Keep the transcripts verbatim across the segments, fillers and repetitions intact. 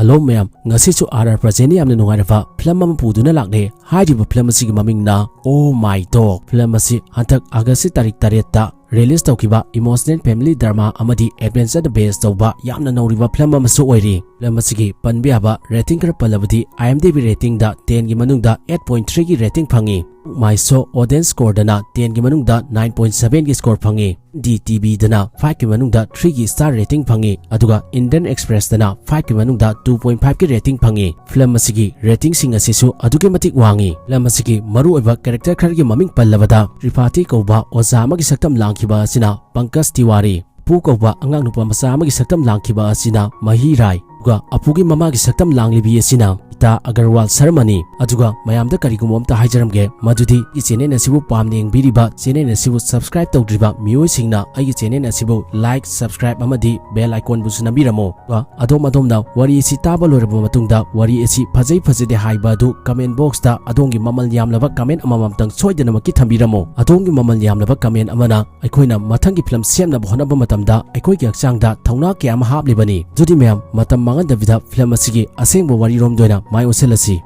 Hello ꯃꯌꯥꯝ, ꯉꯁꯤꯁꯨ R R ꯄ꯭ꯔꯖꯦꯟꯅ ꯌꯥꯝꯅ ꯅꯨꯡꯉꯥꯏꯔꯕ ꯐꯤꯂꯝ ꯑꯃ ꯄꯨꯗꯨꯅ ꯂꯥꯛꯂꯦ꯫ ꯍꯥꯏꯔꯤꯕ ꯐꯤꯂꯝ ꯑꯁꯤꯒꯤ ꯃꯃꯤꯡꯅ ꯑꯣ ꯃꯥꯏ ꯗꯣꯒ꯫ ꯐꯤꯂꯝ ꯑꯁꯤ ꯍꯟꯗꯛ ꯑꯥꯒꯁꯀꯤ ꯇꯥꯔꯤꯛ ꯇꯔꯦꯠꯇ ꯔꯤꯂꯤꯁ ꯇꯧꯈꯤꯕ ꯏꯃꯣꯁꯅꯦꯜ ꯐꯦꯃꯤꯂꯤ ꯗ꯭ꯔꯃꯥ ꯑꯃꯗꯤ ꯑꯦꯗꯚꯦꯟꯆꯔꯗ ꯕꯦꯁ ꯇꯧꯕ ꯌꯥꯝꯅ ꯅꯧꯔꯤꯕ ꯐꯤꯂꯝ ꯑꯃꯁꯨ ꯑꯣꯏꯔꯤ꯫ ꯐꯤꯂꯝ ꯑꯁꯤꯒꯤ ꯄꯟꯕ ꯌꯥꯕ ꯔꯦꯇꯤꯡ ꯈꯔ ꯄꯜꯂꯕꯗꯤ, IMDb ꯔꯦꯇꯤꯡꯗ ꯇꯦꯟꯒꯤ ꯃꯅꯨꯡꯗ ꯑꯩꯠ ꯄꯣꯏꯟꯠ ꯊ꯭ꯔꯤꯒꯤ ꯔꯦꯇꯤꯡ ꯐꯪꯉꯤ꯫ ꯃꯥꯏ ꯁꯣ ꯑꯣꯗꯤꯌꯟꯁ ꯁ꯭ꯀꯣꯔꯗꯅ ꯇꯦꯟꯒꯤ ꯃꯅꯨꯡꯗ ꯅꯥꯏꯟ ꯄꯣꯏꯟꯠ ꯁꯚꯦꯟꯒꯤ ꯁ꯭ꯀꯣꯔ ꯐꯪꯉꯤ꯫ ꯗꯤ ꯇꯤꯚꯤꯗꯅ ꯐꯥꯏꯚꯀꯤ ꯃꯅꯨꯡꯗ ꯊ꯭ꯔꯤꯒꯤ ꯁ꯭ꯇꯥꯔ ꯔꯦꯇꯤꯡ ꯐꯪꯉꯤ, ꯑꯗꯨꯒ ꯏꯟꯗꯤꯌꯟ ꯑꯦꯛꯁꯄ꯭ꯔꯦꯁꯇꯅ ꯐꯥꯏꯚꯀꯤ ꯃꯅꯨꯡꯗ ꯇꯨ ꯄꯣꯏꯟꯠ ꯐꯥꯏꯚꯀꯤ ꯔꯦꯇꯤꯡ ꯐꯪꯉꯤ꯫ ꯐꯤꯂꯝ ꯑꯁꯤꯒꯤ ꯔꯦꯇꯤꯡꯁꯤꯡ ꯑꯁꯤꯁꯨ ꯑꯗꯨꯛꯀꯤ ꯃꯇꯤꯛ ꯋꯥꯡꯉꯤ꯫ ꯐꯤꯂꯝ ꯑꯁꯤꯒꯤ ꯃꯔꯨꯑꯣꯏꯕ ꯀꯦꯔꯦꯛꯇꯔ ꯈꯔꯒꯤ ꯃꯃꯤꯡ ꯄꯜꯂꯕꯗ, ꯇ꯭ꯔꯤꯄꯥꯊꯤ ꯀꯧꯕ ꯑꯣꯖꯥ ꯑꯃꯒꯤ ꯁꯛꯇꯝ ꯂꯥꯡꯈꯤꯕ ꯑꯁꯤꯅ ꯄꯪꯀꯖ ꯇꯤꯋꯥꯔꯤ, ꯄꯨ ꯀꯧꯕ ꯑꯉꯥꯡ ꯅꯨꯄꯥ ꯃꯆꯥ ꯑꯃꯒꯤ ꯁꯛꯇꯝ ꯂꯥꯡꯈꯤꯕ ꯑꯁꯤꯅ ꯃꯍꯤ ꯔꯥꯏ, ꯑꯗꯨꯒ ꯑꯄꯨꯒꯤ ꯃꯃꯥꯒꯤ ꯁꯛꯇꯝ ꯂꯥꯡꯂꯤꯕꯤ ꯑꯁꯤꯅ ꯒꯤꯇꯥ ꯑꯒꯔꯋꯥꯜ ꯁꯔꯃꯅꯤ꯫ ꯑꯗꯨꯒ ꯃꯌꯥꯝꯗ ꯀꯔꯤꯒꯨꯝꯕ ꯑꯝꯇ ꯍꯥꯏꯖꯔꯝꯒꯦ, ꯃꯗꯨꯗꯤ ꯑꯩꯒꯤ ꯆꯦꯅꯦꯜ ꯑꯁꯤꯕꯨ ꯄꯥꯝꯅ ꯌꯦꯡꯕꯤꯔꯤꯕ, ꯆꯦꯅꯦꯜ ꯑꯁꯤꯕꯨ ꯁꯕꯁꯀ꯭ꯔꯥꯏꯕ ꯇꯧꯗ꯭ꯔꯤꯕ ꯃꯤꯑꯣꯏꯁꯤꯡꯅ ꯑꯩꯒꯤ ꯆꯦꯅꯦꯜ ꯑꯁꯤꯕꯨ ꯂꯥꯏꯛ, ꯁꯕꯁꯀ꯭ꯔꯥꯏꯕ ꯑꯃꯗꯤ ꯕꯦꯜ ꯑꯥꯏꯀꯣꯟꯕꯨꯁꯨ ꯅꯝꯕꯤꯔꯝꯃꯨ꯫ ꯑꯗꯨꯒ ꯑꯗꯣꯝ ꯑꯗꯣꯝꯅ ꯋꯥꯔꯤ ꯑꯁꯤ ꯇꯥꯕ ꯂꯣꯏꯔꯕ ꯃꯇꯨꯡꯗ ꯋꯥꯔꯤ ꯑꯁꯤ ꯐꯖꯩ ꯐꯖꯗꯦ ꯍꯥꯏꯕ ꯑꯗꯨ ꯀꯃꯦꯟ ꯕꯣꯛꯁꯇ ꯑꯗꯣꯝꯒꯤ ꯃꯃꯜ ꯌꯥꯝꯂꯕ ꯀꯃꯦꯟ ꯑꯃꯃꯝꯇꯪ ꯁꯣꯏꯗꯅꯃꯛꯀꯤ ꯊꯝꯕꯤꯔꯝꯃꯨ꯫ ꯑꯗꯣꯝꯒꯤ ꯃꯃꯜ ꯌꯥꯝꯂꯕ ꯀꯃꯦꯟ ꯑꯃꯅ ꯑꯩꯈꯣꯏꯅ ꯃꯊꯪꯒꯤ ꯐꯤꯂꯝ ꯁꯦꯝꯅꯕ ꯍꯣꯠꯅꯕ ꯃꯇꯝꯗ ꯑꯩꯈꯣꯏꯒꯤ ꯍꯛꯆꯥꯡꯗ ꯊꯧꯅꯥ ꯀꯌꯥ ꯑꯃ ꯍꯥꯞꯂꯤꯕꯅꯤ꯫ ꯑꯗꯨꯗꯤ ꯃꯌꯥꯝ, ꯃꯇꯝ ꯃꯥꯡꯍꯟꯗꯕꯤꯗ ꯐꯤꯂꯝ ꯑꯁꯤꯒꯤ ꯑꯁꯦꯡꯕ ꯋꯥꯔꯤꯔꯣꯝꯗ ꯑꯣꯏꯅ ꯃꯥꯏ ꯑꯣꯟꯁꯤꯜꯂꯁꯤ꯫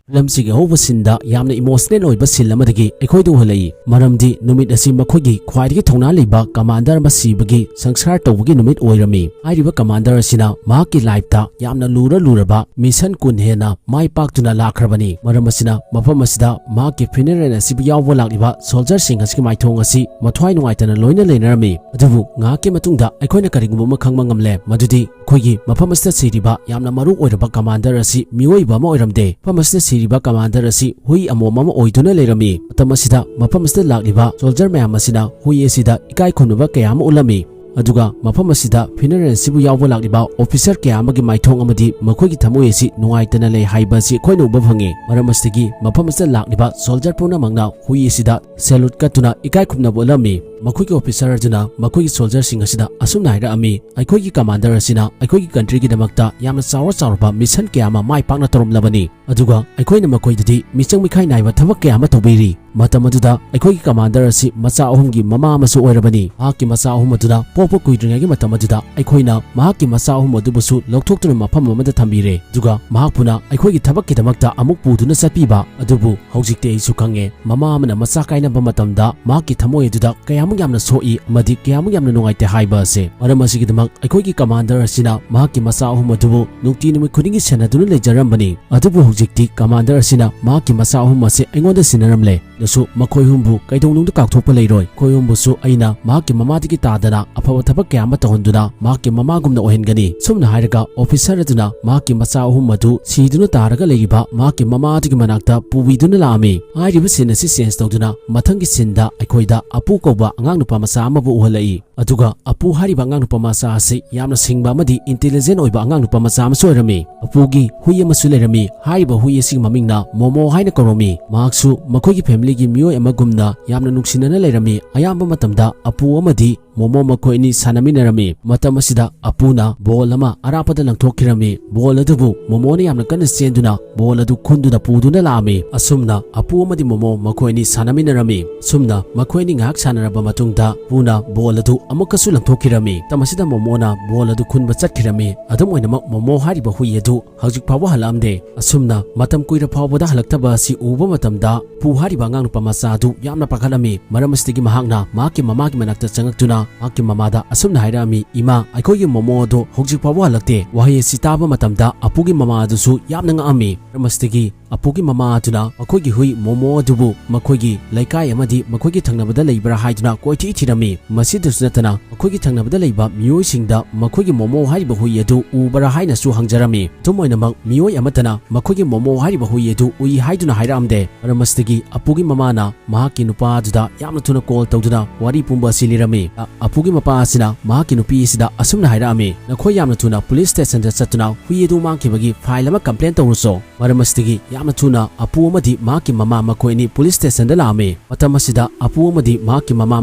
ꯐꯤꯂꯝꯁꯤꯒꯤ ꯑꯍꯧꯕ ꯁꯤꯟꯗ ꯌꯥꯝꯅ ꯏꯃꯣꯁꯅꯦꯜ ꯑꯣꯏꯕ ꯁꯤꯟ ꯑꯃꯗꯒꯤ ꯑꯩꯈꯣꯏꯗ ꯎꯍꯜꯂꯛꯏ, ꯃꯔꯝꯗꯤ ꯅꯨꯃꯤꯠ ꯑꯁꯤ ꯃꯈꯣꯏꯒꯤ ꯈ꯭ꯋꯥꯏꯗꯒꯤ ꯊꯧꯅꯥ ꯂꯩꯕ ꯀꯃꯥꯟꯗꯔ ꯑꯃ ꯁꯤꯕꯒꯤ ꯁꯪꯁꯥꯔ ꯇꯧꯕꯒꯤ ꯅꯨꯃꯤꯠ ꯑꯣꯏꯔꯝꯃꯤ꯫ ꯍꯥꯏꯔꯤꯕ ꯀꯃꯥꯟꯗꯔ ꯑꯁꯤꯅ ꯃꯍꯥꯛꯀꯤ ꯂꯥꯏꯐꯇ ꯌꯥꯝꯅ ꯂꯨꯔ ꯂꯨꯔꯕ ꯃꯤꯁꯟ ꯀꯨꯟ ꯍꯦꯟꯅ ꯃꯥꯏ ꯄꯥꯛꯇꯨꯅ ꯂꯥꯛꯈ꯭ꯔꯕꯅꯤ꯫ ꯃꯔꯝ ꯑꯁꯤꯅ ꯃꯐꯝ ꯑꯁꯤꯗ ꯃꯍꯥꯛꯀꯤ ꯐ꯭ꯌꯨꯅꯔꯦꯜ ꯑꯁꯤꯕꯨ ꯌꯥꯎꯕ ꯂꯥꯛꯂꯤꯕ ꯁꯣꯜꯖꯔꯁꯤꯡ ꯑꯁꯤꯒꯤ ꯃꯥꯏꯊꯣꯡ ꯑꯁꯤ ꯃꯊ꯭ꯋꯥꯏ ꯅꯨꯡꯉꯥꯏꯇꯅ ꯂꯣꯏꯅ ꯂꯩꯅꯔꯝꯃꯤ꯫ ꯑꯗꯨꯕꯨ ꯉꯥꯏꯍꯥꯛꯀꯤ ꯃꯇꯨꯡꯗ ꯑꯩꯈꯣꯏꯅ ꯀꯔꯤꯒꯨꯝꯕ ꯑꯃ ꯈꯪꯕ ꯉꯝꯂꯦ, ꯃꯗꯨꯗꯤ ꯑꯩꯈꯣꯏꯒꯤ ꯃꯐꯝ ꯑꯁꯤꯗ ꯁꯤꯔꯤꯕ ꯌꯥꯝꯅ ꯃꯔꯨ ꯑꯣꯏꯔꯕ ꯀꯃꯥꯟꯗꯔ ꯑꯁꯤ ꯃꯤꯑꯣꯏꯕ ꯑꯃ ꯑꯣꯏꯔꯝꯗꯦ꯫ ꯃꯐꯝ ꯑꯁꯤꯗ ꯁꯤꯔꯤꯕ ꯀꯃꯥꯟꯗꯔ ꯑꯁꯤ ꯍꯨꯏ ꯑꯃꯣꯝ ꯑꯃ ꯑꯣꯏꯗꯨꯅ ꯂꯩꯔꯝꯃꯤ꯫ ꯃꯇꯝ ꯑꯁꯤꯗ ꯃꯐꯝ ꯑꯁꯤꯗ ꯂꯥꯛꯂꯤꯕ ꯁꯣꯜꯖꯔ ꯃꯌꯥꯝ ꯑꯁꯤꯅ ꯍꯨꯏ ꯑꯁꯤꯗ ꯏꯀꯥꯏ ꯈꯨꯝꯅꯕ ꯀꯌꯥ ꯑꯃ ꯎꯠꯂꯝꯃꯤ꯫ ꯑꯗꯨꯒ ꯃꯐꯝ ꯑꯁꯤꯗ ꯐ꯭ꯌꯨꯅꯔꯦꯜ ꯑꯁꯤꯕꯨ ꯌꯥꯎꯕ ꯂꯥꯛꯂꯤꯕ ꯑꯣꯐꯤꯁꯔ ꯀꯌꯥ ꯑꯃꯒꯤ ꯃꯥꯏꯊꯣꯡ ꯑꯃꯗꯤ ꯃꯈꯣꯏꯒꯤ ꯊꯃꯣꯏ ꯑꯁꯤ ꯅꯨꯡꯉꯥꯏꯇꯅ ꯂꯩ ꯍꯥꯏꯕ ꯑꯁꯤ ꯑꯩꯈꯣꯏꯅ ꯎꯕ ꯐꯪꯉꯤ꯫ ꯃꯔꯝ ꯑꯁꯤꯗꯒꯤ ꯃꯐꯝ ꯑꯁꯤꯗ ꯂꯥꯛꯂꯤꯕ ꯁꯣꯜꯖꯔ ꯄꯨꯝꯅꯃꯛꯅ ꯍꯨꯏ ꯑꯁꯤꯗ ꯁꯦꯂꯨꯠ ꯀꯠꯇꯨꯅ ꯏꯀꯥꯏ ꯈꯨꯝꯅꯕ ꯎꯠꯂꯝꯃꯤ꯫ ꯃꯈꯣꯏꯒꯤ officer ꯑꯗꯨꯅ ꯃꯈꯣꯏꯒꯤ soldierꯁꯤꯡ ꯑꯁꯤꯗ ꯑꯁꯨꯝꯅ ꯍꯥꯏꯔꯛꯑꯝꯃꯤ, "ꯑꯩꯈꯣꯏꯒꯤ commander ꯑꯁꯤꯅ ꯑꯩꯈꯣꯏꯒꯤ countryꯒꯤꯗꯃꯛꯇ ꯌꯥꯝꯅ ꯆꯥꯎꯔ ꯆꯥꯎꯔꯕ mission ꯀꯌꯥ ꯑꯃ ꯃꯥꯏ ꯄꯥꯛꯅ ꯇꯧꯔꯝꯂꯕꯅꯤ, ꯑꯗꯨꯒ ꯑꯩꯈꯣꯏꯅ ꯃꯈꯣꯏꯗꯗꯤ ꯃꯤꯆꯪ ꯃꯤꯈꯥꯏ ꯅꯥꯏꯕ ꯊꯕꯛ ꯀꯌꯥ ꯑꯃ ꯇꯧꯕꯤꯔꯤ꯫ ꯃꯇꯝ ꯑꯗꯨꯗ ꯑꯩꯈꯣꯏꯒꯤ commander ꯑꯁꯤ ꯃꯆꯥ ꯑꯍꯨꯝꯒꯤ ꯃꯃꯥ ꯑꯃꯁꯨ ꯑꯣꯏꯔꯕꯅꯤ꯫ ꯃꯍꯥꯛꯀꯤ ꯃꯆꯥ ꯑꯍꯨꯝ ꯑꯗꯨꯅ ꯄꯣꯛꯄ ꯀꯨꯏꯗ꯭ꯔꯤꯉꯩꯒꯤ ꯃꯇꯝ ꯑꯗꯨꯗ ꯑꯩꯈꯣꯏꯅ ꯃꯍꯥꯛꯀꯤ ꯃꯆꯥ ꯑꯍꯨꯝ ꯑꯗꯨꯕꯨꯁꯨ ꯂꯧꯊꯣꯛꯇꯨꯅ ꯃꯐꯝ ꯑꯃꯗ ꯊꯝꯕꯤꯔꯦ, ꯑꯗꯨꯒ ꯃꯍꯥꯛꯄꯨꯅ ꯑꯩꯈꯣꯏꯒꯤ ꯊꯕꯛꯀꯤꯗꯃꯛꯇ ꯑꯃꯨꯛ ꯄꯨꯗꯨꯅ ꯆꯠꯄꯤꯕ ꯑꯗꯨꯕꯨ ꯍꯧꯖꯤꯛꯇꯤ ꯑꯩꯁꯨ ꯈꯪꯉꯦ꯫ ꯃꯃꯥ ꯑꯃꯅ ꯃꯆꯥ ꯀꯥꯏꯅꯕ ꯃꯇꯝꯗ ꯃꯍꯥꯛꯀꯤ ꯊꯃꯣꯏ ꯑꯗꯨꯗ ꯀꯌꯥꯃꯨꯛ ꯌꯥꯝꯅ ꯁꯣꯛꯏ ꯑꯃꯗꯤ ꯀꯌꯥꯃꯨꯛ ꯌꯥꯝꯅ ꯅꯨꯡꯉꯥꯏꯇꯦ ꯍꯥꯏꯕ ꯑꯁꯦ꯫ ꯃꯔꯝ ꯑꯁꯤꯒꯤꯗꯃꯛ ꯑꯩꯈꯣꯏꯒꯤ commander ꯑꯁꯤꯅ ꯃꯍꯥꯛꯀꯤ ꯃꯆꯥ ꯑꯍꯨꯝ ꯑꯗꯨꯕꯨ ꯅꯨꯡꯇꯤ ꯅꯨꯃꯤꯠ ꯈꯨꯗꯤꯡꯒꯤ ꯁꯦꯟꯅꯗꯨꯅ ꯂꯩꯖꯔꯝꯕꯅꯤ꯫ ꯑꯗꯨꯕꯨ ꯍꯧꯖꯤꯛꯇꯤ commander ꯑꯁꯤꯅ ꯃꯍꯥꯛꯀꯤ ꯃꯆꯥ ꯑꯍꯨꯝ ꯑꯁꯦ ꯑꯩꯉꯣꯟꯗ ꯁꯤꯟꯅꯔꯝꯂꯦ꯫ ꯅꯁꯨ ꯃꯈꯣꯏ ꯑꯍꯨꯝꯕꯨ ꯀꯩꯗꯧꯅꯨꯡꯗ ꯀꯥꯎꯊꯣꯛꯄ ꯂꯩꯔꯣꯏ꯫ ꯃꯈꯣꯏ ꯑꯍꯨꯝꯕꯨꯁꯨ ꯑꯩꯅ ꯃꯍꯥꯛꯀꯤ ꯃꯃꯥꯗꯒꯤ ꯇꯥꯗꯅ ꯑꯐꯕ ꯊꯕꯛ ꯀꯌꯥ ꯑꯃ ꯇꯧꯍꯟꯗꯨꯅ ꯃꯍꯥꯛꯀꯤ ꯃꯃꯥꯒꯨꯝꯅ ꯑꯣꯏꯍꯟꯒꯅꯤ꯫" ꯁꯨꯝꯅ ꯍꯥꯏꯔꯒ officer ꯑꯗꯨꯅ ꯃꯍꯥꯛꯀꯤ ꯃꯆꯥ ꯑꯍꯨꯝ ꯑꯗꯨ ꯁꯤꯗꯨꯅ ꯇꯥꯔꯒ ꯂꯩꯔꯤꯕ ꯃꯍꯥꯛꯀꯤ ꯃꯃꯥ ꯑꯗꯨꯒꯤ ꯃꯅꯥꯛꯇ ꯄꯨꯕꯤꯗꯨꯅ ꯂꯥꯛꯑꯝꯃꯤ꯫ ꯍꯥꯏꯔꯤꯕ scene ꯑꯁꯤ change ꯇꯧꯗꯨꯅ ꯃꯊꯪꯒꯤ sceneꯗ ꯑꯩꯈꯣꯏꯗ ꯑꯄꯨ ꯀꯧꯕ ꯑꯉꯥꯡ ꯅꯨꯄꯥ ꯃꯆꯥ ꯑꯃꯕꯨ ꯎꯍꯜꯂꯛꯏ꯫ ꯑꯗꯨꯒ ꯑꯄꯨ ꯍꯥꯏꯔꯤꯕ ꯑꯉꯥꯡ ꯅꯨꯄꯥ ꯃꯆꯥ ꯑꯁꯤ ꯌꯥꯝꯅ ꯁꯤꯡꯕ ꯑꯃꯗꯤ intelligent ꯑꯣꯏꯕ ꯑꯉꯥꯡ ꯅꯨꯄꯥ ꯃꯆꯥ ꯑꯃꯁꯨ ꯑꯣꯏꯔꯝꯃꯤ꯫ ꯑꯄꯨꯒꯤ ꯍꯨꯏ ꯑꯃꯁꯨ ꯂꯩꯔꯝꯃꯤ꯫ ꯍꯥꯏꯔꯤꯕ ꯍꯨꯏ ꯑꯁꯤꯒꯤ ꯃꯃꯤꯡꯅ ꯃꯣꯃꯣ ꯍꯥꯏꯅ ꯀꯧꯔꯝꯃꯤ꯫ ꯃꯍꯥꯛꯁꯨ ꯃꯈꯣꯏꯒꯤ familyꯒꯤ ꯃꯤꯑꯣꯏ ꯑꯃꯒꯨꯝꯅ ꯌꯥꯝꯅ ꯅꯨꯡꯁꯤꯅꯅ ꯂꯩꯔꯝꯃꯤ꯫ ꯑꯌꯥꯝꯕ ꯃꯇꯝꯗ ꯑꯄꯨ ꯑꯃꯗꯤ ꯃꯣꯃꯣ ꯃꯈꯣꯏ ꯑꯅꯤ ꯁꯥꯟꯅꯃꯤꯟꯅꯔꯝꯃꯤ꯫ ꯃꯇꯝ ꯑꯁꯤꯗ ꯑꯄꯨꯅ ball ꯑꯃ ꯑꯔꯥꯞꯄꯗ ꯂꯪꯊꯣꯛꯈꯤꯔꯝꯃꯤ꯫ Ball ꯑꯗꯨꯕꯨ ꯃꯣꯃꯣꯅ ꯌꯥꯝꯅ ꯀꯟꯅ ꯆꯦꯟꯗꯨꯅ ball ꯑꯗꯨ ꯈꯨꯟꯗꯨꯅ ꯄꯨꯗꯨꯅ ꯂꯥꯛꯑꯝꯃꯤ꯫ ꯑꯁꯨꯝꯅ ꯑꯄꯨ ꯑꯃꯗꯤ ꯃꯣꯃꯣ ꯃꯈꯣꯏ ꯑꯅꯤ ꯁꯥꯟꯅꯃꯤꯟꯅꯔꯝꯃꯤ꯫ ꯁꯨꯝꯅ ꯃꯈꯣꯏ ꯑꯅꯤ ꯉꯥꯏꯍꯥꯛ ꯁꯥꯟꯅꯔꯕ ꯃꯇꯨꯡꯗ ꯄꯨꯅ ball ꯑꯗꯨ ꯑꯃꯨꯛꯀꯁꯨ ꯂꯪꯊꯣꯛꯈꯤꯔꯝꯃꯤ꯫ ꯃꯇꯝ ꯑꯁꯤꯗ ꯃꯣꯃꯣꯅ ball ꯑꯗꯨ ꯈꯨꯟꯕ ꯆꯠꯈꯤꯔꯝꯃꯤ꯫ ꯑꯗꯨꯝ ꯑꯣꯏꯅꯃꯛ ꯃꯣꯃꯣ ꯍꯥꯏꯔꯤꯕ ꯍꯨꯏ ꯑꯗꯨ ꯍꯧꯖꯤꯛ ꯐꯥꯎꯕ ꯍꯜꯂꯛꯑꯝꯗꯦ꯫ ꯑꯁꯨꯝꯅ ꯃꯇꯝ ꯀꯨꯏꯔ ꯐꯥꯎꯕꯗ ꯍꯜꯂꯛꯇꯕ ꯑꯁꯤ ꯎꯕ ꯃꯇꯝꯗ ꯄꯨ ꯍꯥꯏꯔꯤꯕ ꯑꯉꯥꯡ ꯅꯨꯄꯥ ꯃꯆꯥ ꯑꯗꯨ ꯌꯥꯝꯅ ꯄꯥꯈꯠꯂꯝꯃꯤ꯫ ꯃꯔꯝ ꯑꯁꯤꯗꯒꯤ ꯃꯍꯥꯛꯅ ꯃꯍꯥꯛꯀꯤ ꯃꯃꯥꯒꯤ ꯃꯅꯥꯛꯇ ꯆꯪꯉꯛꯇꯨꯅ ꯃꯍꯥꯛꯀꯤ ꯃꯃꯥꯗ ꯑꯁꯨꯝꯅ ꯍꯥꯏꯔꯛꯑꯝꯃꯤ, "ꯏꯃꯥ, ꯑꯩꯈꯣꯏꯒꯤ ꯃꯣꯃꯣ ꯑꯗꯣ ꯍꯧꯖꯤꯛ ꯐꯥꯎꯕ ꯍꯜꯂꯛꯇꯦ꯫" ꯋꯥꯍꯩ ꯑꯁꯤ ꯇꯥꯕ ꯃꯇꯝꯗ ꯑꯄꯨꯒꯤ ꯃꯃꯥ ꯑꯗꯨꯁꯨ ꯌꯥꯝꯅ ꯉꯛꯑꯝꯃꯤ꯫ ꯃꯔꯝ ꯑꯁꯤꯗꯒꯤ ꯑꯄꯨꯒꯤ ꯃꯃꯥ ꯑꯗꯨꯅ ꯃꯈꯣꯏꯒꯤ ꯍꯨꯏ ꯃꯣꯃꯣ ꯑꯗꯨꯕꯨ ꯃꯈꯣꯏꯒꯤ ꯂꯩꯀꯥꯏ ꯑꯃꯗꯤ ꯃꯈꯣꯏꯒꯤ ꯊꯪꯅꯕꯗ ꯂꯩꯕ꯭ꯔꯥ ꯍꯥꯏꯗꯨꯅ ꯀꯣꯏꯊꯤ ꯊꯤꯔꯝꯃꯤ꯫ ꯃꯁꯤꯗꯁꯨ ꯅꯠꯇꯅ ꯃꯈꯣꯏꯒꯤ ꯊꯪꯅꯕꯗ ꯂꯩꯕ ꯃꯤꯑꯣꯏꯁꯤꯡꯗ ꯃꯈꯣꯏꯒꯤ ꯃꯣꯃꯣ ꯍꯥꯏꯔꯤꯕ ꯍꯨꯏ ꯑꯗꯨ ꯎꯕ꯭ꯔꯥ ꯍꯥꯏꯅꯁꯨ ꯍꯪꯖꯔꯝꯃꯤ꯫ ꯑꯗꯨꯝ ꯑꯣꯏꯅꯃꯛ, ꯃꯤꯑꯣꯏ ꯑꯃꯠꯇꯅ ꯃꯈꯣꯏꯒꯤ ꯃꯣꯃꯣ ꯍꯥꯏꯔꯤꯕ ꯍꯨꯏ ꯑꯗꯨ ꯎꯏ ꯍꯥꯏꯗꯨꯅ ꯍꯥꯏꯔꯛꯑꯝꯗꯦ꯫ ꯃꯔꯝ ꯑꯁꯤꯗꯒꯤ ꯑꯄꯨꯒꯤ ꯃꯃꯥꯅ ꯃꯍꯥꯛꯀꯤ ꯅꯨꯄꯥ ꯑꯗꯨꯗ ꯌꯥꯝꯅ ꯊꯨꯅ ꯀꯣꯜ ꯇꯧꯗꯨꯅ ꯋꯥꯔꯤ ꯄꯨꯝꯕ ꯑꯁꯤ ꯂꯤꯔꯝꯃꯤ꯫ ꯑ-, ꯑꯄꯨꯒꯤ ꯃꯄꯥ ꯑꯁꯤꯅ ꯃꯍꯥꯛꯀꯤ ꯅꯨꯄꯤ ꯑꯁꯤꯗ ꯑꯁꯨꯝꯅ ꯍꯥꯏꯔꯛꯑꯝꯃꯤ, "ꯅꯈꯣꯏ ꯌꯥꯝꯅ ꯊꯨꯅ ꯄꯨꯂꯤꯁ ꯁ꯭ꯇꯦꯁꯟꯗ ꯆꯠꯇꯨꯅ ꯍꯨꯏ ꯑꯗꯨ ꯃꯥꯡꯈꯤꯕꯒꯤ ꯐꯥꯏꯜ ꯑꯃ ꯀꯝꯄ꯭ꯂꯦꯟ ꯇꯧꯔꯨꯆꯣ꯫" ꯃꯔꯝ ꯑꯁꯤꯗꯒꯤ ꯌꯥꯝꯅ ꯊꯨꯅ ꯑꯄꯨ ꯑꯃꯗꯤ ꯃꯍꯥꯛꯀꯤ ꯃꯃꯥ ꯃꯈꯣꯏ ꯑꯅꯤ ꯄꯨꯂꯤꯁ ꯁ꯭ꯇꯦꯁꯟꯗ ꯂꯥꯛꯑꯝꯃꯤ꯫ ꯃꯇꯝ ꯑꯁꯤꯗ ꯑꯄꯨ ꯑꯃꯗꯤ ꯃꯍꯥꯛꯀꯤ ꯃꯃꯥ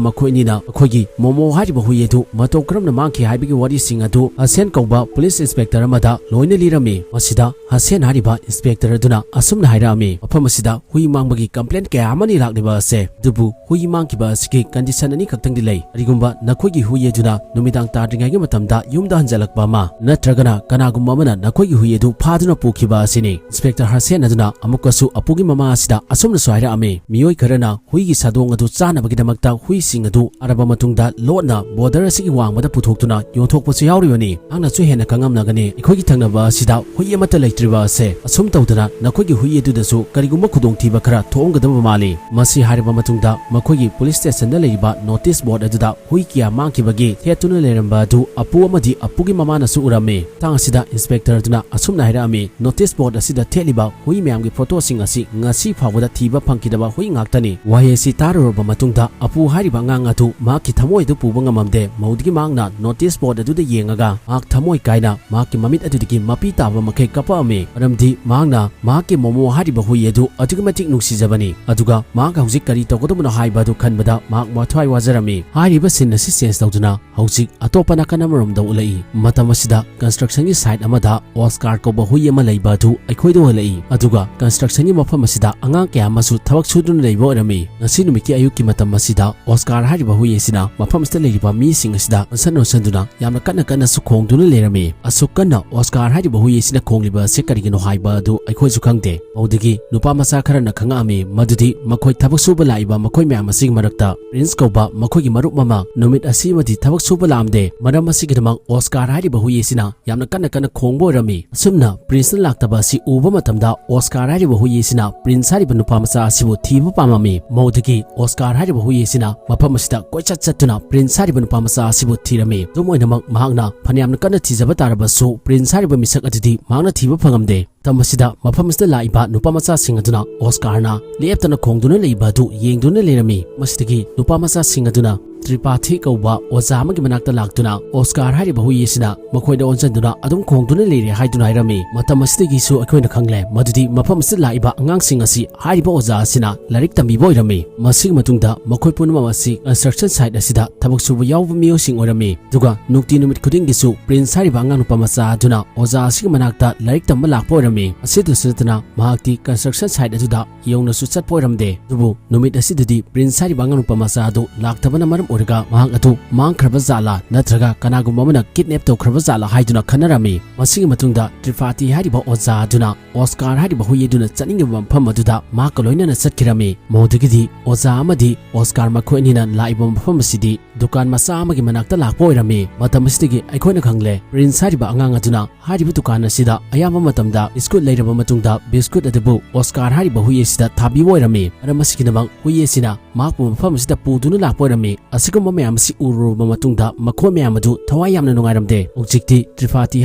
ꯃꯈꯣꯏ ꯑꯅꯤꯅ ꯃꯈꯣꯏꯒꯤ ꯃꯣꯃꯣ ꯍꯥꯏꯔꯤꯕ ꯍꯨꯏ ꯑꯗꯨ ꯃꯇꯧ ꯀꯔꯝꯅ ꯃꯥꯡꯈꯤ ꯍꯥꯏꯕꯒꯤ ꯋꯥꯔꯤꯁꯤꯡ ꯑꯗꯨ ꯍꯁꯦꯟ ꯀꯧꯕ ꯄꯨꯂꯤꯁ ꯏꯟꯁꯄꯦꯛꯇꯔ ꯑꯃꯗ ꯂꯣꯏꯅ ꯂꯤꯔꯝꯃꯤ꯫ ꯃꯁꯤꯗ ꯍꯁꯦꯟ ꯍꯥꯏꯔꯤꯕ ꯏꯟꯁꯄꯦꯛꯇꯔ ꯑꯗꯨꯅ ꯑꯁꯨꯝꯅ ꯍꯥꯏꯔꯛꯑꯝꯃꯤ, "ꯃꯐꯝ ꯑꯁꯤꯗ ꯍꯨꯏ ꯃꯥꯡꯕꯒꯤ ꯀꯝꯄ꯭ꯂꯦꯟ ꯀꯌꯥ ꯑꯃꯅꯤ ꯂꯥꯛꯂꯤꯕ ꯑꯁꯦ, ꯑꯗꯨꯕꯨ ꯍꯨꯏ ꯃꯥꯡꯈꯤꯕ ꯑꯁꯤꯒꯤ ꯀꯟꯗꯤꯁꯟ ꯑꯅꯤ ꯈꯛꯇꯪꯗꯤ ꯂꯩ꯫ ꯀꯔꯤꯒꯨꯝꯕ ꯅꯈꯣꯏꯒꯤ ꯍꯨꯏ ꯑꯗꯨꯅ ꯅꯨꯃꯤꯗꯥꯡ ꯇꯥꯗ꯭ꯔꯤꯉꯩꯒꯤ ꯃꯇꯝꯗ ꯌꯨꯝꯗ ꯍꯟꯖꯜꯂꯛꯄ ꯑꯃ, ꯅꯠꯇ꯭ꯔꯒꯅ ꯀꯅꯥꯒꯨꯝꯕ ꯑꯃꯅ ꯅꯈꯣꯏꯒꯤ ꯍꯨꯏ ꯑꯗꯨ ꯐꯥꯗꯨꯅ ꯄꯨꯈꯤꯕ ꯑꯁꯤꯅꯤ꯫" ꯏꯟꯁꯄꯦꯛꯇꯔ ꯍꯁꯦꯟ ꯑꯗꯨꯅ ꯑꯃꯨꯛꯀꯁꯨ ꯑꯄꯨꯒꯤ ꯃꯃꯥ ꯑꯁꯤꯗ ꯑꯁꯨꯝꯅꯁꯨ ꯍꯥꯏꯔꯛꯑꯝꯃꯤ, "ꯃꯤꯑꯣꯏ ꯈꯔꯅ ꯍꯨꯏꯒꯤ ꯁꯥꯗꯣꯡ ꯑꯗꯨ ꯆꯥꯅꯕꯒꯤꯗꯃꯛꯇ ꯍꯨꯏꯁꯤꯡ ꯑꯗꯨ ꯑꯔꯕ ꯃꯇꯨꯡꯗ ꯂꯣꯠꯅ ꯕꯣꯔꯗꯔ ꯑꯁꯤꯒꯤ ꯋꯥꯡꯃꯗ ꯄꯨꯊꯣꯛꯇꯨꯅ ꯌꯣꯟꯊꯣꯛꯄꯁꯨ ꯌꯥꯎꯔꯤꯕꯅꯤ꯫ ꯅꯍꯥꯛꯅꯁꯨ ꯍꯦꯟꯅ ꯈꯪꯉꯝꯂꯒꯅꯤ, ꯑꯩꯈꯣꯏꯒꯤ ꯊꯪꯅꯕ ꯑꯁꯤꯗ ꯍꯨꯏ ꯑꯃꯠꯇ ꯂꯩꯇ꯭ꯔꯤꯕ ꯑꯁꯦ꯫ ꯑꯁꯨꯝ ꯇꯧꯗꯅ ꯅꯈꯣꯏꯒꯤ ꯍꯨꯏ ꯑꯗꯨꯗꯁꯨ ꯀꯔꯤꯒꯨꯝꯕ ꯈꯨꯗꯣꯡꯊꯤꯕ ꯈꯔ ꯊꯣꯛꯑꯝꯒꯗꯕ ꯃꯥꯜꯂꯤ꯫" ꯃꯁꯤ ꯍꯥꯏꯔꯕ ꯃꯇꯨꯡꯗ ꯃꯈꯣꯏꯒꯤ ꯄꯨꯂꯤꯁ ꯁ꯭ꯇꯦꯁꯟꯗ ꯂꯩꯔꯤꯕ ꯅꯣꯇꯤꯁ ꯕꯣꯔꯗ ꯑꯗꯨꯗ ꯍꯨꯏ ꯀꯌꯥ ꯃꯥꯡꯈꯤꯕꯒꯤ ꯊꯦꯠꯇꯨꯅ ꯂꯩꯔꯝꯕ ꯑꯗꯨ ꯑꯄꯨ ꯑꯃꯗꯤ ꯑꯄꯨꯒꯤ ꯃꯃꯥꯅꯁꯨ ꯎꯔꯝꯃꯤ꯫ ꯃꯇꯥꯡ ꯑꯁꯤꯗ ꯏꯟꯁꯄꯦꯛꯇꯔ ꯑꯗꯨꯅ ꯑꯁꯨꯝꯅ ꯍꯥꯏꯔꯛꯑꯝꯃꯤ, "ꯅꯣꯇꯤꯁ ꯕꯣꯔꯗ ꯑꯁꯤꯗ ꯊꯦꯠꯂꯤꯕ ꯍꯨꯏ ꯃꯌꯥꯝꯒꯤ ꯐꯣꯇꯣꯁꯤꯡ ꯑꯁꯤ ꯉꯁꯤ ꯐꯥꯎꯕꯗ ꯊꯤꯕ ꯐꯪꯈꯤꯗꯕ ꯍꯨꯏ ꯉꯥꯛꯇꯅꯤ꯫" ꯋꯥꯍꯩ ꯑꯁꯤ ꯇꯥꯔꯨꯔꯕ ꯃꯇꯨꯡꯗ ꯑꯄꯨ ꯍꯥꯏꯔꯤꯕ ꯑꯉꯥꯡ ꯑꯗꯨ ꯃꯍꯥꯛꯀꯤ ꯊꯃꯣꯏ ꯑꯗꯨ ꯄꯨꯕ ꯉꯝꯃꯝꯗꯦ꯫ ꯃꯧꯗꯨꯒꯤ ꯃꯍꯥꯛꯅ ꯅꯣꯇꯤꯁ ꯕꯣꯔꯗ ꯑꯗꯨꯗ ꯌꯦꯡꯉꯒ ꯃꯍꯥꯛ ꯊꯃꯣꯏ ꯀꯥꯏꯅ ꯃꯍꯥꯛꯀꯤ ꯃꯃꯤꯠ ꯑꯗꯨꯗꯒꯤ ꯃꯄꯤ ꯇꯥꯕ ꯃꯈꯩ ꯀꯞꯄꯛꯑꯝꯃꯤ꯫ ꯃꯔꯝꯗꯤ ꯃꯍꯥꯛꯅ ꯃꯍꯥꯛꯀꯤ ꯃꯣꯃꯣ ꯍꯥꯏꯔꯤꯕ ꯍꯨꯏ ꯑꯗꯨ ꯑꯗꯨꯛꯀꯤ ꯃꯇꯤꯛ ꯅꯨꯡꯁꯤꯖꯕꯅꯤ꯫ ꯑꯗꯨꯒ ꯃꯍꯥꯛ ꯍꯧꯖꯤꯛ ꯀꯔꯤ ꯇꯧꯒꯗꯕꯅꯣ ꯍꯥꯏꯕ ꯑꯗꯨ ꯈꯟꯕꯗ ꯃꯍꯥꯛ ꯃꯊ꯭ꯋꯥꯏ ꯋꯥꯖꯔꯝꯃꯤ꯫ ꯍꯥꯏꯔꯤꯕ ꯁꯤꯟ ꯑꯁꯤ ꯆꯦꯟꯖ ꯇꯧꯗꯨꯅ ꯍꯧꯖꯤꯛ ꯑꯇꯣꯞꯄ ꯅꯥꯀꯟ ꯑꯃꯔꯣꯝꯗ ꯎꯠꯂꯛꯏ꯫ ꯃꯇꯝ ꯑꯁꯤꯗ ꯀꯟꯁꯇ꯭ꯔꯛꯁꯟꯒꯤ ꯁꯥꯏꯠ ꯑꯃꯗ ꯑꯣꯁꯀꯥꯔ ꯀꯧꯕ ꯍꯨꯏ ꯑꯃ ꯂꯩꯕ ꯑꯗꯨ ꯑꯩꯈꯣꯏꯗ ꯎꯍꯜꯂꯛꯏ꯫ ꯑꯗꯨꯒ ꯀꯟꯁꯇ꯭ꯔꯛꯁꯟꯒꯤ ꯃꯐꯝ ꯑꯁꯤꯗ ꯑꯉꯥꯡ ꯀꯌꯥ ꯑꯃꯁꯨ ꯊꯕꯛ ꯁꯨꯗꯨꯅ ꯂꯩꯕ ꯑꯣꯏꯔꯝꯃꯤ꯫ ꯉꯁꯤ ꯅꯨꯃꯤꯠꯀꯤ ꯑꯌꯨꯛꯀꯤ ꯃꯇꯝ ꯑꯁꯤꯗ ꯑꯣꯁꯀꯥꯔ ꯍꯥꯏꯔꯤꯕ ꯍꯨꯏ ꯑꯁꯤꯅ ꯃꯐꯝ ꯑꯁꯤꯗ ꯂꯩꯔꯤꯕ ꯃꯤꯁꯤꯡ ꯑꯁꯤꯗ ꯑꯣꯟꯁꯟ ꯑꯣꯟꯁꯟꯗꯨꯅ ꯌꯥꯝꯅ ꯀꯟꯅ ꯀꯟꯅꯁꯨ ꯈꯣꯡꯗꯨꯅ ꯂꯩꯔꯝꯃꯤ꯫ ꯑꯁꯨꯛ ꯀꯟꯅ ꯑꯣꯁꯀꯥꯔ ꯍꯥꯏꯔꯤꯕ ꯍꯨꯏ ꯑꯁꯤꯅ ꯈꯣꯡꯂꯤꯕ ꯑꯁꯤ ꯀꯔꯤꯒꯤꯅꯣ ꯍꯥꯏꯕ ꯑꯗꯨ ꯑꯩꯈꯣꯏꯁꯨ ꯈꯪꯗꯦ꯫ ꯃꯗꯨꯗꯒꯤ ꯅꯨꯄꯥ ꯃꯆꯥ ꯈꯔꯅ ꯈꯪꯉꯛꯑꯝꯃꯤ ꯃꯗꯨꯗꯤ ꯃꯈꯣꯏ ꯊꯕꯛ ꯁꯨꯕ ꯂꯥꯛꯏꯕ ꯃꯈꯣꯏ ꯃꯌꯥꯝ ꯑꯁꯤꯒꯤ ꯃꯔꯛꯇ ꯄ꯭ꯔꯤꯟꯁ ꯀꯧꯕ ꯃꯈꯣꯏꯒꯤ ꯃꯔꯨꯞ ꯑꯃ ꯅꯨꯃꯤꯠ ꯑꯁꯤꯃꯗꯤ ꯊꯕꯛ ꯁꯨꯕ ꯂꯥꯛꯑꯝꯗꯦ꯫ ꯃꯔꯝ ꯑꯁꯤꯒꯤꯗꯃꯛ ꯑꯣꯁꯀꯥꯔ ꯍꯥꯏꯔꯤꯕ ꯍꯨꯏ ꯑꯁꯤꯅ ꯌꯥꯝꯅ ꯀꯟꯅ ꯀꯟꯅ ꯈꯣꯡꯕ ꯑꯣꯏꯔꯝꯃꯤ꯫ ꯑꯁꯨꯝꯅ ꯄ꯭ꯔꯤꯟꯁꯅ ꯂꯥꯛꯇꯕ ꯑꯁꯤ ꯎꯕ ꯃꯇꯝꯗ ꯑꯣꯁꯀꯥꯔ ꯍꯥꯏꯔꯤꯕ ꯍꯨꯏ ꯑꯁꯤꯅ ꯄ꯭ꯔꯤꯟꯁ ꯍꯥꯏꯔꯤꯕ ꯅꯨꯄꯥ ꯃꯆꯥ ꯑꯁꯤꯕꯨ ꯊꯤꯕ ꯄꯥꯝꯃꯝꯃꯤ꯫ ꯃꯗꯨꯗꯒꯤ ꯑꯣꯁꯀꯥꯔ ꯍꯥꯏꯔꯤꯕ ꯍꯨꯏ ꯑꯁꯤꯅ ꯃꯐꯝ ꯑꯁꯤꯗ ꯀꯣꯏꯆꯠ ꯆꯠꯇꯨꯅ ꯄ꯭ꯔꯤꯟꯁ ꯍꯥꯏꯔꯤꯕ ꯅꯨꯄꯥ ꯃꯆꯥ ꯑꯁꯤꯕꯨ ꯊꯤꯔꯝꯃꯤ꯫ ꯑꯗꯨꯝ ꯑꯣꯏꯅꯃꯛ, ꯃꯍꯥꯛꯅ ꯐꯅꯌꯥꯝꯅ ꯀꯟꯅ ꯊꯤꯖꯕ ꯇꯥꯔꯕꯁꯨ, ꯄ꯭ꯔꯤꯟꯁ ꯍꯥꯏꯔꯤꯕ ꯃꯤꯁꯛ ꯑꯗꯨꯗꯤ ꯃꯍꯥꯛꯅ ꯊꯤꯕ ꯐꯪꯉꯝꯗꯦ꯫ ꯃꯇꯝ ꯑꯁꯤꯗ ꯃꯐꯝ ꯑꯁꯤꯗ ꯂꯥꯛꯏꯕ ꯅꯨꯄꯥ ꯃꯆꯥꯁꯤꯡ ꯑꯗꯨꯅ ꯑꯣꯁꯀꯥꯔꯅ ꯂꯦꯞꯇꯅ ꯈꯣꯡꯗꯨꯅ ꯂꯩꯕ ꯑꯗꯨ ꯌꯦꯡꯗꯨꯅ ꯂꯩꯔꯝꯃꯤ꯫ ꯃꯁꯤꯗꯒꯤ ꯅꯨꯄꯥ ꯃꯆꯥꯁꯤꯡ ꯑꯗꯨꯅ ꯇ꯭ꯔꯤꯄꯥꯊꯤ ꯀꯧꯕ ꯑꯣꯖꯥ ꯑꯃꯒꯤ ꯃꯅꯥꯛꯇ ꯂꯥꯛꯇꯨꯅ ꯑꯣꯁꯀꯥꯔ ꯍꯥꯏꯔꯤꯕ ꯍꯨꯏ ꯑꯁꯤꯅ ꯃꯈꯣꯏꯗ ꯑꯣꯟꯁꯤꯟꯗꯨꯅ ꯑꯗꯨꯝ ꯈꯣꯡꯗꯨꯅ ꯂꯩꯔꯦ ꯍꯥꯏꯗꯨꯅ ꯍꯥꯏꯔꯝꯃꯤ꯫ ꯃꯇꯝ ꯑꯁꯤꯗꯒꯤꯁꯨ ꯑꯩꯈꯣꯏꯅ ꯈꯪꯂꯦ ꯃꯗꯨꯗꯤ ꯃꯐꯝ ꯑꯁꯤꯗ ꯂꯥꯛꯏꯕ ꯑꯉꯥꯡꯁꯤꯡ ꯑꯁꯤ ꯍꯥꯏꯔꯤꯕ ꯑꯣꯖꯥ ꯑꯁꯤꯅ ꯂꯥꯏꯔꯤꯛ ꯇꯝꯕꯤꯕ ꯑꯣꯏꯔꯝꯃꯤ꯫ ꯃꯁꯤꯒꯤ ꯃꯇꯨꯡꯗ ꯃꯈꯣꯏ ꯄꯨꯝꯅꯃꯛ ꯑꯁꯤ construction site ꯑꯁꯤꯗ ꯊꯕꯛ ꯁꯨꯕ ꯌꯥꯎꯕ ꯃꯤꯑꯣꯏꯁꯤꯡ ꯑꯣꯏꯔꯝꯃꯤ꯫ ꯑꯗꯨꯒ ꯅꯨꯡꯇꯤ ꯅꯨꯃꯤꯠ ꯈꯨꯗꯤꯡꯒꯤꯁꯨ ꯄ꯭ꯔꯤꯟꯁ ꯍꯥꯏꯔꯤꯕ ꯑꯉꯥꯡ ꯅꯨꯄꯥ ꯃꯆꯥ ꯑꯗꯨꯅ ꯑꯣꯖꯥ ꯑꯁꯤꯒꯤ ꯃꯅꯥꯛꯇ ꯂꯥꯏꯔꯤꯛ ꯇꯝꯕ ꯂꯥꯛꯄ ꯑꯣꯏꯔꯝꯃꯤ꯫ ꯑꯁꯤꯗꯁꯨ ꯅꯠꯇꯅ ꯃꯍꯥꯛꯇꯤ construction site ꯑꯗꯨꯗ ꯌꯧꯅꯁꯨ ꯆꯠꯄ ꯑꯣꯏꯔꯝꯗꯦ꯫ ꯑꯗꯨꯕꯨ ꯅꯨꯃꯤꯠ ꯑꯁꯤꯗꯗꯤ ꯄ꯭ꯔꯤꯟꯁ ꯍꯥꯏꯔꯤꯕ ꯑꯉꯥꯡ ꯅꯨꯄꯥ ꯃꯆꯥ ꯑꯗꯨ ꯂꯥꯛꯇꯕꯅ ꯃꯔꯝ ꯑꯣꯏꯔꯒ ꯃꯍꯥꯛ ꯑꯗꯨ ꯃꯥꯡꯈ꯭ꯔꯕ ꯖꯥꯠꯂꯥ ꯅꯠꯇ꯭ꯔꯒ ꯀꯅꯥꯒꯨꯝꯕ ꯑꯃꯅ kidnap ꯇꯧꯈ꯭ꯔꯕ ꯖꯥꯠꯂꯥ ꯍꯥꯏꯗꯨꯅ ꯈꯟꯅꯔꯝꯃꯤ꯫ ꯃꯁꯤꯒꯤ ꯃꯇꯨꯡꯗ ꯇ꯭ꯔꯤꯐꯥꯇꯤ ꯍꯥꯏꯔꯤꯕ ꯑꯣꯖꯥ ꯑꯗꯨꯅ ꯑꯣꯁꯀꯥꯔ ꯍꯥꯏꯔꯤꯕ ꯍꯨꯏ ꯑꯗꯨꯅ ꯆꯠꯅꯤꯡꯉꯤꯕ ꯃꯐꯝ ꯑꯗꯨꯗ ꯃꯍꯥꯛꯀ ꯂꯣꯏꯅꯅ ꯆꯠꯈꯤꯔꯝꯃꯤ꯫ ꯃꯗꯨꯗꯒꯤꯗꯤ ꯑꯣꯖꯥ ꯑꯃꯗꯤ ꯑꯣꯁꯀꯥꯔ ꯃꯈꯣꯏ ꯑꯅꯤꯅ ꯂꯥꯛꯏꯕ ꯃꯐꯝ ꯑꯁꯤꯗꯤ ꯗꯨꯀꯥꯟ ꯃꯆꯥ ꯑꯃꯒꯤ ꯃꯅꯥꯛꯇ ꯂꯥꯛꯄ ꯑꯣꯏꯔꯝꯃꯤ꯫ ꯃꯇꯝ ꯑꯁꯤꯗꯒꯤ ꯑꯩꯈꯣꯏꯅ ꯈꯪꯂꯦ, ꯄ꯭ꯔꯤꯟꯁ ꯍꯥꯏꯔꯤꯕ ꯑꯉꯥꯡ ꯑꯗꯨꯅ ꯍꯥꯏꯔꯤꯕ ꯗꯨꯀꯥꯟ ꯑꯁꯤꯗ ꯑꯌꯥꯝꯕ ꯃꯇꯝꯗ ꯕꯤꯁꯀꯨꯠ ꯂꯩꯔꯕ ꯃꯇꯨꯡꯗ ꯕꯤꯁꯀꯨꯠ ꯑꯗꯨꯕꯨ ꯑꯣꯁꯀꯥꯔ ꯍꯥꯏꯔꯤꯕ ꯍꯨꯏ ꯑꯁꯤꯗ ꯊꯥꯕꯤꯕ ꯑꯣꯏꯔꯝꯃꯤ꯫ ꯃꯔꯝ ꯑꯁꯤꯒꯤꯗꯃꯛ ꯍꯨꯏ ꯑꯁꯤꯅ ꯃꯍꯥꯛꯄꯨ ꯃꯐꯝ ꯑꯁꯤꯗ ꯄꯨꯗꯨꯅ ꯂꯥꯛꯄ ꯑꯣꯏꯔꯝꯃꯤ꯫ ꯑꯁꯤꯒꯨꯝꯕ ꯃꯌꯥꯝ ꯑꯁꯤ ꯎꯔꯨꯔꯕ ꯃꯇꯨꯡꯗ ꯃꯈꯣꯏ ꯃꯌꯥꯝ ꯑꯗꯨ ꯊꯋꯥꯏ ꯌꯥꯝꯅ ꯅꯨꯡꯉꯥꯏꯔꯝꯗꯦ꯫ ꯍꯧꯖꯤꯛꯇꯤ ꯇ꯭ꯔꯤꯐꯥꯇꯤ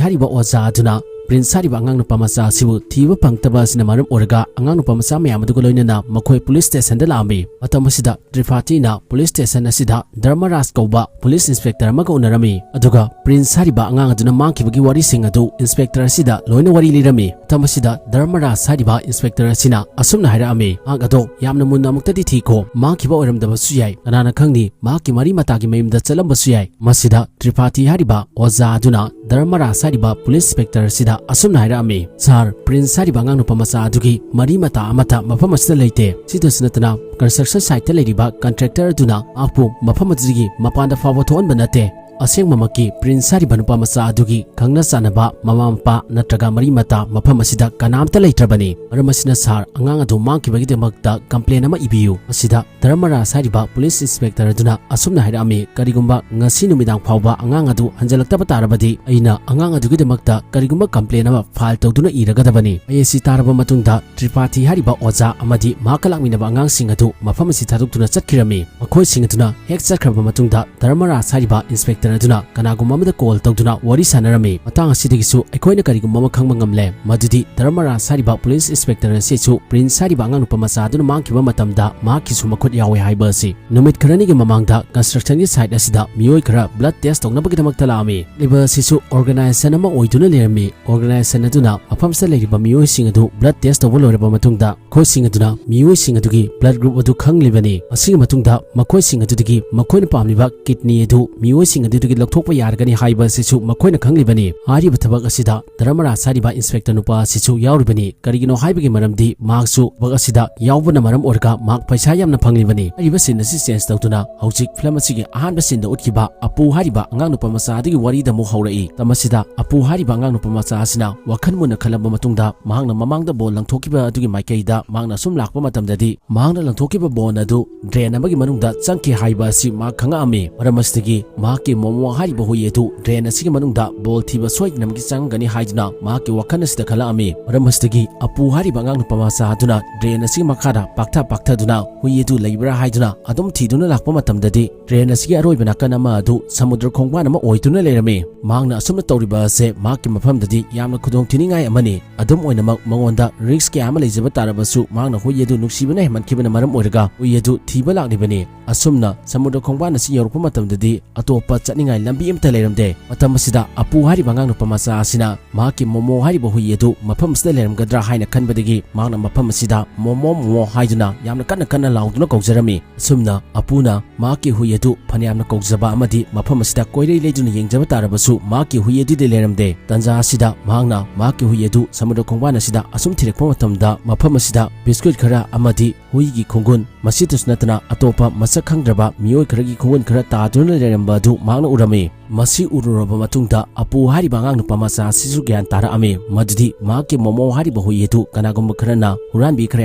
ꯍꯥꯏꯔꯤꯕ ꯑꯣꯖꯥ ꯑꯗꯨꯅ ꯄ꯭ꯔꯤꯟꯁ ꯍꯥꯏꯔꯤꯕ ꯑꯉꯥꯡ ꯅꯨꯄꯥ ꯃꯆꯥ ꯑꯁꯤꯕꯨ ꯊꯤꯕ ꯐꯪꯂꯛꯇꯕ ꯑꯁꯤꯅ ꯃꯔꯝ ꯑꯣꯏꯔꯒ ꯑꯉꯥꯡ ꯅꯨꯄꯥ ꯃꯆꯥ ꯃꯌꯥꯝ ꯑꯗꯨꯒ ꯂꯣꯏꯅꯅ ꯃꯈꯣꯏ ꯄꯨꯂꯤꯁ ꯁ꯭ꯇꯦꯁꯟꯗ ꯂꯥꯛꯂꯝꯃꯤ꯫ ꯃꯇꯝ ꯑꯁꯤꯗ ꯇ꯭ꯔꯤꯐꯥꯇꯤꯅ ꯄꯨꯂꯤꯁ ꯁ꯭ꯇꯦꯁꯟ ꯑꯁꯤꯗ ꯙꯔꯃꯔꯥꯖ ꯀꯧꯕ ꯄꯨꯂꯤꯁ ꯏꯟꯁꯄꯦꯛꯇꯔ ꯑꯃꯒ ꯎꯅꯔꯝꯃꯤ꯫ ꯑꯗꯨꯒ ꯄ꯭ꯔꯤꯟꯁ ꯍꯥꯏꯔꯤꯕ ꯑꯉꯥꯡ ꯑꯗꯨꯅ ꯃꯥꯡꯈꯤꯕꯒꯤ ꯋꯥꯔꯤꯁꯤꯡ ꯑꯗꯨ ꯏꯟꯁꯄꯦꯛꯇꯔ ꯑꯁꯤꯗ ꯂꯣꯏꯅ ꯋꯥꯔꯤ ꯂꯤꯔꯝꯃꯤ꯫ ꯃꯇꯝ ꯑꯁꯤꯗ ꯙꯔꯃꯔꯥꯖ ꯍꯥꯏꯔꯤꯕ ꯏꯟꯁꯄꯦꯛꯇꯔ ꯑꯁꯤꯅ ꯑꯁꯨꯝꯅ ꯍꯥꯏꯔꯛꯂꯝꯃꯤ, "ꯃꯍꯥꯛ ꯑꯗꯣ ꯌꯥꯝꯅ ꯃꯨꯟꯅ ꯑꯃꯨꯛꯇꯗꯤ ꯊꯤꯈꯣ, ꯃꯥꯡꯈꯤꯕ ꯑꯣꯏꯔꯝꯗꯕꯁꯨ ꯌꯥꯏ, ꯀꯅꯥꯅ ꯈꯪꯅꯤ, ꯃꯍꯥꯛꯀꯤ ꯃꯔꯤ ꯃꯇꯥꯒꯤ ꯃꯌꯨꯝꯗ ꯆꯠꯂꯝꯕꯁꯨ ꯌꯥꯏ"꯫ ꯃꯁꯤꯗ ꯇ꯭ꯔꯤꯐꯥꯇꯤ ꯍꯥꯏꯔꯤꯕ ꯑꯣꯖꯥ ꯑꯗꯨꯅ ꯙꯔꯃꯔꯥꯖ ꯍꯥꯏꯔꯤꯕ ꯄꯨꯂꯤꯁ ꯏꯟꯁꯄꯦꯛꯇꯔ ꯑꯁꯤꯗ ꯑꯁꯨꯝꯅ ꯍꯥꯏꯔꯛꯂꯝꯃꯤ, "ꯁꯥꯔ, ꯄ꯭ꯔꯤꯟꯁ ꯍꯥꯏꯔꯤꯕ ꯑꯉꯥꯡ ꯅꯨꯄꯥ ꯃꯆꯥ ꯑꯗꯨꯒꯤ ꯃꯔꯤ ꯃꯇꯥ ꯑꯃꯠꯇ ꯃꯐꯝ ꯑꯁꯤꯗ ꯂꯩꯇꯦ꯫ ꯁꯤꯗꯁꯨ ꯅꯠꯇꯅ construction siteꯇ ꯂꯩꯔꯤꯕ contractor ꯑꯗꯨꯅ ꯃꯍꯥꯛꯄꯨ ꯃꯐꯝ ꯑꯗꯨꯗꯒꯤ ꯃꯄꯥꯟꯗ ꯐꯥꯎꯕ ꯊꯣꯛꯍꯟꯕ ꯅꯠꯇꯦ"꯫ ꯑꯁꯦꯡꯕꯃꯛꯀꯤ ꯄ꯭ꯔꯤꯟꯁ ꯍꯥꯏꯔꯤꯕ ꯅꯨꯄꯥ ꯃꯆꯥ ꯑꯗꯨꯒꯤ ꯈꯪꯅ ꯆꯥꯟꯅꯕ ꯃꯃꯥ ꯃꯄꯥ ꯅꯠꯇ꯭ꯔꯒ ꯃꯔꯤ ꯃꯇꯥ ꯃꯐꯝ ꯑꯁꯤꯗ ꯀꯅꯥꯝꯇ ꯂꯩꯇ꯭ꯔꯕꯅꯤ꯫ ꯃꯔꯝ ꯑꯁꯤꯅ ꯁꯥꯔ, ꯑꯉꯥꯡ ꯑꯗꯨ ꯃꯥꯡꯈꯤꯕꯒꯤꯗꯃꯛꯇ ꯀꯝꯄ꯭ꯂꯦꯟ ꯑꯃ ꯏꯕꯤꯌꯨ꯫ ꯃꯁꯤꯗ ꯙꯔꯃꯔꯥꯖ ꯍꯥꯏꯔꯤꯕ ꯄꯨꯂꯤꯁ ꯏꯟꯁꯄꯦꯛꯇꯔ ꯑꯗꯨꯅ ꯑꯁꯨꯝꯅ ꯍꯥꯏꯔꯛꯑꯝꯃꯤ, "ꯀꯔꯤꯒꯨꯝꯕ ꯉꯁꯤ ꯅꯨꯃꯤꯗꯥꯡ ꯐꯥꯎꯕ ꯑꯉꯥꯡ ꯑꯗꯨ ꯍꯟꯖꯤꯜꯂꯛꯇꯕ ꯇꯥꯔꯕꯗꯤ ꯑꯩꯅ ꯑꯉꯥꯡ ꯑꯗꯨꯒꯤꯗꯃꯛꯇ ꯀꯔꯤꯒꯨꯝꯕ ꯀꯝꯄ꯭ꯂꯦꯟ ꯑꯃ ꯐꯥꯏꯜ ꯇꯧꯗꯨꯅ ꯏꯔꯒꯗꯕꯅꯤ"꯫ ꯑꯩ ꯑꯁꯤ ꯇꯥꯔꯕ ꯃꯇꯨꯡꯗ ꯇ꯭ꯔꯤꯄꯥꯊꯤ ꯍꯥꯏꯔꯤꯕ ꯑꯣꯖꯥ ꯑꯃꯗꯤ ꯃꯍꯥꯛꯀ ꯂꯥꯛꯃꯤꯟꯅꯕ ꯑꯉꯥꯡꯁꯤꯡ ꯑꯗꯨ ꯃꯐꯝ ꯑꯁꯤ ꯊꯥꯗꯣꯛꯇꯨꯅ ꯆꯠꯈꯤꯔꯝꯃꯤ꯫ ꯃꯈꯣꯏꯁꯤꯡ ꯑꯗꯨꯅ ꯍꯦꯛ ꯆꯠꯈ꯭ꯔꯕ ꯃꯇꯨꯡꯗ ꯙꯔꯃꯔꯥꯖ ꯍꯥꯏꯔꯤꯕ ꯏꯟꯁꯄꯦꯛꯇꯔ ꯑꯗꯨꯅ ꯀꯅꯥꯒꯨꯝꯕ ꯑꯃꯗ ꯀꯣꯜ ꯇꯧꯗꯨꯅ ꯋꯥꯔꯤ ꯁꯥꯟꯅꯔꯝꯃꯤ꯫ ꯃꯇꯥꯡ ꯑꯁꯤꯗꯒꯤꯁꯨ ꯑꯩꯈꯣꯏꯅ ꯀꯔꯤꯒꯨꯝꯕ ꯑꯃ ꯈꯪꯕ ꯉꯝꯂꯦ, ꯃꯗꯨꯗꯤ ꯙꯔꯃꯔꯥꯖ ꯍꯥꯏꯔꯤꯕ ꯄꯨꯂꯤꯁ ꯏꯟꯁꯄꯦꯛꯇꯔ ꯑꯁꯤꯁꯨ ꯄ꯭ꯔꯤꯟꯁ ꯍꯥꯏꯔꯤꯕ ꯑꯉꯥꯡ ꯅꯨꯄꯥ ꯃꯆꯥ ꯑꯗꯨꯅ ꯃꯥꯡꯈꯤꯕ ꯃꯇꯝꯗ ꯃꯍꯥꯛꯀꯤꯁꯨ ꯃꯈꯨꯠ ꯌꯥꯎꯋꯦ ꯍꯥꯏꯕ ꯑꯁꯤ꯫ ꯅꯨꯃꯤꯠ ꯈꯔꯅꯤꯒꯤ ꯃꯃꯥꯡꯗ ꯀꯟꯁꯇ꯭ꯔꯛꯁꯟꯒꯤ ꯁꯥꯏꯠ ꯑꯁꯤꯗ ꯃꯤꯑꯣꯏ ꯈꯔ ꯕ꯭ꯂꯗ ꯇꯦꯁ ꯇꯧꯅꯕꯒꯤꯗꯃꯛꯇ ꯂꯥꯛꯑꯝꯃꯤ꯫ ꯂꯩꯕ ꯑꯁꯤꯁꯨ ꯑꯣꯔꯒꯅꯥꯏꯖꯦꯁꯟ ꯑꯃ ꯑꯣꯏꯗꯨꯅ ꯂꯩꯔꯝꯃꯤ꯫ ꯑꯣꯔꯒꯅꯥꯏꯖꯦꯁꯟ ꯑꯗꯨꯅ ꯃꯐꯝꯁꯤꯗ ꯂꯩꯔꯤꯕ ꯃꯤꯑꯣꯏꯁꯤꯡ ꯑꯗꯨ ꯕ꯭ꯂꯗ ꯇꯦꯁ ꯇꯧꯕ ꯂꯣꯏꯔꯕ ꯃꯇꯨꯡꯗ, ꯃꯈꯣꯏꯁꯤꯡ ꯑꯗꯨꯅ ꯃꯤꯑꯣꯏꯁꯤꯡ ꯑꯗꯨꯒꯤ ꯕ꯭ꯂꯗ ꯒ꯭ꯔꯨꯞ ꯑꯗꯨ ꯈꯪꯂꯤꯕꯅꯤ꯫ ꯑꯁꯤꯒꯤ ꯃꯇꯨꯡꯗ ꯃꯈꯣꯏꯁꯤꯡ ꯑꯗꯨꯗꯒꯤ ꯃꯈꯣꯏꯅ ꯄꯥꯝꯂꯤꯕ ꯀꯤꯗꯅꯤ ꯑꯗꯨ ꯃꯤꯑꯣꯏꯁꯤꯡ ꯑꯗꯨꯗꯒꯤ ꯂꯧꯊꯣꯛꯄ ꯌꯥꯔꯒꯅꯤ ꯍꯥꯏꯕ ꯑꯁꯤꯁꯨ ꯃꯈꯣꯏꯅ ꯈꯪꯂꯤꯕꯅꯤ꯫ ꯍꯥꯏꯔꯤꯕ ꯊꯕꯛ ꯑꯁꯤꯗ ꯙꯔꯃꯔꯥꯖ ꯍꯥꯏꯔꯤꯕ ꯏꯟꯁꯄꯦꯛꯇꯔ ꯅꯨꯄꯥ ꯑꯁꯤꯁꯨ ꯌꯥꯎꯔꯤꯕꯅꯤ꯫ ꯀꯔꯤꯒꯤꯅꯣ ꯍꯥꯏꯕꯒꯤ ꯃꯔꯝꯗꯤ ꯃꯍꯥꯛꯁꯨ ꯊꯕꯛ ꯑꯁꯤꯗ ꯌꯥꯎꯕꯅ ꯃꯔꯝ ꯑꯣꯏꯔꯒ ꯃꯍꯥꯛ ꯄꯩꯁꯥ ꯌꯥꯝꯅ ꯐꯪꯂꯤꯕꯅꯤ꯫ ꯍꯥꯏꯔꯤꯕ ꯁꯤꯟ ꯑꯁꯤ ꯆꯦꯟꯖ ꯇꯧꯗꯨꯅ ꯍꯧꯖꯤꯛ ꯐꯤꯂꯝ ꯑꯁꯤꯒꯤ ꯑꯍꯥꯟꯕ ꯁꯤꯟꯗ ꯎꯠꯈꯤꯕ ꯑꯄꯨ ꯍꯥꯏꯔꯤꯕ ꯑꯉꯥꯡ ꯅꯨꯄꯥ ꯃꯆꯥ ꯑꯗꯨꯒꯤ ꯋꯥꯔꯤꯗ ꯑꯃꯨꯛ ꯍꯧꯔꯛꯏ꯫ ꯃꯇꯝ ꯑꯁꯤꯗ ꯑꯄꯨ ꯍꯥꯏꯔꯤꯕ ꯑꯉꯥꯡ ꯅꯨꯄꯥ ꯃꯆꯥ ꯑꯁꯤꯅ ꯋꯥꯈꯜ ꯃꯨꯟꯅ ꯈꯜꯂꯕ ꯃꯇꯨꯡꯗ ꯃꯍꯥꯛꯅ ꯃꯃꯥꯡꯗ ꯕꯣꯜ ꯂꯪꯊꯣꯛꯈꯤꯕ ꯑꯗꯨꯒꯤ ꯃꯥꯏꯀꯩꯗ ꯃꯍꯥꯛꯅ ꯁꯨꯝ ꯂꯥꯛꯄ ꯃꯇꯝꯗꯗꯤ ꯃꯍꯥꯛꯅ ꯂꯪꯊꯣꯛꯈꯤꯕ ꯕꯣꯜ ꯑꯗꯨ ꯗ꯭ꯔꯦꯟ ꯑꯃꯒꯤ ꯃꯅꯨꯡꯗ ꯆꯪꯈꯤ ꯍꯥꯏꯕ ꯑꯁꯤ ꯃꯍꯥꯛ ꯈꯪꯉꯛꯑꯝꯃꯤ꯫ ꯃꯔꯝ ꯑꯁꯤꯗꯒꯤ ꯃꯍꯥꯛꯀꯤ ꯃꯣꯃꯣ ꯍꯥꯏꯔꯤꯕ ꯍꯨꯏ ꯑꯗꯨ ꯗ꯭ꯔꯦꯟ ꯑꯁꯤꯒꯤ ꯃꯅꯨꯡꯗ ꯕꯣꯜ ꯊꯤꯕ ꯁꯣꯏꯗꯅꯃꯛꯀꯤ ꯆꯪꯒꯅꯤ ꯍꯥꯏꯗꯨꯅ ꯃꯍꯥꯛꯀꯤ ꯋꯥꯈꯜ ꯑꯁꯤꯗ ꯈꯜꯂꯛꯑꯝꯃꯤ꯫ ꯃꯔꯝ ꯑꯁꯤꯗꯒꯤ ꯑꯄꯨ ꯍꯥꯏꯔꯤꯕ ꯑꯉꯥꯡ ꯅꯨꯄꯥ ꯃꯆꯥ ꯑꯗꯨꯅ ꯗ꯭ꯔꯦꯟ ꯑꯁꯤꯒꯤ ꯃꯈꯥꯗ ꯄꯥꯛꯊ ꯄꯥꯛꯊꯗꯨꯅ ꯍꯨꯏ ꯑꯗꯨ ꯂꯩꯕ꯭ꯔꯥ ꯍꯥꯏꯗꯨꯅ ꯑꯗꯨꯝ ꯊꯤꯗꯨꯅ ꯂꯥꯛꯄ ꯃꯇꯝꯗꯗꯤ ꯗ꯭ꯔꯦꯟ ꯑꯁꯤꯒꯤ ꯑꯔꯣꯏꯕ ꯅꯥꯀꯟ ꯑꯃ ꯑꯗꯨ ꯁꯃꯨꯗ꯭ꯔ ꯈꯣꯡꯕꯥꯟ ꯑꯃ ꯑꯣꯏꯗꯨꯅ ꯂꯩꯔꯝꯃꯤ꯫ ꯃꯍꯥꯛꯅ ꯑꯁꯨꯝꯅ ꯇꯧꯔꯤꯕ ꯑꯁꯦ ꯃꯍꯥꯛꯀꯤ ꯃꯐꯝꯗꯗꯤ ꯌꯥꯝꯅ ꯈꯨꯗꯣꯡꯊꯤꯅꯤꯡꯉꯥꯏ ꯑꯃꯅꯤ꯫ ꯑꯗꯨꯝ ꯑꯣꯏꯅꯃꯛ ꯃꯉꯣꯟꯗ ꯔꯤꯁꯛ ꯀꯌꯥ ꯑꯃ ꯂꯩꯖꯕ ꯇꯥꯔꯕꯁꯨ ꯃꯍꯥꯛꯅ ꯍꯨꯏ ꯑꯗꯨ ꯅꯨꯡꯁꯤꯕꯅ ꯍꯦꯟꯃꯟꯈꯤꯕꯅ ꯃꯔꯝ ꯑꯣꯏꯔꯒ ꯍꯨꯏ ꯑꯗꯨ ꯊꯤꯕ ꯂꯥꯛꯂꯤꯕꯅꯤ꯫ ꯑꯁꯨꯝꯅ ꯁꯃꯨꯗ꯭ꯔ ꯈꯣꯡꯕꯥꯟ ꯑꯁꯤ ꯌꯧꯔꯛꯄ ꯃꯇꯝꯗꯗꯤ ꯑꯇꯣꯞꯄ ꯆꯠꯅꯤꯡꯉꯥꯏ ꯂꯝꯕꯤ ꯑꯃꯠꯇ ꯂꯩꯔꯝꯗꯦ꯫ ꯃꯇꯝ ꯑꯁꯤꯗ ꯑꯄꯨ ꯍꯥꯏꯔꯤꯕ ꯑꯉꯥꯡ ꯅꯨꯄꯥ ꯃꯆꯥ ꯑꯁꯤꯅ ꯃꯍꯥꯛꯀꯤ ꯃꯣꯃꯣ ꯍꯥꯏꯔꯤꯕ ꯍꯨꯏ ꯑꯗꯨ ꯃꯐꯝ ꯑꯁꯤꯗ ꯂꯩꯔꯝꯒꯗ꯭ꯔꯥ ꯍꯥꯏꯅ ꯈꯟꯕꯗꯒꯤ ꯃꯍꯥꯛꯅ ꯃꯐꯝ ꯑꯁꯤꯗ "ꯃꯣꯃꯣ, ꯃꯣꯃꯣ" ꯍꯥꯏꯗꯨꯅ ꯌꯥꯝꯅ ꯀꯟꯅ ꯀꯟꯅ ꯂꯥꯎꯗꯨꯅ ꯀꯧꯖꯔꯝꯃꯤ꯫ ꯑꯁꯨꯝꯅ ꯑꯄꯨꯅ ꯃꯍꯥꯛꯀꯤ ꯍꯨꯏ ꯑꯗꯨ ꯐꯅꯌꯥꯝꯅ ꯀꯧꯖꯕ ꯑꯃꯗꯤ ꯃꯐꯝ ꯑꯁꯤꯗ ꯀꯣꯏꯂꯩ ꯂꯩꯗꯨꯅ ꯌꯦꯡꯖꯕ ꯇꯥꯔꯕꯁꯨ ꯃꯍꯥꯛꯀꯤ ꯍꯨꯏ ꯑꯗꯨꯗꯤ ꯂꯩꯔꯝꯗꯦ꯫ ꯇꯟꯖꯥ ꯑꯁꯤꯗ ꯃꯍꯥꯛꯅ ꯃꯍꯥꯛꯀꯤ ꯍꯨꯏ ꯑꯗꯨ ꯁꯃꯨꯗ꯭ꯔ ꯈꯣꯡꯕꯥꯟ ꯑꯁꯤꯗ ꯑꯁꯨꯝ ꯊꯤꯔꯛꯄ ꯃꯇꯝꯗ ꯃꯐꯝ ꯑꯁꯤꯗ ꯕꯤꯁꯀꯨꯠ ꯈꯔ ꯑꯃꯗꯤ ꯍꯨꯏꯒꯤ ꯈꯣꯡꯒꯨꯟ, ꯃꯁꯤꯇꯁꯨ ꯅꯠꯇꯅ ꯑꯇꯣꯞꯄ ꯃꯁꯛ ꯈꯪꯗ꯭ꯔꯕ ꯃꯤꯑꯣꯏ ꯈꯔꯒꯤ ꯈꯣꯡꯒꯨꯟ ꯈꯔ ꯇꯥꯗꯨꯅ ꯂꯩꯔꯝꯕ ꯑꯗꯨ ꯃꯍꯥꯛ ꯃꯍꯥꯛꯅ ꯎꯔꯝꯃꯤ꯫ ꯃꯁꯤ ꯎꯔꯨꯔꯕ ꯃꯇꯨꯡꯗ ꯑꯄꯨ ꯍꯥꯏꯔꯤꯕ ꯑꯉꯥꯡ ꯅꯨꯄꯥ ꯃꯆꯥ ꯑꯁꯤꯁꯨ ꯒ꯭ꯌꯥꯟ ꯇꯥꯔꯛꯑꯝꯃꯤ ꯃꯗꯨꯗꯤ ꯃꯍꯥꯛꯀꯤ ꯃꯣꯃꯣ ꯍꯥꯏꯔꯤꯕ ꯍꯨꯏ ꯑꯗꯨ ꯀꯅꯥꯒꯨꯝꯕ ꯈꯔꯅ ꯍꯨꯔꯥꯟꯕꯤꯈ꯭ꯔꯦ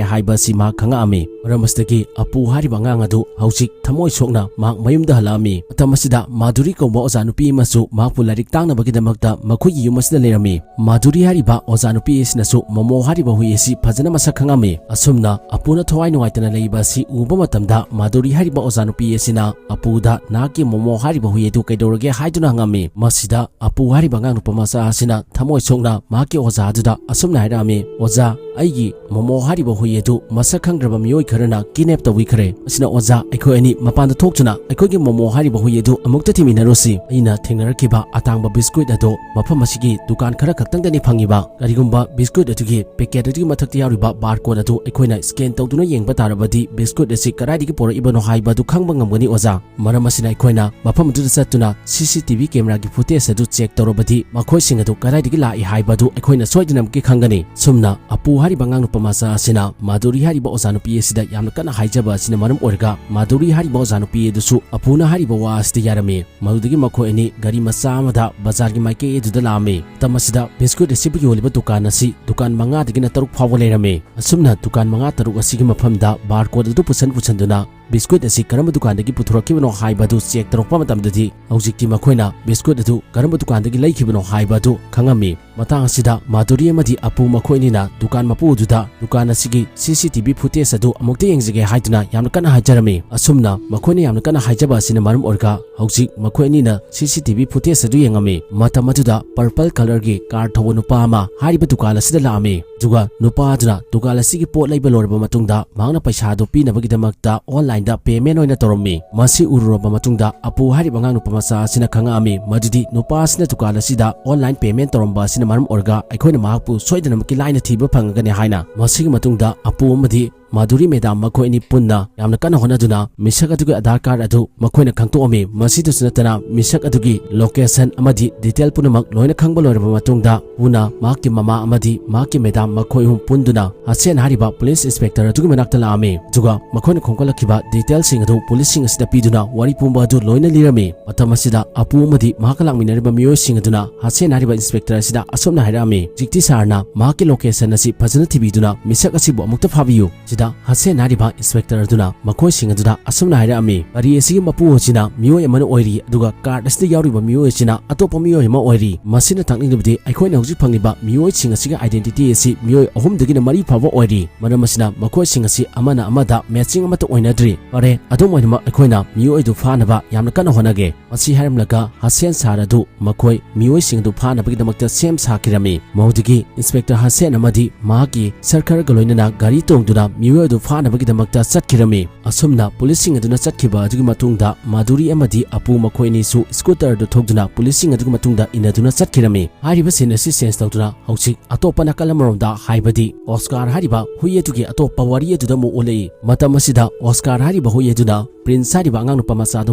ꯍꯥꯏꯕ ꯑꯁꯤ ꯃꯍꯥꯛ ꯈꯪꯉꯛꯑꯝꯃꯤ꯫ ꯃꯔꯝ ꯑꯁꯤꯗꯒꯤ ꯑꯄꯨ ꯍꯥꯏꯔꯤꯕ ꯑꯉꯥꯡ ꯑꯗꯨ ꯍꯧꯖꯤꯛ ꯊꯃꯣꯏ ꯁꯣꯛꯅ ꯃꯍꯥꯛ ꯃꯌꯨꯝꯗ ꯍꯜꯂꯛꯑꯝꯃꯤ꯫ ꯃꯇꯝ ꯑꯁꯤꯗ ꯃꯥꯙꯨꯔꯤ ꯀꯧꯕ ꯑꯣꯖꯥ ꯅꯨꯄꯤ ꯑꯃꯁꯨ ꯃꯍꯥꯛꯄꯨ ꯂꯥꯏꯔꯤꯛ ꯇꯥꯛꯅꯕꯒꯤꯗꯃꯛꯇ ꯃꯈꯣꯏꯒꯤ ꯌꯨꯝ ꯑꯁꯤꯗ ꯂꯩꯔꯝꯃꯤ꯫ ꯃꯥꯙꯨꯔꯤ ꯍꯥꯏꯔꯤꯕ ꯑꯣꯖꯥ ꯅꯨꯄꯤ ꯑꯁꯤꯅꯁꯨ ꯃꯣꯃꯣ ꯍꯥꯏꯔꯤꯕ ꯍꯨꯏ ꯑꯁꯤ ꯐꯖꯅ ꯃꯁꯛ ꯈꯪꯉꯝꯃꯤ꯫ ꯑꯁꯨꯝꯅ ꯑꯄꯨꯅ ꯊꯋꯥꯏ ꯅꯨꯡꯉꯥꯏꯇꯅ ꯂꯩꯕ ꯑꯁꯤ ꯎꯕ ꯃꯇꯝꯗ ꯃꯥꯙꯨꯔꯤ ꯍꯥꯏꯔꯤꯕ ꯑꯣꯖꯥ ꯅꯨꯄꯤ ꯑꯁꯤꯅ ꯑꯄꯨꯗ "ꯅꯍꯥꯛꯀꯤ ꯃꯣꯃꯣ ꯍꯥꯏꯔꯤꯕ ꯍꯨꯏ ꯑꯗꯨ ꯀꯩꯗꯧꯔꯒꯦ?" ꯍꯥꯏꯗꯨꯅ ꯍꯪꯉꯝꯃꯤ꯫ ꯃꯁꯤꯗ ꯑꯄꯨ ꯍꯥꯏꯔꯤꯕ ꯑꯉꯥꯡ ꯅꯨꯄꯥ ꯃꯆꯥ ꯑꯁꯤꯅ ꯊꯃꯣꯏ ꯁꯣꯛꯅ ꯃꯍꯥꯛꯀꯤ ꯑꯣꯖꯥ ꯑꯗꯨꯗ ꯑꯁꯨꯝꯅ ꯍꯥꯏꯔꯛꯑꯝꯃꯤ, "ꯑꯣꯖꯥ, ꯑꯩꯒꯤ ꯃꯣꯃꯣ ꯍꯥꯏꯔꯤꯕ ꯍꯨꯏ ꯑꯗꯨ ꯃꯁꯛ ꯈꯪꯗ꯭ꯔꯕ ꯃꯤꯑꯣꯏ ꯈꯔꯅ ꯀꯤꯗꯅꯦꯞ ꯇꯧꯕꯤꯈ꯭ꯔꯦ꯫ ꯑꯁꯤꯅ ꯑꯣꯖꯥ, ꯑꯩꯈꯣꯏ ꯑꯅꯤ ꯃꯄꯥꯟꯗ ꯊꯣꯛꯇꯨꯅ ꯑꯩꯈꯣꯏꯒꯤ ꯃꯣꯃꯣ ꯍꯥꯏꯔꯤꯕ ꯍꯨꯏ ꯑꯗꯨ ꯑꯃꯨꯛꯇ ꯊꯤꯃꯤꯟꯅꯔꯨꯁꯤ꯫ ꯑꯩꯅ ꯊꯦꯡꯅꯔꯛꯈꯤꯕ ꯑꯇꯥꯡꯕ ꯕꯤꯁꯀꯨꯠ ꯑꯗꯨ ꯃꯐꯝ ꯑꯁꯤꯒꯤ ꯗꯨꯀꯥꯟ ꯈꯔ ꯈꯛꯇꯪꯗꯅꯤ ꯐꯪꯉꯤꯕ꯫ ꯀꯔꯤꯒꯨꯝꯕ ꯕꯤꯁꯀꯨꯠ ꯑꯗꯨꯒꯤ ꯄꯦꯀꯦꯠ ꯑꯗꯨꯒꯤ ꯃꯊꯛꯇ ꯌꯥꯎꯔꯤꯕ ꯕꯥꯔ ꯀꯣꯗ ꯑꯗꯨ ꯑꯩꯈꯣꯏꯅ ꯁ꯭ꯀꯦꯟ ꯇꯧꯗꯨꯅ ꯌꯦꯡꯕ ꯇꯥꯔꯕꯗꯤ ꯕꯤꯁꯀꯨꯠ ꯑꯁꯤ ꯀꯗꯥꯏꯗꯒꯤ ꯄꯨꯔꯛꯏꯕꯅꯣ ꯍꯥꯏꯕ ꯑꯗꯨ ꯈꯪꯕ ꯉꯝꯒꯅꯤ ꯑꯣꯖꯥ꯫ ꯃꯔꯝ ꯑꯁꯤꯅ ꯑꯩꯈꯣꯏꯅ ꯃꯐꯝ ꯑꯗꯨꯗ ꯆꯠꯇꯨꯅ ꯁꯤ ꯁꯤ ꯇꯤ ꯚꯤ ꯀꯦꯃꯦꯔꯥꯒꯤ ꯐꯨꯇꯦꯖ ꯑꯗꯨ ꯆꯦꯛ ꯇꯧꯔꯕꯗꯤ ꯃꯈꯣꯏꯁꯤꯡ ꯑꯗꯨ ꯀꯗꯥꯏꯗꯒꯤ ꯂꯥꯛꯏ ꯍꯥꯏꯕ ꯑꯗꯨ ꯑꯩꯈꯣꯏꯅ ꯁꯣꯏꯗꯅꯃꯛꯀꯤ ꯈꯪꯒꯅꯤ"꯫ ꯁꯨꯝꯅ ꯑꯄꯨ ꯍꯥꯏꯔꯤꯕ ꯑꯉꯥꯡ ꯅꯨꯄꯥ ꯃꯆꯥ ꯑꯁꯤꯅ ꯃꯥꯙꯨꯔꯤ ꯍꯥꯏꯔꯤꯕ ꯑꯣꯖꯥ ꯅꯨꯄꯤ ꯑꯁꯤꯗ ꯌꯥꯝꯅ ꯀꯟꯅ ꯍꯥꯏꯖꯕ ꯑꯁꯤꯅ ꯃꯔꯝ ꯑꯣꯏꯔꯒ ꯃꯥꯙꯨꯔꯤ ꯍꯥꯏꯔꯤꯕ ꯑꯣꯖꯥ ꯅꯨꯄꯤ ꯑꯗꯨꯁꯨ ꯑꯄꯨꯅ ꯍꯥꯏꯔꯤꯕ ꯋꯥ ꯑꯁꯤꯗ ꯌꯥꯔꯝꯃꯤ꯫ ꯃꯗꯨꯗꯒꯤ ꯃꯈꯣꯏ ꯑꯅꯤ ꯒꯥꯔꯤ ꯃꯆꯥ ꯑꯃꯗ ꯕꯖꯥꯔꯒꯤ ꯃꯥꯏꯀꯩ ꯑꯗꯨꯗ ꯂꯥꯛꯑꯝꯃꯤ꯫ ꯃꯇꯝ ꯑꯁꯤꯗ ꯕꯤꯁꯀꯨꯠ ꯑꯁꯤꯕꯨ ꯌꯣꯜꯂꯤꯕ ꯗꯨꯀꯥꯟ ꯑꯁꯤ ꯗꯨꯀꯥꯟ ꯃꯉꯥꯗꯒꯤꯅ ꯇꯔꯨꯛ ꯐꯥꯎꯕ ꯂꯩꯔꯝꯃꯤ꯫ ꯑꯁꯨꯝꯅ ꯗꯨꯀꯥꯟ ꯃꯉꯥ ꯇꯔꯨꯛ ꯑꯁꯤꯒꯤ ꯃꯐꯝꯗ ꯕꯥꯔ ꯀꯣꯗ ꯑꯗꯨ ꯄꯨꯁꯟ ꯄꯨꯁꯟꯗꯨꯅ ꯕꯤꯁꯀꯨꯠ ꯑꯁꯤ ꯀꯔꯝꯕ ꯗꯨꯀꯥꯟꯗꯒꯤ ꯄꯨꯊꯣꯔꯛꯈꯤꯕꯅꯣ ꯍꯥꯏꯕ ꯑꯗꯨ ꯆꯦꯛ ꯇꯧꯔꯛꯄ ꯃꯇꯝꯗꯗꯤ ꯍꯧꯖꯤꯛꯇꯤ ꯃꯈꯣꯏꯅ ꯕꯤꯁꯀꯨꯠ ꯑꯗꯨ ꯀꯔꯝꯕ ꯗꯨꯀꯥꯟꯗꯒꯤ ꯂꯩꯈꯤꯕꯅꯣ ꯍꯥꯏꯕ ꯑꯗꯨ ꯈꯪꯉꯝꯃꯤ꯫ ꯃꯇꯥꯡ ꯑꯁꯤꯗ ꯃꯥꯙꯨꯔꯤ ꯑꯃꯗꯤ ꯑꯄꯨ ꯃꯈꯣꯏ ꯑꯅꯤꯅ ꯗꯨꯀꯥꯟ ꯃꯄꯨ ꯑꯗꯨꯗ ꯗꯨꯀꯥꯟ ꯑꯁꯤꯒꯤ ꯁꯤ ꯁꯤ ꯇꯤ ꯚꯤ ꯐꯨꯇꯦꯖ ꯑꯗꯨ ꯑꯃꯨꯛꯇ ꯌꯦꯡꯖꯒꯦ ꯍꯥꯏꯗꯨꯅ ꯌꯥꯝꯅ ꯀꯟꯅ ꯍꯥꯏꯖꯔꯝꯃꯤ꯫ ꯑꯁꯨꯝꯅ ꯃꯈꯣꯏꯅ ꯌꯥꯝꯅ ꯀꯟꯅ ꯍꯥꯏꯖꯕ ꯑꯁꯤꯅ ꯃꯔꯝ ꯑꯣꯏꯔꯒ ꯍꯧꯖꯤꯛ ꯃꯈꯣꯏ ꯑꯅꯤꯅ ꯁꯤ ꯁꯤ ꯇꯤ ꯚꯤ ꯐꯨꯇꯦꯖ ꯑꯗꯨ ꯌꯦꯡꯉꯝꯃꯤ꯫ ꯃꯇꯝ ꯑꯗꯨꯗ ꯄꯔꯄꯜ ꯀꯂꯔꯒꯤ ꯀꯥꯔ ꯊꯧꯕ ꯅꯨꯄꯥ ꯑꯃ ꯍꯥꯏꯔꯤꯕ ꯗꯨꯀꯥꯟ ꯑꯁꯤꯗ ꯂꯥꯛꯑꯝꯃꯤ꯫ ꯑꯗꯨꯒ ꯅꯨꯄꯥ ꯑꯗꯨꯅ ꯗꯨꯀꯥꯟ ꯑꯁꯤꯒꯤ ꯄꯣꯠ ꯂꯩꯕ ꯂꯣꯏꯔꯕ ꯃꯇꯨꯡꯗ ꯃꯍꯥꯛꯅ ꯄꯩꯁꯥ ꯑꯗꯨ ꯄꯤꯅꯕꯒꯤꯗꯃꯛꯇ ꯑꯣꯟꯂꯥꯏꯟꯗ ꯄꯦꯃꯦꯟ ꯑꯣꯏꯅ ꯇꯧꯔꯝꯃꯤ꯫ ꯃꯁꯤ ꯎꯔꯨꯔꯕ ꯃꯇꯨꯡꯗ ꯑꯄꯨ ꯍꯥꯏꯔꯤꯕ ꯑꯉꯥꯡ ꯅꯨꯄꯥ ꯃꯆꯥ ꯑꯁꯤꯅ ꯈꯪꯉꯛꯑꯝꯃꯤ ꯃꯗꯨꯗꯤ ꯅꯨꯄꯥ ꯑꯁꯤꯅ ꯗꯨꯀꯥꯟ ꯑꯁꯤꯗ ꯑꯣꯟꯂꯥꯏꯟ ꯄꯦꯃꯦꯟ ꯇꯧꯔꯝꯕ ꯑꯁꯤꯅ ꯃꯔꯝ ꯑꯣꯏꯔꯒ ꯑꯩꯈꯣꯏꯅ ꯃꯍꯥꯛꯄꯨ ꯁꯣꯏꯗꯅꯃꯛꯀꯤ ꯂꯥꯏꯅ ꯊꯤꯕ ꯐꯪꯉꯒꯅꯤ ꯍꯥꯏꯅ꯫ ꯃꯁꯤꯒꯤ ꯃꯇꯨꯡꯗ ꯑꯄꯨ ꯑꯃꯗꯤ ꯃꯥꯙꯨꯔꯤ ꯃꯦꯗꯥꯝ ꯃꯈꯣꯏ ꯑꯅꯤ ꯄꯨꯟꯅ ꯌꯥꯝꯅ ꯀꯟꯅ ꯍꯣꯠꯅꯗꯨꯅ ꯃꯤꯁꯛ ꯑꯗꯨꯒꯤ ꯑꯙꯥꯔ ꯀꯥꯔꯗ ꯑꯗꯨ ꯃꯈꯣꯏꯅ ꯈꯪꯗꯣꯛꯑꯝꯃꯤ꯫ ꯃꯁꯤꯗꯁꯨ ꯅꯠꯇꯅ ꯃꯤꯁꯛ ꯑꯗꯨꯒꯤ ꯂꯣꯀꯦꯁꯟ ꯑꯃꯗꯤ ꯗꯤꯇꯦꯜ ꯄꯨꯝꯅꯃꯛ ꯂꯣꯏꯅ ꯈꯪꯕ ꯂꯣꯏꯔꯕ ꯃꯇꯨꯡꯗ ꯄꯨꯟꯅ ꯃꯍꯥꯛꯀꯤ ꯃꯃꯥ ꯑꯃꯗꯤ ꯃꯍꯥꯛꯀꯤ ꯃꯦꯗꯥꯝ ꯃꯈꯣꯏ ꯑꯍꯨꯝ ꯄꯨꯟꯗꯨꯅ ꯍꯁꯦꯟ ꯍꯥꯏꯔꯤꯕ ꯄꯨꯂꯤꯁ ꯏꯟꯁꯄꯦꯛꯇꯔ ꯑꯗꯨꯒꯤ ꯃꯅꯥꯛꯇ ꯂꯥꯛꯑꯝꯃꯤ꯫ ꯑꯗꯨꯒ ꯃꯈꯣꯏꯅ ꯈꯣꯝꯒꯠꯂꯛꯈꯤꯕ ꯗꯤꯇꯦꯜꯁꯤꯡ ꯑꯗꯨ ꯄꯨꯂꯤꯁꯁꯤꯡ ꯑꯁꯤꯗ ꯄꯤꯗꯨꯅ ꯋꯥꯔꯤ ꯄꯨꯝꯕ ꯑꯗꯨ ꯂꯣꯏꯅ ꯂꯤꯔꯝꯃꯤ꯫ ꯃꯇꯝ ꯑꯁꯤꯗ ꯑꯄꯨ ꯑꯃꯗꯤ ꯃꯍꯥꯛꯀ ꯂꯥꯛꯃꯤꯟꯅꯔꯤꯕ ꯃꯤꯑꯣꯏꯁꯤꯡ ꯑꯗꯨꯅ ꯍꯁꯦꯟ ꯍꯥꯏꯔꯤꯕ ꯏꯟꯁꯄꯦꯛꯇꯔ ꯑꯁꯤꯗ ꯑꯁꯨꯝꯅ ꯍꯥꯏꯔꯛꯑꯝꯃꯤ, "ꯍꯧꯖꯤꯛꯇꯤ ꯁꯥꯔꯅ ꯃꯍꯥꯛꯀꯤ ꯂꯣꯀꯦꯁꯟ ꯑꯁꯤ ꯐꯖꯅ ꯊꯤꯕꯤꯗꯨꯅ ꯃꯤꯁꯛ ꯑꯁꯤꯕꯨ ꯑꯃꯨꯛꯇ ꯐꯥꯕꯤꯌꯨ"꯫ ꯁꯤꯗ ꯍꯁꯦꯟ ꯍꯥꯏꯔꯤꯕ ꯏꯟꯁꯄꯦꯛꯇꯔ ꯑꯗꯨꯅ ꯃꯈꯣꯏꯁꯤꯡ ꯑꯗꯨꯗ ꯑꯁꯨꯝꯅ ꯍꯥꯏꯔꯛꯑꯝꯃꯤ, "ꯒꯥꯔꯤ ꯑꯁꯤꯒꯤ ꯃꯄꯨ ꯑꯁꯤꯅ ꯃꯤꯑꯣꯏ ꯑꯃꯅ ꯑꯣꯏꯔꯤ, ꯑꯗꯨꯒ ꯀꯥꯔꯗ ꯑꯁꯤꯗ ꯌꯥꯎꯔꯤꯕ ꯃꯤꯑꯣꯏ ꯑꯁꯤꯅ ꯑꯇꯣꯞꯄ ꯃꯤꯑꯣꯏ ꯑꯃ ꯑꯣꯏꯔꯤ꯫ ꯃꯁꯤꯅ ꯇꯥꯛꯅꯤꯡꯂꯤꯕꯗꯤ ꯑꯩꯈꯣꯏꯅ ꯍꯧꯖꯤꯛ ꯐꯪꯂꯤꯕ ꯃꯤꯑꯣꯏꯁꯤꯡ ꯑꯁꯤꯒꯤ ꯑꯥꯏꯗꯦꯟꯇꯤꯇꯤ ꯑꯁꯤ ꯃꯤꯑꯣꯏ ꯑꯍꯨꯝꯗꯒꯤꯅ ꯃꯔꯤ ꯐꯥꯎꯕ ꯑꯣꯏꯔꯤ꯫ ꯃꯔꯝ ꯑꯁꯤꯅ ꯃꯈꯣꯏꯁꯤꯡ ꯑꯁꯤ ꯑꯃꯅ ꯑꯃꯗ ꯃꯦꯆꯤꯡ ꯑꯃꯠꯇ ꯑꯣꯏꯅꯗ꯭ꯔꯤ꯫ ꯐꯔꯦ, ꯑꯗꯨꯝ ꯑꯣꯏꯅꯃꯛ ꯑꯩꯈꯣꯏꯅ ꯃꯤꯑꯣꯏ ꯑꯗꯨ ꯐꯥꯅꯕ ꯌꯥꯝꯅ ꯀꯟꯅ ꯍꯣꯠꯅꯒꯦ"꯫ ꯃꯁꯤ ꯍꯥꯏꯔꯝꯂꯒ ꯍꯁꯦꯟ ꯁꯥꯔ ꯑꯗꯨ ꯃꯈꯣꯏ ꯃꯤꯑꯣꯏꯁꯤꯡ ꯑꯗꯨ ꯐꯥꯅꯕꯒꯤꯗꯃꯛꯇ ꯁꯦꯝ ꯁꯥꯈꯤꯔꯝꯃꯤ꯫ ꯃꯗꯨꯗꯒꯤ ꯏꯟꯁꯄꯦꯛꯇꯔ ꯍꯁꯦꯟ ꯑꯃꯗꯤ ꯃꯍꯥꯛꯀꯤ ꯁꯔꯀꯔꯒ ꯂꯣꯏꯅꯅ ꯒꯥꯔꯤ ꯇꯣꯡꯗꯨꯅ ꯃꯤꯑꯣꯏ ꯑꯗꯨ ꯐꯥꯅꯕꯒꯤꯗꯃꯛꯇ ꯆꯠꯈꯤꯔꯝꯃꯤ꯫ ꯑꯁꯨꯝꯅ ꯄꯨꯂꯤꯁꯁꯤꯡ ꯑꯗꯨꯅ ꯆꯠꯈꯤꯕ ꯑꯗꯨꯒꯤ ꯃꯇꯨꯡꯗ ꯃꯥꯙꯨꯔꯤ ꯑꯃꯗꯤ ꯑꯄꯨ ꯃꯈꯣꯏ ꯑꯅꯤꯁꯨ ꯁ꯭ꯀꯨꯇꯔ ꯑꯗꯨ ꯊꯧꯗꯨꯅ ꯄꯨꯂꯤꯁꯁꯤꯡ ꯑꯗꯨꯒꯤ ꯃꯇꯨꯡꯗ ꯏꯟꯅꯗꯨꯅ ꯆꯠꯈꯤꯔꯝꯃꯤ꯫ ꯍꯥꯏꯔꯤꯕ ꯁꯤꯟ ꯑꯁꯤ ꯆꯦꯟꯖ ꯇꯧꯗꯨꯅ ꯍꯧꯖꯤꯛ ꯑꯇꯣꯞꯄ ꯅꯥꯀꯜ ꯑꯃꯔꯣꯝꯗ, ꯍꯥꯏꯕꯗꯤ ꯑꯣꯁꯀꯥꯔ ꯍꯥꯏꯔꯤꯕ ꯍꯨꯏ ꯑꯗꯨꯒꯤ ꯑꯇꯣꯞꯄ ꯋꯥꯔꯤ ꯑꯗꯨꯗ ꯑꯃꯨꯛ ꯑꯣꯜꯂꯛꯏ꯫ ꯃꯇꯝ ꯑꯁꯤꯗ ꯑꯣꯁꯀꯥꯔ ꯍꯥꯏꯔꯤꯕ ꯍꯨꯏ ꯑꯗꯨꯅ ꯄ꯭ꯔꯤꯟꯁ ꯍꯥꯏꯔꯤꯕ ꯑꯉꯥꯡ ꯅꯨꯄꯥ ꯃꯆꯥ ꯑꯗꯨ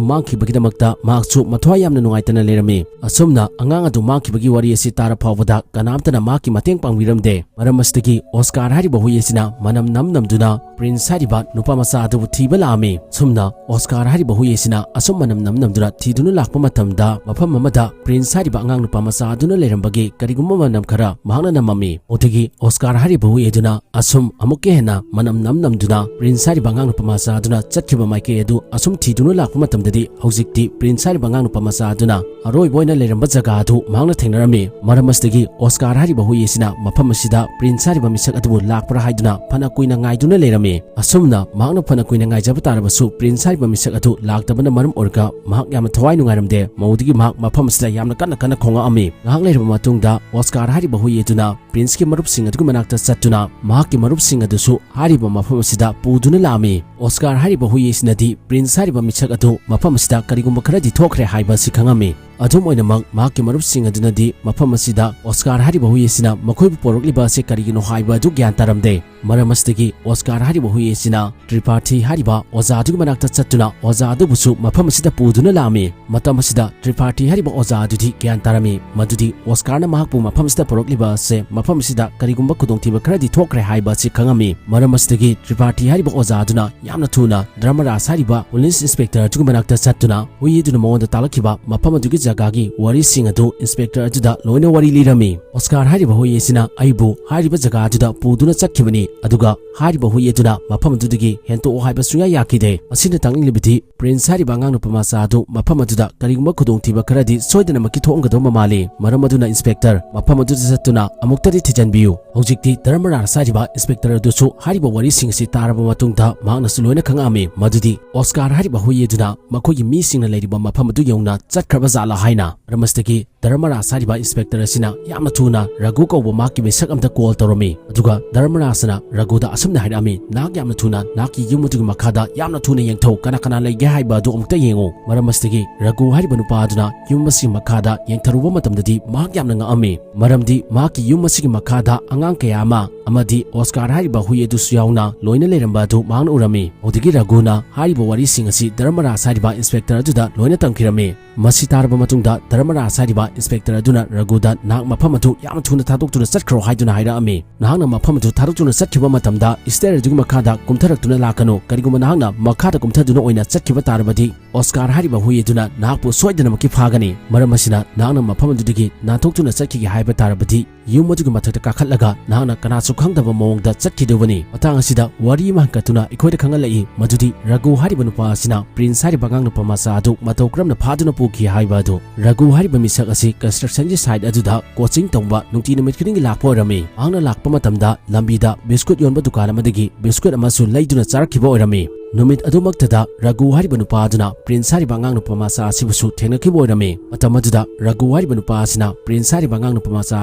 ꯃꯥꯡꯈꯤꯕꯒꯤꯗꯃꯛꯇ ꯃꯍꯥꯛꯁꯨ ꯃꯊ꯭ꯋꯥꯏ ꯌꯥꯝꯅ ꯅꯨꯡꯉꯥꯏꯇꯅ ꯂꯩꯔꯝꯃꯤ꯫ ꯑꯁꯨꯝꯅ ꯑꯉꯥꯡ ꯑꯗꯨ ꯃꯥꯡꯈꯤꯕꯒꯤ ꯋꯥꯔꯤ ꯑꯁꯤ ꯇꯥꯔ ꯐꯥꯎꯕꯗ ꯀꯅꯥꯝꯇꯅ ꯃꯍꯥꯛꯀꯤ ꯃꯇꯦꯡ ꯄꯥꯡꯕꯤꯔꯝꯗꯦ꯫ ꯃꯔꯝ ꯑꯁꯤꯗꯒꯤ ꯑꯣꯁꯀꯥꯔ ꯍꯥꯏꯔꯤꯕ ꯍꯨꯏ ꯑꯁꯤꯅ ꯃꯅꯝ ꯅꯝ ꯅꯝꯗꯨꯅ ꯄ꯭ꯔꯤꯟꯁ ꯍꯥꯏꯔꯤꯕ ꯅꯨꯄꯥ ꯃꯆꯥ ꯑꯗꯨꯕꯨ ꯊꯤꯕ ꯂꯥꯛꯑꯝꯃꯤ꯫ ꯁꯨꯝꯅ ꯑꯣꯁꯀꯥꯔ ꯍꯥꯏꯔꯤꯕ ꯍꯨꯏ ꯑꯁꯤꯅ ꯑꯁꯨꯝ ꯃꯅꯝ ꯅꯝ ꯅꯝꯗꯨꯅ ꯊꯤꯗꯨꯅ ꯂꯥꯛꯄ ꯃꯇꯝꯗ, ꯃꯐꯝ ꯑꯃꯗ ꯄ꯭ꯔꯤꯟꯁ ꯍꯥꯏꯔꯤꯕ ꯑꯉꯥꯡ ꯅꯨꯄꯥ ꯃꯆꯥ ꯑꯗꯨꯅ ꯂꯩꯔꯝꯕꯒꯤ ꯀꯔꯤꯒꯨꯝꯕ ꯃꯅꯝ ꯈꯔ ꯃꯍꯥꯛꯅ ꯅꯝꯃꯝꯃꯤ꯫ ꯑꯗꯨꯗꯒꯤ ꯑꯣꯁꯀꯥꯔ ꯍꯥꯏꯔꯤꯕ ꯍꯨꯏ ꯑꯗꯨꯅ ꯑꯁꯨꯝ ꯑꯃꯨꯛꯀ ꯍꯦꯟꯅ ꯃꯅꯝ ꯅꯝ ꯅꯝꯗꯨꯅ ꯄ꯭ꯔꯤꯟꯁ ꯍꯥꯏꯔꯤꯕ ꯑꯉꯥꯡ ꯅꯨꯄꯥ ꯃꯆꯥ ꯑꯗꯨꯅ ꯆꯠꯈꯤꯕ ꯃꯥꯏꯀꯩ ꯑꯗꯨ ꯑꯁꯨꯝ ꯊꯤꯗꯨꯅ ꯂꯥꯛꯄ ꯃꯇꯝꯗꯗꯤ, ꯍꯧꯖꯤꯛꯇꯤ ꯄ꯭ꯔꯤꯟꯁ ꯍꯥꯏꯔꯤꯕ ꯑꯉꯥꯡ ꯅꯨꯄꯥ ꯃꯆꯥ ꯑꯗꯨꯅ ꯑꯔꯣꯏꯕ ꯑꯣꯏꯅ ꯂꯩꯔꯝꯕ ꯖꯒꯥ ꯑꯗꯨ ꯃꯍꯥꯛꯅ ꯊꯦꯡꯅꯔꯝꯃꯤ꯫ ꯃꯔꯝ ꯑꯁꯤꯗꯒꯤ ꯑꯣꯁꯀꯥꯔ ꯍꯥꯏꯔꯤꯕ ꯍꯨꯏ ꯑꯁꯤꯅ ꯃꯐꯝ ꯑꯁꯤꯗ ꯄ꯭ꯔꯤꯟꯁ ꯍꯥꯏꯔꯤꯕ ꯃꯤꯁꯛ ꯑꯗꯨꯕꯨ ꯂꯥꯛꯄ꯭ꯔꯥ ꯍꯥꯏꯗꯨꯅ ꯐꯅ ꯀꯨꯏꯅ ꯉꯥꯏꯗꯨꯅ ꯂꯩꯔꯝꯃꯤ꯫ ꯑꯁꯨꯝꯅ ꯃꯍꯥꯛꯅ ꯐꯅ ꯀꯨꯏꯅ ꯉꯥꯏꯖꯕ ꯇꯥꯔꯕꯁꯨ, ꯄ꯭ꯔꯤꯟꯁ ꯍꯥꯏꯔꯤꯕ ꯃꯤꯁꯛ ꯑꯗꯨ ꯂꯥꯛꯇꯕꯅ ꯃꯔꯝ ꯑꯣꯏꯔꯒ ꯃꯍꯥꯛ ꯌꯥꯝꯅ ꯊꯋꯥꯏ ꯅꯨꯡꯉꯥꯏꯔꯝꯗꯦ꯫ ꯃꯗꯨꯗꯒꯤ ꯃꯍꯥꯛ ꯃꯐꯝ ꯑꯁꯤꯗ ꯌꯥꯝꯅ ꯀꯟꯅ ꯀꯟꯅ ꯈꯣꯡꯉꯛꯑꯝꯃꯤ꯫ ꯉꯥꯏꯍꯥꯛ ꯂꯩꯔꯕ ꯃꯇꯨꯡꯗ ꯑꯣꯁꯀꯥꯔ ꯍꯥꯏꯔꯤꯕ ꯍꯨꯏ ꯑꯗꯨꯅ ꯄ꯭ꯔꯤꯟꯁꯀꯤ ꯃꯔꯨꯞꯁꯤꯡ ꯑꯗꯨꯒꯤ ꯃꯅꯥꯛꯇ ꯆꯠꯇꯨꯅ ꯃꯍꯥꯛꯀꯤ ꯃꯔꯨꯞꯁꯤꯡ ꯑꯗꯨꯁꯨ ꯍꯥꯏꯔꯤꯕ ꯃꯐꯝ ꯑꯁꯤꯗ ꯄꯨꯗꯨꯅ ꯂꯥꯛꯑꯝꯃꯤ꯫ ꯑꯣꯁꯀꯥꯔ ꯍꯥꯏꯔꯤꯕ ꯍꯨꯏ ꯑꯁꯤꯅꯗꯤ ꯄ꯭ꯔꯤꯟꯁ ꯍꯥꯏꯔꯤꯕ ꯃꯤꯁꯛ ꯑꯗꯨ ꯃꯐꯝ ꯑꯁꯤꯗ ꯀꯔꯤꯒꯨꯝꯕ ꯈꯔꯗꯤ ꯊꯣꯛꯈ꯭ꯔꯦ ꯍꯥꯏꯕ ꯑꯁꯤ ꯈꯪꯉꯝꯃꯤ꯫ ꯑꯗꯨꯝ ꯑꯣꯏꯅꯃꯛ, ꯃꯍꯥꯛꯀꯤ ꯃꯔꯨꯞꯁꯤꯡ ꯑꯗꯨꯅꯗꯤ ꯃꯐꯝ ꯑꯁꯤꯗ ꯑꯣꯁꯀꯥꯔ ꯍꯥꯏꯔꯤꯕ ꯍꯨꯏ ꯑꯁꯤꯅ ꯃꯈꯣꯏꯕꯨ ꯄꯣꯔꯛꯂꯤꯕ ꯑꯁꯤ ꯀꯔꯤꯒꯤꯅꯣ ꯍꯥꯏꯕ ꯑꯗꯨ ꯒ꯭ꯌꯥꯟ ꯇꯥꯔꯝꯗꯦ꯫ ꯃꯔꯝ ꯑꯁꯤꯗꯒꯤ ꯑꯣꯁꯀꯥꯔ ꯍꯥꯏꯔꯤꯕ ꯍꯨꯏ ꯑꯁꯤꯅ ꯇ꯭ꯔꯤꯄꯥꯔꯊꯤ ꯍꯥꯏꯔꯤꯕ ꯑꯣꯖꯥ ꯑꯗꯨꯒꯤ ꯃꯅꯥꯛꯇ ꯆꯠꯇꯨꯅ ꯑꯣꯖꯥ ꯑꯗꯨꯕꯨꯁꯨ ꯃꯐꯝ ꯑꯁꯤꯗ ꯄꯨꯗꯨꯅ ꯂꯥꯛꯑꯝꯃꯤ꯫ ꯃꯇꯝ ꯑꯁꯤꯗ ꯇ꯭ꯔꯤꯄꯥꯔꯊꯤ ꯍꯥꯏꯔꯤꯕ ꯑꯣꯖꯥ ꯑꯗꯨꯗꯤ ꯒ꯭ꯌꯥꯟ ꯇꯥꯔꯝꯃꯤ ꯃꯗꯨꯗꯤ ꯑꯣꯁꯀꯥꯔꯅ ꯃꯍꯥꯛꯄꯨ ꯃꯐꯝ ꯑꯁꯤꯗ ꯄꯨꯔꯛꯂꯤꯕ ꯑꯁꯦ ꯃꯐꯝ ꯑꯁꯤꯗ ꯀꯔꯤꯒꯨꯝꯕ ꯈꯨꯗꯣꯡꯊꯤꯕ ꯈꯔꯗꯤ ꯊꯣꯛꯈ꯭ꯔꯦ ꯍꯥꯏꯕ ꯑꯁꯤ ꯈꯪꯉꯝꯃꯤ꯫ ꯃꯔꯝ ꯑꯁꯤꯗꯒꯤ ꯇ꯭ꯔꯤꯄꯥꯔꯊꯤ ꯍꯥꯏꯔꯤꯕ ꯑꯣꯖꯥ ꯑꯗꯨꯅ ꯌꯥꯝꯅ ꯊꯨꯅ ꯙꯔꯃꯔꯥꯖ ꯍꯥꯏꯔꯤꯕ ꯄꯨꯂꯤꯁ ꯏꯟꯁꯄꯦꯛꯇꯔ ꯑꯗꯨꯒꯤ ꯃꯅꯥꯛꯇ ꯆꯠꯇꯨꯅ ꯍꯨꯏ ꯑꯗꯨꯅ ꯃꯉꯣꯟꯗ ꯇꯥꯛꯂꯛꯈꯤꯕ ꯃꯐꯝ ꯑꯗꯨꯒꯤ ꯖꯒꯥꯒꯤ ꯋꯥꯔꯤꯁꯤꯡ ꯑꯗꯨ ꯏꯟꯁꯄꯦꯛꯇꯔ ꯑꯗꯨꯗ ꯂꯣꯏꯅ ꯋꯥꯔꯤ ꯂꯤꯔꯝꯃꯤ꯫ ꯑꯣꯁꯀꯥꯔ ꯍꯥꯏꯔꯤꯕ ꯍꯨꯏ ꯑꯁꯤꯅ ꯑꯩꯕꯨ ꯍꯥꯏꯔꯤꯕ ꯖꯒꯥ ꯑꯗꯨꯗ ꯄꯨꯗꯨꯅ ꯆꯠꯈꯤꯕꯅꯤ, ꯑꯗꯨꯒ ꯍꯥꯏꯔꯤꯕ ꯍꯨꯏ ꯑꯗꯨꯅ ꯃꯐꯝ ꯑꯗꯨꯗꯒꯤ ꯍꯦꯟꯇꯣꯛꯑꯣ ꯍꯥꯏꯕ ꯁꯨꯡꯌꯥ ꯌꯥꯈꯤꯗꯦ꯫ ꯃꯁꯤꯅ ꯇꯥꯛꯅꯤꯡꯂꯤꯕꯗꯤ ꯄ꯭ꯔꯤꯟꯁ ꯍꯥꯏꯔꯤꯕ ꯑꯉꯥꯡ ꯅꯨꯄꯥ ꯃꯆꯥ ꯑꯗꯨ ꯃꯐꯝ ꯑꯗꯨꯗ ꯀꯔꯤꯒꯨꯝꯕ ꯈꯨꯗꯣꯡꯊꯤꯕ ꯈꯔꯗꯤ ꯁꯣꯏꯗꯅꯃꯛꯀꯤ ꯊꯣꯛꯑꯝꯒꯗꯧꯕ ꯃꯥꯜꯂꯤ꯫ ꯃꯔꯝ ꯑꯗꯨꯅ ꯏꯟꯁꯄꯦꯛꯇꯔ, ꯃꯐꯝ ꯑꯗꯨꯗ ꯆꯠꯇꯨꯅ ꯑꯃꯨꯛꯇꯗꯤ ꯊꯤꯖꯤꯟꯕꯤꯌꯨ꯫ ꯍꯧꯖꯤꯛꯇꯤ ꯙꯔꯃꯔꯥꯖ ꯍꯥꯏꯔꯤꯕ ꯏꯟꯁꯄꯦꯛꯇꯔ ꯑꯗꯨꯁꯨ ꯍꯥꯏꯔꯤꯕ ꯋꯥꯔꯤꯁꯤꯡ ꯑꯁꯤ ꯇꯥꯔꯕ ꯃꯇꯨꯡꯗ ꯃꯍꯥꯛꯅꯁꯨ ꯂꯣꯏꯅ ꯈꯪꯉꯛꯑꯝꯃꯤ ꯃꯗꯨꯗꯤ ꯑꯣꯁꯀꯥꯔ ꯍꯥꯏꯔꯤꯕ ꯍꯨꯏ ꯑꯗꯨꯅ ꯃꯈꯣꯏꯒꯤ ꯃꯤꯁꯤꯡꯅ ꯂꯩꯔꯤꯕ ꯃꯐꯝ ꯑꯗꯨ ꯌꯧꯅ ꯆꯠꯈ꯭ꯔꯕ ꯖꯥꯠꯂꯥ ꯍꯥꯏꯅ꯫ ꯃꯔꯝ ꯑꯁꯤꯗꯒꯤ ꯙꯔꯃꯔꯥꯖ ꯍꯥꯏꯔꯤꯕ ꯏꯟꯁꯄꯦꯛꯇꯔ ꯑꯁꯤꯅ ꯌꯥꯝꯅ ꯊꯨꯅ ꯔꯘꯨ ꯀꯧꯕ ꯃꯍꯥꯛꯀꯤ ꯃꯤꯁꯛ ꯑꯃꯗ ꯀꯣꯜ ꯇꯧꯔꯝꯃꯤ꯫ ꯑꯗꯨꯒ ꯙꯔꯃꯔꯥꯖꯅ ꯔꯘꯨꯗ ꯑꯁꯨꯝꯅ ꯍꯥꯏꯔꯛꯑꯝꯃꯤ, "ꯅꯍꯥꯛ ꯌꯥꯝꯅ ꯊꯨꯅ ꯅꯍꯥꯛꯀꯤ ꯌꯨꯝ ꯑꯗꯨꯒꯤ ꯃꯈꯥꯗ ꯌꯥꯝꯅ ꯊꯨꯅ ꯌꯦꯡꯊꯧ, ꯀꯅꯥ ꯀꯅꯥ ꯂꯩꯒꯦ ꯍꯥꯏꯕ ꯑꯗꯨ ꯑꯃꯨꯛꯇ ꯌꯦꯡꯉꯨ"꯫ ꯃꯔꯝ ꯑꯁꯤꯗꯒꯤ ꯔꯘꯨ ꯍꯥꯏꯔꯤꯕ ꯅꯨꯄꯥ ꯑꯗꯨꯅ ꯌꯨꯝ ꯑꯁꯤꯒꯤ ꯃꯈꯥꯗ ꯌꯦꯡꯊꯔꯨꯕ ꯃꯇꯝꯗꯗꯤ ꯃꯍꯥꯛ ꯌꯥꯝꯅ ꯉꯛꯑꯝꯃꯤ꯫ ꯃꯔꯝꯗꯤ ꯃꯍꯥꯛꯀꯤ ꯌꯨꯝ ꯑꯁꯤꯒꯤ ꯃꯈꯥꯗ ꯑꯉꯥꯡ ꯀꯌꯥ ꯑꯃ ꯑꯃꯗꯤ ꯑꯣꯁꯀꯥꯔ ꯍꯥꯏꯔꯤꯕ ꯍꯨꯏ ꯑꯗꯨꯁꯨ ꯌꯥꯎꯅ ꯂꯣꯏꯅ ꯂꯩꯔꯝꯕ ꯑꯗꯨ ꯃꯍꯥꯛꯅ ꯎꯔꯝꯃꯤ꯫ ꯍꯧꯖꯤꯛꯀꯤ ꯔꯘꯨꯅ ꯍꯥꯏꯔꯤꯕ ꯋꯥꯔꯤꯁꯤꯡ ꯑꯁꯤ ꯙꯔꯃꯔꯥꯖ ꯍꯥꯏꯔꯤꯕ ꯏꯟꯁꯄꯦꯛꯇꯔ ꯑꯗꯨꯗ ꯂꯣꯏꯅ ꯇꯝꯈꯤꯔꯝꯃꯤ꯫ ꯃꯁꯤ ꯇꯥꯔꯕ ꯃꯇꯨꯡꯗ ꯙꯔꯃꯔꯥꯖ ꯍꯥꯏꯔꯤꯕ ꯏꯟꯁꯄꯦꯛꯇꯔ ꯑꯗꯨꯅ ꯔꯘꯨꯗ, "ꯅꯍꯥꯛ ꯃꯐꯝ ꯑꯗꯨ ꯌꯥꯝꯅ ꯊꯨꯅ ꯊꯥꯗꯣꯛꯇꯨꯅ ꯆꯠꯈ꯭ꯔꯣ" ꯍꯥꯏꯗꯨꯅ ꯍꯥꯏꯔꯛꯑꯝꯃꯤ꯫ "ꯅꯍꯥꯛꯅ ꯃꯐꯝ ꯑꯗꯨ ꯊꯥꯗꯣꯛꯇꯨꯅ ꯆꯠꯈꯤꯕ ꯃꯇꯝꯗ ꯁ꯭ꯇꯦꯌꯔ ꯑꯗꯨꯒꯤ ꯃꯈꯥꯗ ꯀꯨꯝꯊꯔꯛꯇꯨꯅ ꯂꯥꯛꯀꯅꯨ꯫ ꯀꯔꯤꯒꯨꯝꯕ ꯅꯍꯥꯛꯅ ꯃꯈꯥꯗ ꯀꯨꯝꯊꯗꯨꯅ ꯑꯣꯏꯅ ꯆꯠꯈꯤꯕ ꯇꯥꯔꯕꯗꯤ ꯑꯣꯁꯀꯥꯔ ꯍꯥꯏꯔꯤꯕ ꯍꯨꯏ ꯑꯗꯨꯅ ꯅꯍꯥꯛꯄꯨ ꯁꯣꯏꯗꯅꯃꯛꯀꯤ ꯐꯥꯒꯅꯤ꯫ ꯃꯔꯝ ꯑꯁꯤꯅ ꯅꯍꯥꯛꯅ ꯃꯐꯝ ꯑꯗꯨꯗꯒꯤ ꯅꯥꯟꯊꯣꯛꯇꯨꯅ ꯆꯠꯈꯤꯒꯦ ꯍꯥꯏꯕ ꯇꯥꯔꯕꯗꯤ ꯌꯨꯝ ꯑꯗꯨꯒꯤ ꯃꯊꯛꯇ ꯀꯥꯈꯠꯂꯒ ꯅꯍꯥꯛꯅ ꯀꯅꯥꯁꯨ ꯈꯪꯗꯕ ꯃꯑꯣꯡꯗ ꯆꯠꯈꯤꯗꯧꯕꯅꯤ"꯫ ꯃꯇꯥꯡ ꯑꯁꯤꯗ ꯋꯥꯔꯤ ꯑꯃ ꯍꯪꯀꯠꯇꯨꯅ ꯑꯩꯈꯣꯏꯗ ꯈꯪꯍꯜꯂꯛꯏ ꯃꯗꯨꯗꯤ ꯔꯘꯨ ꯍꯥꯏꯔꯤꯕ ꯅꯨꯄꯥ ꯑꯁꯤꯅ ꯄ꯭ꯔꯤꯟꯁ ꯍꯥꯏꯔꯤꯕ ꯑꯉꯥꯡ ꯅꯨꯄꯥ ꯃꯆꯥ ꯑꯗꯨ ꯃꯇꯧ ꯀꯔꯝꯅ ꯐꯥꯗꯨꯅ ꯄꯨꯈꯤ ꯍꯥꯏꯕ ꯑꯗꯨ꯫ ꯔꯘꯨ ꯍꯥꯏꯔꯤꯕ ꯃꯤꯁꯛ ꯑꯁꯤ ꯀꯟꯁꯇ꯭ꯔꯛꯁꯟꯒꯤ ꯁꯥꯏꯠ ꯑꯗꯨꯗ ꯀꯣꯆꯤꯡ ꯇꯧꯕ ꯅꯨꯡꯇꯤ ꯅꯨꯃꯤꯠ ꯈꯨꯗꯤꯡꯒꯤ ꯂꯥꯛꯄ ꯑꯣꯏꯔꯝꯃꯤ꯫ ꯃꯍꯥꯛꯅ ꯂꯥꯛꯄ ꯃꯇꯝꯗ ꯂꯝꯕꯤꯗ ꯕꯤꯁꯀꯨꯠ ꯌꯣꯟꯕ ꯗꯨꯀꯥꯟ ꯑꯃꯗꯒꯤ ꯕꯤꯁꯀꯨꯠ ꯑꯃꯁꯨ ꯂꯩꯗꯨꯅ ꯆꯥꯔꯛꯈꯤꯕ ꯑꯣꯏꯔꯝꯃꯤ꯫ ꯅꯨꯃꯤꯠ ꯑꯗꯨꯃꯛꯇꯗ ꯔꯘꯨ ꯍꯥꯏꯔꯤꯕ ꯅꯨꯄꯥ ꯑꯗꯨꯅ ꯄ꯭ꯔꯤꯟꯁ ꯍꯥꯏꯔꯤꯕ ꯑꯉꯥꯡ ꯅꯨꯄꯥ ꯃꯆꯥ ꯑꯁꯤꯕꯨꯁꯨ ꯊꯦꯡꯅꯈꯤꯕ ꯑꯣꯏꯔꯝꯃꯤ꯫ ꯃꯇꯝ ꯑꯗꯨꯗ ꯔꯘꯨ ꯍꯥꯏꯔꯤꯕ ꯅꯨꯄꯥ ꯑꯁꯤꯅ ꯄ꯭ꯔꯤꯟꯁ ꯍꯥꯏꯔꯤꯕ ꯑꯉꯥꯡ ꯅꯨꯄꯥ ꯃꯆꯥ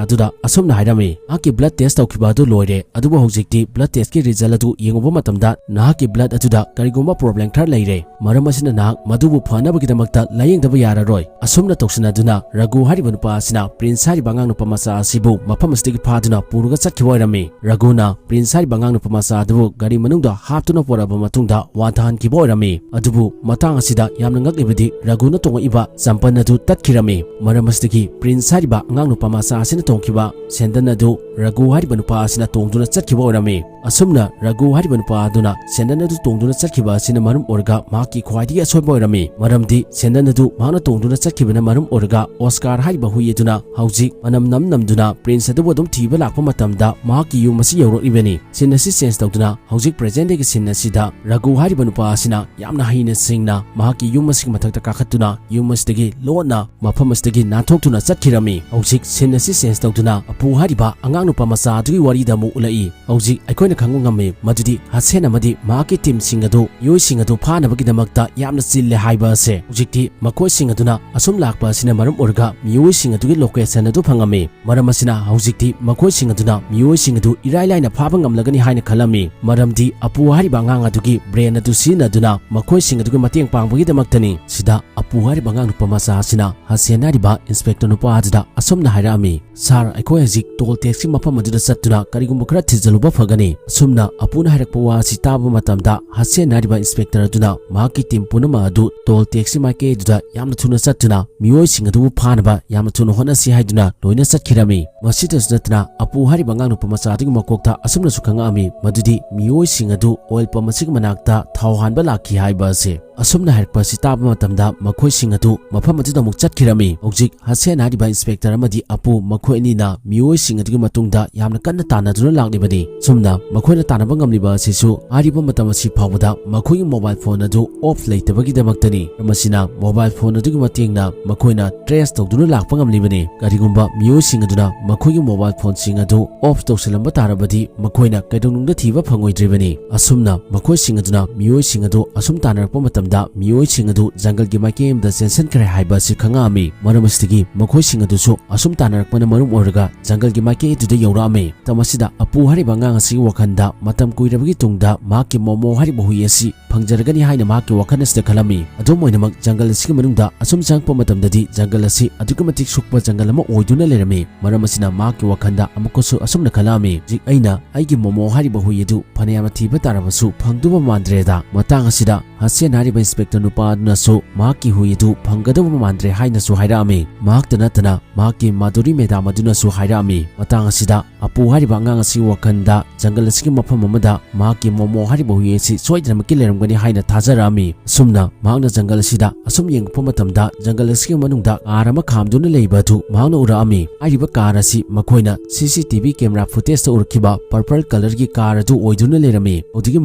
ꯑꯗꯨꯗ ꯑꯁꯨꯝꯅ ꯍꯥꯏꯔꯝꯃꯤ, "ꯅꯍꯥꯛꯀꯤ blood test ꯇꯧꯈꯤꯕ ꯑꯗꯨ ꯂꯣꯏꯔꯦ, ꯑꯗꯨꯕꯨ ꯍꯧꯖꯤꯛꯇꯤ blood test ꯀꯤ result ꯑꯗꯨ ꯌꯦꯡꯉꯨꯕ ꯃꯇꯝꯗ ꯅꯍꯥꯛꯀꯤ blood ꯑꯗꯨꯗ ꯀꯔꯤꯒꯨꯝꯕ problem ꯈꯔ ꯂꯩꯔꯦ꯫ ꯃꯔꯝ ꯑꯁꯤꯅ ꯅꯍꯥꯛ ꯃꯗꯨꯕꯨ ꯐꯅꯕꯒꯤꯗꯃꯛꯇ ꯂꯥꯌꯦꯡꯗꯕ ꯌꯥꯔꯔꯣꯏ꯫" ꯑꯁꯨꯝꯅ ꯇꯧꯁꯤꯟꯅꯗꯨꯅ ꯔꯘꯨ ꯍꯥꯏꯔꯤꯕ ꯅꯨꯄꯥ ꯑꯁꯤꯅ ꯄ꯭ꯔꯤꯟꯁ ꯍꯥꯏꯔꯤꯕ ꯑꯉꯥꯡ ꯅꯨꯄꯥ ꯃꯆꯥ ꯑꯁꯤꯕꯨ ꯃꯐꯝ ꯑꯁꯤꯗꯒꯤ ꯐꯥꯗꯨꯅ ꯄꯨꯔꯒ ꯆꯠꯈꯤꯕ ꯑꯣꯏꯔꯝꯃꯤ꯫ ꯔꯘꯨꯅ ꯄ꯭ꯔꯤꯟꯁ ꯍꯥꯏꯔꯤꯕ ꯑꯉꯥꯡ ꯅꯨꯄꯥ ꯃꯆꯥ ꯑꯗꯨꯕꯨ ꯒꯥꯔꯤ ꯃꯅꯨꯡꯗ ꯍꯥꯞꯇꯨꯅ ꯄꯨꯔꯛꯑꯕ ꯃꯇꯨꯡꯗ ꯋꯥꯟꯊꯍꯟꯈꯤꯕ ꯑꯣꯏꯔꯝꯃꯤ꯫ ꯑꯗꯨꯕꯨ ꯃꯇꯥꯡ ꯑꯁꯤꯗ ꯌꯥꯝꯅ ꯉꯛꯂꯤꯕꯗꯤ ꯔꯘꯨꯅ ꯇꯣꯡꯉꯛꯏꯕ ꯆꯝꯄꯜ ꯑꯗꯨ ꯇꯠꯈꯤꯔꯝꯃꯤ꯫ ꯃꯔꯝ ꯑꯁꯤꯗꯒꯤ ꯄ꯭ꯔꯤꯟꯁ ꯍꯥꯏꯔꯤꯕ ꯑꯉꯥꯡ ꯅꯨꯄꯥ ꯃꯆꯥ ꯑꯁꯤꯅ ꯇꯣꯡꯈꯤꯕ ꯁꯦꯟꯗꯜ ꯑꯗꯨ ꯔꯘꯨ ꯍꯥꯏꯔꯤꯕ ꯅꯨꯄꯥ ꯑꯁꯤꯅ ꯇꯣꯡꯗꯨꯅ ꯆꯠꯈꯤꯕ ꯑꯣꯏꯔꯝꯃꯤ꯫ ꯑꯁꯨꯝꯅ ꯔꯘꯨ ꯍꯥꯏꯔꯤꯕ ꯅꯨꯄꯥ ꯑꯗꯨꯅ ꯁꯦꯟꯗꯜ ꯑꯗꯨ ꯇꯣꯡꯗꯨꯅ ꯆꯠꯈꯤꯕ ꯑꯁꯤꯅ ꯃꯔꯝ ꯑꯣꯏꯔꯒ ꯃꯍꯥꯛꯀꯤ ꯈ꯭ꯋꯥꯏꯗꯒꯤ ꯑꯁꯣꯏꯕ ꯑꯣꯏꯔꯝꯃꯤ꯫ ꯃꯔꯝꯗꯤ ꯁꯦꯟꯗꯜ ꯑꯗꯨ ꯃꯍꯥꯛꯅ ꯇꯣꯡꯗꯨꯅ ꯆꯠꯈꯤꯕꯅ ꯃꯔꯝ ꯑꯣꯏꯔꯒ ꯑꯣꯁꯀꯥꯔ ꯍꯥꯏꯔꯤꯕ ꯍꯨꯏ ꯑꯗꯨꯅ ꯍꯧꯖꯤꯛ ꯃꯅꯝ ꯅꯝ ꯅꯝꯗꯨꯅ ꯄ꯭ꯔꯤꯟꯁ ꯑꯗꯨꯕꯨ ꯑꯗꯨꯝ ꯊꯤꯕ ꯂꯥꯛꯄ ꯃꯇꯝꯗ ꯃꯍꯥꯛꯀꯤ ꯌꯨꯝ ꯑꯁꯤ ꯌꯧꯔꯛꯂꯤꯕꯅꯤ꯫ Scene ꯑꯁꯤ change ꯇꯧꯗꯨꯅ ꯍꯧꯖꯤꯛ present day ꯒꯤ scene ꯑꯁꯤꯗ ꯔꯘꯨ ꯍꯥꯏꯔꯤꯕ ꯅꯨꯄꯥ ꯑꯁꯤꯅ ꯌꯥꯝꯅ ꯍꯩꯅ ꯁꯤꯡꯅ ꯃꯍꯥꯛꯀꯤ ꯌꯨꯝ ꯑꯁꯤꯒꯤ ꯃꯊꯛꯇ ꯀꯥꯈꯠꯇꯨꯅ ꯌꯨꯝ ꯑꯁꯤꯗꯒꯤ ꯂꯣꯟꯅ ꯃꯐꯝ ꯑꯁꯤꯗꯒꯤ ꯅꯥꯟꯊꯣꯛꯇꯨꯅ ꯆꯠꯈꯤꯔꯝꯃꯤ꯫ ꯍꯧꯖꯤꯛ scene ꯑꯁꯤ change ꯇꯧꯗꯨꯅ ꯑꯄꯨ ꯍꯥꯏꯔꯤꯕ ꯑꯉꯥꯡ ꯅꯨꯄꯥ ꯃꯆꯥ ꯑꯗꯨꯒꯤ ꯋꯥꯔꯤꯗ ꯑꯃꯨꯛ ꯎꯠꯂꯛꯏ꯫ ꯍꯧꯖꯤꯛ ꯑꯩꯈꯣꯏꯅ ꯈꯪꯕ ꯉꯝꯃꯤ ꯃꯗꯨꯗꯤ ꯍꯁꯦꯟ ꯑꯃꯗꯤ ꯃꯍꯥꯛꯀꯤ team ꯁꯤꯡ ꯑꯗꯨ ꯃꯤꯑꯣꯏꯁꯤꯡ ꯑꯗꯨ ꯐꯥꯅꯕꯒꯤꯗꯃꯛꯇ ꯌꯥꯝꯅ ꯆꯤꯜꯂꯦ ꯍꯥꯏꯕ ꯑꯁꯦ꯫ ꯍꯧꯖꯤꯛꯇꯤ ꯃꯈꯣꯏꯁꯤꯡ ꯑꯗꯨꯅ ꯑꯁꯨꯝ ꯂꯥꯛꯄ ꯑꯁꯤꯅ ꯃꯔꯝ ꯑꯣꯏꯔꯒ ꯃꯤꯑꯣꯏꯁꯤꯡ ꯑꯗꯨꯒꯤ location ꯑꯗꯨ ꯐꯪꯉꯝꯃꯤ꯫ ꯃꯔꯝ ꯑꯁꯤꯅ ꯍꯧꯖꯤꯛꯇꯤ ꯃꯈꯣꯏꯁꯤꯡ ꯑꯗꯨꯅ ꯃꯤꯑꯣꯏꯁꯤꯡ ꯑꯗꯨ ꯏꯔꯥꯏ ꯂꯥꯏꯅ ꯐꯥꯕ ꯉꯝꯂꯒꯅꯤ ꯍꯥꯏꯅ ꯈꯜꯂꯝꯃꯤ꯫ ꯃꯔꯝꯗꯤ ꯑꯄꯨ ꯍꯥꯏꯔꯤꯕ ꯑꯉꯥꯡ ꯑꯗꯨꯒꯤ brain ꯑꯗꯨ ꯁꯤꯖꯤꯟꯅꯗꯨꯅ ꯃꯈꯣꯏꯁꯤꯡ ꯑꯗꯨꯒꯤ ꯃꯇꯦꯡ ꯄꯥꯡꯕꯒꯤꯗꯃꯛꯇꯅꯤ꯫ ꯁꯤꯗ ꯑꯄꯨ ꯍꯥꯏꯔꯤꯕ ꯑꯉꯥꯡ ꯅꯨꯄꯥ ꯃꯆꯥ ꯑꯁꯤꯅ ꯍꯁꯦꯟ ꯍꯥꯏꯔꯤꯕ inspector ꯅꯨꯄꯥ ꯑꯗꯨꯗ ꯑꯁꯨꯝꯅ ꯍꯥꯏꯔꯛꯑꯝꯃꯤ, "Sir, ꯑꯩꯈꯣꯏ ꯍꯧꯖꯤꯛ toll tax ꯀꯤ ꯃꯐꯝ ꯑꯗꯨꯗ ꯆꯠꯇꯨꯅ ꯀꯔꯤꯒꯨꯝꯕ ꯈꯔ ꯊꯤꯖꯤꯜꯂꯨꯕ ꯐꯒꯅꯤ꯫" ꯑꯁꯨꯝꯅ ꯑꯄꯨꯅ ꯍꯥꯏꯔꯛꯄ ꯋꯥ ꯑꯁꯤ ꯇꯥꯕ ꯃꯇꯝꯗ ꯍꯁꯦꯟ ꯍꯥꯏꯔꯤꯕ inspector ꯑꯗꯨꯅ ꯃꯍꯥꯛꯀꯤ team ꯄꯨꯝꯅꯃꯛ ꯑꯗꯨ toll tax ꯀꯤ ꯃꯥꯏꯀꯩ ꯑꯗꯨꯗ ꯌꯥꯝꯅ ꯊꯨꯅ ꯆꯠꯇꯨꯅ ꯃꯤꯑꯣꯏꯁꯤꯡ ꯑꯗꯨꯕꯨ ꯐꯥꯅꯕ ꯌꯥꯝꯅ ꯊꯨꯅ ꯍꯣꯠꯅꯁꯤ ꯍꯥꯏꯗꯨꯅ ꯂꯣꯏꯅ ꯆꯠꯈꯤꯔꯝꯃꯤ꯫ ꯃꯁꯤꯗꯁꯨ ꯅꯠꯇꯅ ꯑꯄꯨ ꯍꯥꯏꯔꯤꯕ ꯑꯉꯥꯡ ꯅꯨꯄꯥ ꯃꯆꯥ ꯑꯗꯨꯒꯤ ꯃꯀꯣꯛꯇ ꯑꯁꯨꯝꯅꯁꯨ ꯈꯪꯉꯛꯑꯝꯃꯤ ꯃꯗꯨꯗꯤ ꯃꯤꯑꯣꯏꯁꯤꯡ ꯑꯗꯨ oil pump ꯑꯁꯤꯒꯤ ꯃꯅꯥꯛꯇ ꯊꯥꯎ ꯍꯥꯟꯕ ꯂꯥꯛꯈꯤ ꯍꯥꯏꯕ ꯑꯁꯤ꯫ ꯑꯁꯨꯝꯅ ꯍꯥꯏꯔꯛꯄ ꯑꯁꯤ ꯇꯥꯕ ꯃꯇꯝꯗ ꯃꯈꯣꯏꯁꯤꯡ ꯑꯗꯨ ꯃꯐꯝ ꯑꯗꯨꯗ ꯑꯃꯨꯛ ꯆꯠꯈꯤꯔꯝꯃꯤ꯫ ꯍꯧꯖꯤꯛ ꯍꯁꯦꯟ ꯍꯥꯏꯔꯤꯕ inspector ꯑꯃꯗꯤ ꯑꯄꯨ ꯃꯈꯣꯏ ꯑꯅꯤꯅ ꯃꯤꯑꯣꯏꯁꯤꯡ ꯑꯗꯨꯒꯤ ꯃꯇꯨꯡꯗ ꯌꯥꯝꯅ ꯀꯟꯅ ꯇꯥꯟꯅꯗꯨꯅ ꯂꯥꯛꯂꯤꯕꯅꯤ꯫ ꯁꯨꯝꯅ ꯃꯈꯣꯏꯅ ꯇꯥꯟꯅꯕ ꯉꯝꯂꯤꯕ ꯑꯁꯤꯁꯨ ꯍꯥꯏꯔꯤꯕ ꯃꯇꯝ ꯑꯁꯤ ꯐꯥꯎꯕꯗ ꯃꯈꯣꯏꯒꯤ mobile phone ꯑꯗꯨ off ꯂꯩꯇꯕꯒꯤꯗꯃꯛꯇꯅꯤ꯫ ꯃꯁꯤꯅ mobile phone ꯑꯗꯨꯒꯤ ꯃꯇꯦꯡꯅ ꯃꯈꯣꯏꯅ trace ꯇꯧꯗꯨꯅ ꯂꯥꯛꯄ ꯉꯝꯂꯤꯕꯅꯤ꯫ ꯀꯔꯤꯒꯨꯝꯕ ꯃꯤꯑꯣꯏꯁꯤꯡ ꯑꯗꯨꯅ ꯃꯈꯣꯏꯒꯤ mobile phone ꯁꯤꯡ ꯑꯗꯨ off ꯇꯧꯁꯤꯜꯂꯝꯕ ꯇꯥꯔꯕꯗꯤ ꯃꯈꯣꯏꯅ ꯀꯩꯗꯧꯅꯨꯡꯗ ꯊꯤꯕ ꯐꯪꯉꯣꯏꯗ꯭ꯔꯤꯕꯅꯤ꯫ ꯑꯁꯨꯝꯅ ꯃꯈꯣꯏꯁꯤꯡ ꯑꯗꯨꯅ ꯃꯤꯑꯣꯏꯁꯤꯡ ꯑꯗꯨ ꯑꯁꯨꯝ ꯇꯥꯟꯅꯔꯛꯄ ꯃꯇꯝꯗ ꯃꯤꯑꯣꯏꯁꯤꯡ ꯑꯗꯨ ꯖꯪꯒꯜꯒꯤ ꯃꯥꯏꯀꯩ ꯑꯃꯗ ꯆꯦꯟꯁꯤꯟꯈ꯭ꯔꯦ ꯍꯥꯏꯕ ꯑꯁꯤ ꯈꯪꯉꯛꯑꯝꯃꯤ꯫ ꯃꯔꯝ ꯑꯁꯤꯗꯒꯤ ꯃꯈꯣꯏꯁꯤꯡ ꯑꯗꯨꯁꯨ ꯑꯁꯨꯝ ꯇꯥꯟꯅꯔꯛꯄꯅ ꯃꯔꯝ ꯑꯣꯏꯔꯒ ꯖꯪꯒꯜꯒꯤ ꯃꯥꯏꯀꯩ ꯑꯗꯨꯗ ꯌꯧꯔꯛꯑꯝꯃꯤ꯫ ꯃꯇꯝ ꯑꯁꯤꯗ ꯑꯄꯨ ꯍꯥꯏꯔꯤꯕ ꯑꯉꯥꯡ ꯑꯁꯤꯒꯤ ꯋꯥꯈꯜꯗ ꯃꯇꯝ ꯀꯨꯏꯔꯕꯒꯤ ꯇꯨꯡꯗ ꯃꯍꯥꯛꯀꯤ ꯃꯣꯃꯣ ꯍꯥꯏꯔꯤꯕ ꯍꯨꯏ ꯑꯁꯤ ꯐꯪꯖꯔꯒꯅꯤ ꯍꯥꯏꯅ ꯃꯍꯥꯛꯀꯤ ꯋꯥꯈꯜ ꯑꯁꯤꯗ ꯈꯜꯂꯝꯃꯤ꯫ ꯑꯗꯨꯝ ꯑꯣꯏꯅꯃꯛ ꯖꯪꯒꯜ ꯑꯁꯤꯒꯤ ꯃꯅꯨꯡꯗ ꯑꯁꯨꯝ ꯆꯪꯉꯛꯄ ꯃꯇꯝꯗꯗꯤ ꯖꯪꯒꯜ ꯑꯁꯤ ꯑꯗꯨꯛꯀꯤ ꯃꯇꯤꯛ ꯁꯨꯛꯄ ꯖꯪꯒꯜ ꯑꯃ ꯑꯣꯏꯗꯨꯅ ꯂꯩꯔꯝꯃꯤ꯫ ꯃꯔꯝ ꯑꯁꯤꯅ ꯃꯍꯥꯛꯀꯤ ꯋꯥꯈꯜꯗ ꯑꯃꯨꯛꯀꯁꯨ ꯑꯁꯨꯝꯅ ꯈꯜꯂꯛꯑꯝꯃꯤ, "ꯍꯧꯖꯤꯛ ꯑꯩꯅ ꯑꯩꯒꯤ ꯃꯣꯃꯣ ꯍꯥꯏꯔꯤꯕ ꯍꯨꯏ ꯑꯗꯨ ꯐꯅꯌꯥꯝꯅ ꯊꯤꯕ ꯇꯥꯔꯕꯁꯨ ꯐꯪꯗꯨꯕ ꯃꯥꯟꯗ꯭ꯔꯦꯗ"꯫ ꯃꯇꯥꯡ ꯑꯁꯤꯗ ꯍꯁꯦꯟ ꯍꯥꯏꯔꯤꯕ ꯏꯟꯁꯄꯦꯛꯇꯔ ꯅꯨꯄꯥ ꯑꯗꯨꯅꯁꯨ ꯃꯍꯥꯛꯀꯤ ꯍꯨꯏ ꯑꯗꯨ ꯐꯪꯒꯗꯕ ꯃꯥꯟꯗ꯭ꯔꯦ ꯍꯥꯏꯅꯁꯨ ꯍꯥꯏꯔꯛꯑꯝꯃꯤ꯫ ꯃꯍꯥꯛꯇ ꯅꯠꯇꯅ ꯃꯍꯥꯛꯀꯤ ꯃꯥꯗꯨꯔꯤ ꯃꯦꯗꯥꯝ ꯑꯗꯨꯅꯁꯨ ꯍꯥꯏꯔꯛꯑꯝꯃꯤ꯫ ꯃꯇꯥꯡ ꯑꯁꯤꯗ ꯑꯄꯨ ꯍꯥꯏꯔꯤꯕ ꯑꯉꯥꯡ ꯑꯁꯤꯒꯤ ꯋꯥꯈꯜꯗ ꯖꯪꯒꯜ ꯑꯁꯤꯒꯤ ꯃꯐꯝ ꯑꯃꯗ ꯃꯍꯥꯛꯀꯤ ꯃꯣꯃꯣ ꯍꯥꯏꯔꯤꯕ ꯍꯨꯏ ꯑꯁꯤ ꯁꯣꯏꯗꯅꯃꯛꯀꯤ ꯂꯩꯔꯝꯒꯅꯤ ꯍꯥꯏꯅ ꯊꯥꯖꯔꯛꯑꯝꯃꯤ꯫ ꯑꯁꯨꯝꯅ ꯃꯍꯥꯛꯅ ꯖꯪꯒꯜ ꯑꯁꯤꯗ ꯑꯁꯨꯝ ꯌꯦꯡꯉꯛꯄ ꯃꯇꯝꯗ ꯖꯪꯒꯜ ꯑꯁꯤꯒꯤ ꯃꯅꯨꯡꯗ ꯀꯥꯔ ꯑꯃ ꯈꯥꯝꯗꯨꯅ ꯂꯩꯕ ꯑꯗꯨ ꯃꯍꯥꯛꯅ ꯎꯔꯛꯑꯝꯃꯤ꯫ ꯍꯥꯏꯔꯤꯕ ꯀꯥꯔ ꯑꯁꯤ ꯃꯈꯣꯏꯅ C C T V camera ꯐꯨꯇꯦꯖꯇ ꯎꯔꯛꯈꯤꯕ ꯄꯔꯄꯜ ꯀꯂꯔꯒꯤ ꯀꯥꯔ ꯑꯗꯨ ꯑꯣꯏꯗꯨꯅ ꯂꯩꯔꯝꯃꯤ꯫ ꯑꯗꯨꯗꯒꯤ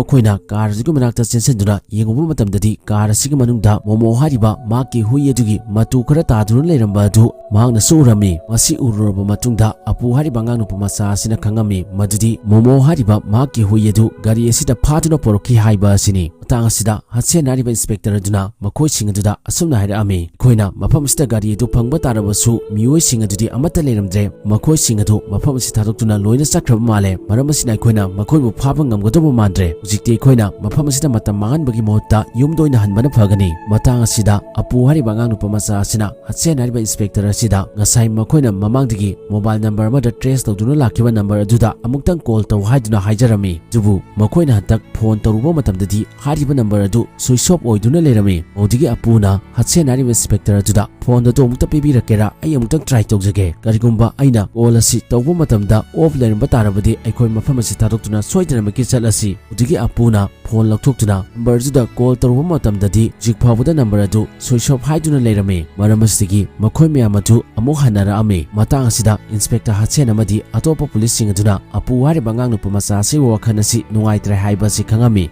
ꯃꯈꯣꯏꯅ ꯀꯥꯔ ꯑꯗꯨꯒꯤ ꯃꯅꯥꯛꯇ ꯆꯦꯟꯁꯤꯟꯗꯨꯅ ꯌꯦꯡꯉꯨꯕ ꯃꯇꯝꯗꯗꯤ ꯀꯥꯔ ꯑꯁꯤꯒꯤ ꯃꯅꯨꯡꯗ ꯃꯣꯃꯣ ꯍꯥꯏꯔꯤꯕ ꯃꯍꯥꯛꯀꯤ ꯍꯨꯏ ꯑꯗꯨꯒꯤ ꯃꯇꯨ ꯈꯔ ꯇꯥꯗꯨꯅ ꯂꯩꯔꯝꯕ ꯑꯗꯨ ꯃꯍꯥꯛꯅꯁꯨ ꯎꯔꯝꯃꯤ꯫ ꯃꯁꯤ ꯎꯔꯨꯔꯕ ꯃꯇꯨꯡꯗ ꯑꯄꯨ ꯍꯥꯏꯔꯤꯕ ꯑꯉꯥꯡ ꯅꯨꯄꯥ ꯃꯆꯥ ꯑꯁꯤꯅ ꯈꯪꯉꯝꯃꯤ ꯃꯗꯨꯗꯤ ꯃꯣꯃꯣ ꯍꯥꯏꯔꯤꯕ ꯃꯍꯥꯛꯀꯤ ꯍꯨꯏ ꯑꯗꯨ ꯒꯥꯔꯤ ꯑꯁꯤꯗ ꯐꯥꯗꯨꯅ ꯄꯨꯔꯛꯈꯤ ꯍꯥꯏꯕ ꯑꯁꯤꯅꯤ꯫ ꯃꯇꯥꯡ ꯑꯁꯤꯗ ꯍꯠꯁꯦꯟ ꯍꯥꯏꯔꯤꯕ ꯏꯟꯁꯄꯦꯛꯇꯔ ꯑꯗꯨꯅ ꯃꯈꯣꯏꯁꯤꯡ ꯑꯗꯨꯗ ꯑꯁꯨꯝꯅ ꯍꯥꯏꯔꯛꯑꯝꯃꯤ, "ꯑꯩꯈꯣꯏꯅ ꯃꯐꯝ ꯑꯁꯤꯗ ꯒꯥꯔꯤ ꯑꯗꯨ ꯐꯪꯕ ꯇꯥꯔꯕꯁꯨ ꯃꯤꯑꯣꯏꯁꯤꯡ ꯑꯗꯨꯗꯤ ꯑꯃꯠꯇ ꯂꯩꯔꯝꯗ꯭ꯔꯦ꯫ ꯃꯈꯣꯏꯁꯤꯡ ꯑꯗꯨ ꯃꯐꯝ ꯑꯁꯤ ꯊꯥꯗꯣꯛꯇꯨꯅ ꯂꯣꯏꯅ ꯆꯠꯈ꯭ꯔꯕ ꯃꯥꯜꯂꯦ꯫ ꯃꯔꯝ ꯑꯁꯤꯅ ꯑꯩꯈꯣꯏꯅ ꯃꯈꯣꯏꯕꯨ ꯐꯥꯕ ꯉꯝꯒꯗꯧꯕ ꯃꯥꯟꯗ꯭ꯔꯦ꯫ ꯍꯧꯖꯤꯛꯇꯤ ꯑꯩꯈꯣꯏꯅ ꯃꯐꯝ ꯑꯁꯤꯗ ꯃꯇꯝ ꯃꯥꯡꯍꯟꯕꯒꯤ ꯃꯍꯨꯠꯇ ꯌꯨꯝꯗ ꯑꯣꯏꯅ ꯍꯟꯕꯅ ꯐꯒꯅꯤ"꯫ ꯃꯇꯥꯡ ꯑꯁꯤꯗ ꯑꯄꯨ ꯍꯥꯏꯔꯤꯕ ꯑꯉꯥꯡ ꯅꯨꯄꯥ ꯃꯆꯥ ꯑꯁꯤꯅ ꯍꯠꯁꯦꯟ ꯍꯥꯏꯔꯤꯕ ꯏꯟꯁꯄꯦꯛꯇꯔ ꯑꯁꯤꯗ ꯉꯁꯥꯏ ꯃꯈꯣꯏꯅ ꯃꯃꯥꯡꯗꯒꯤ ꯃꯣꯕꯥꯏꯜ ꯅꯝꯕꯔ ꯑꯃꯗ ꯇ꯭ꯔꯦꯁ ꯇꯧꯗꯨꯅ ꯂꯥꯛꯈꯤꯕ ꯅꯝꯕꯔ ꯑꯗꯨꯗ ꯑꯃꯨꯛꯇꯪ ꯀꯣꯜ ꯇꯧ ꯍꯥꯏꯗꯨꯅ ꯍꯥꯏꯖꯔꯝꯃꯤ꯫ ꯑꯗꯨꯕꯨ ꯃꯈꯣꯏꯅ ꯍꯟꯗꯛ ꯐꯣꯟ ꯇꯧꯔꯨꯕ ꯃꯇꯝꯗꯗꯤ ꯍꯥꯏꯔꯤꯕ ꯅꯝꯕꯔ ꯑꯗꯨ ꯁ꯭ꯋꯤꯆ ꯑꯣꯐ ꯑꯣꯏꯗꯨꯅ ꯂꯩꯔꯝꯃꯤ꯫ ꯑꯗꯨꯗꯒꯤ ꯑꯄꯨꯅ ꯍꯠꯁꯦꯟ ꯍꯥꯏꯔꯤꯕ ꯏꯟꯁꯄꯦꯛꯇꯔ ꯑꯗꯨꯗ, "ꯐꯣꯟ ꯑꯗꯨ ꯑꯃꯨꯛꯇ ꯄꯤꯕꯤꯔꯛꯀꯦꯔꯥ? ꯑꯩ ꯑꯃꯨꯛꯇꯪ ꯇ꯭ꯔꯥꯏ ꯇꯧꯖꯒꯦ꯫ ꯀꯔꯤꯒꯨꯝꯕ ꯑꯩꯅ ꯀꯣꯜ ꯑꯁꯤ ꯇꯧꯕ ꯃꯇꯝꯗ ꯑꯣꯐ ꯂꯩꯔꯝꯕ ꯇꯥꯔꯕꯗꯤ ꯑꯩꯈꯣꯏ ꯃꯐꯝ ꯑꯁꯤ ꯊꯥꯗꯣꯛꯇꯨꯅ ꯁꯣꯏꯗꯅꯃꯛꯀꯤ ꯆꯠꯂꯁꯤ"꯫ ꯑꯗꯨꯗꯒꯤ ꯑꯄꯨꯅ ꯐꯣꯟ ꯂꯧꯊꯣꯛꯇꯨꯅ ꯅꯝꯕꯔꯗꯨꯗ ꯀꯣꯜ ꯇꯧꯔꯨꯕ ꯃꯇꯝꯗꯗꯤ ꯍꯧꯖꯤꯛ ꯐꯥꯎꯕꯗ ꯅꯝꯕꯔ ꯑꯗꯨ ꯁ꯭ꯋꯤꯆ ꯑꯣꯐ ꯍꯥꯏꯗꯨꯅ ꯂꯩꯔꯝꯃꯤ꯫ ꯃꯔꯝ ꯑꯁꯤꯗꯒꯤ ꯃꯈꯣꯏ ꯃꯌꯥꯝ ꯑꯗꯨ ꯑꯃꯨꯛ ꯍꯟꯅꯔꯛꯑꯝꯃꯤ꯫ ꯃꯇꯥꯡ ꯑꯁꯤꯗ ꯏꯟꯁꯄꯦꯛꯇꯔ ꯍꯠꯁꯦꯟ ꯑꯃꯗꯤ ꯑꯇꯣꯞꯄ ꯄꯨꯂꯤꯁꯁꯤꯡ ꯑꯗꯨꯅ ꯑꯄꯨ ꯍꯥꯏꯔꯤꯕ ꯑꯉꯥꯡ ꯅꯨꯄꯥ ꯃꯆꯥ ꯑꯁꯤꯒꯤ ꯋꯥꯈꯜ ꯑꯁꯤ ꯅꯨꯡꯉꯥꯏꯇ꯭ꯔꯦ ꯍꯥꯏꯕ ꯑꯁꯤ ꯈꯪꯉꯝꯃꯤ꯫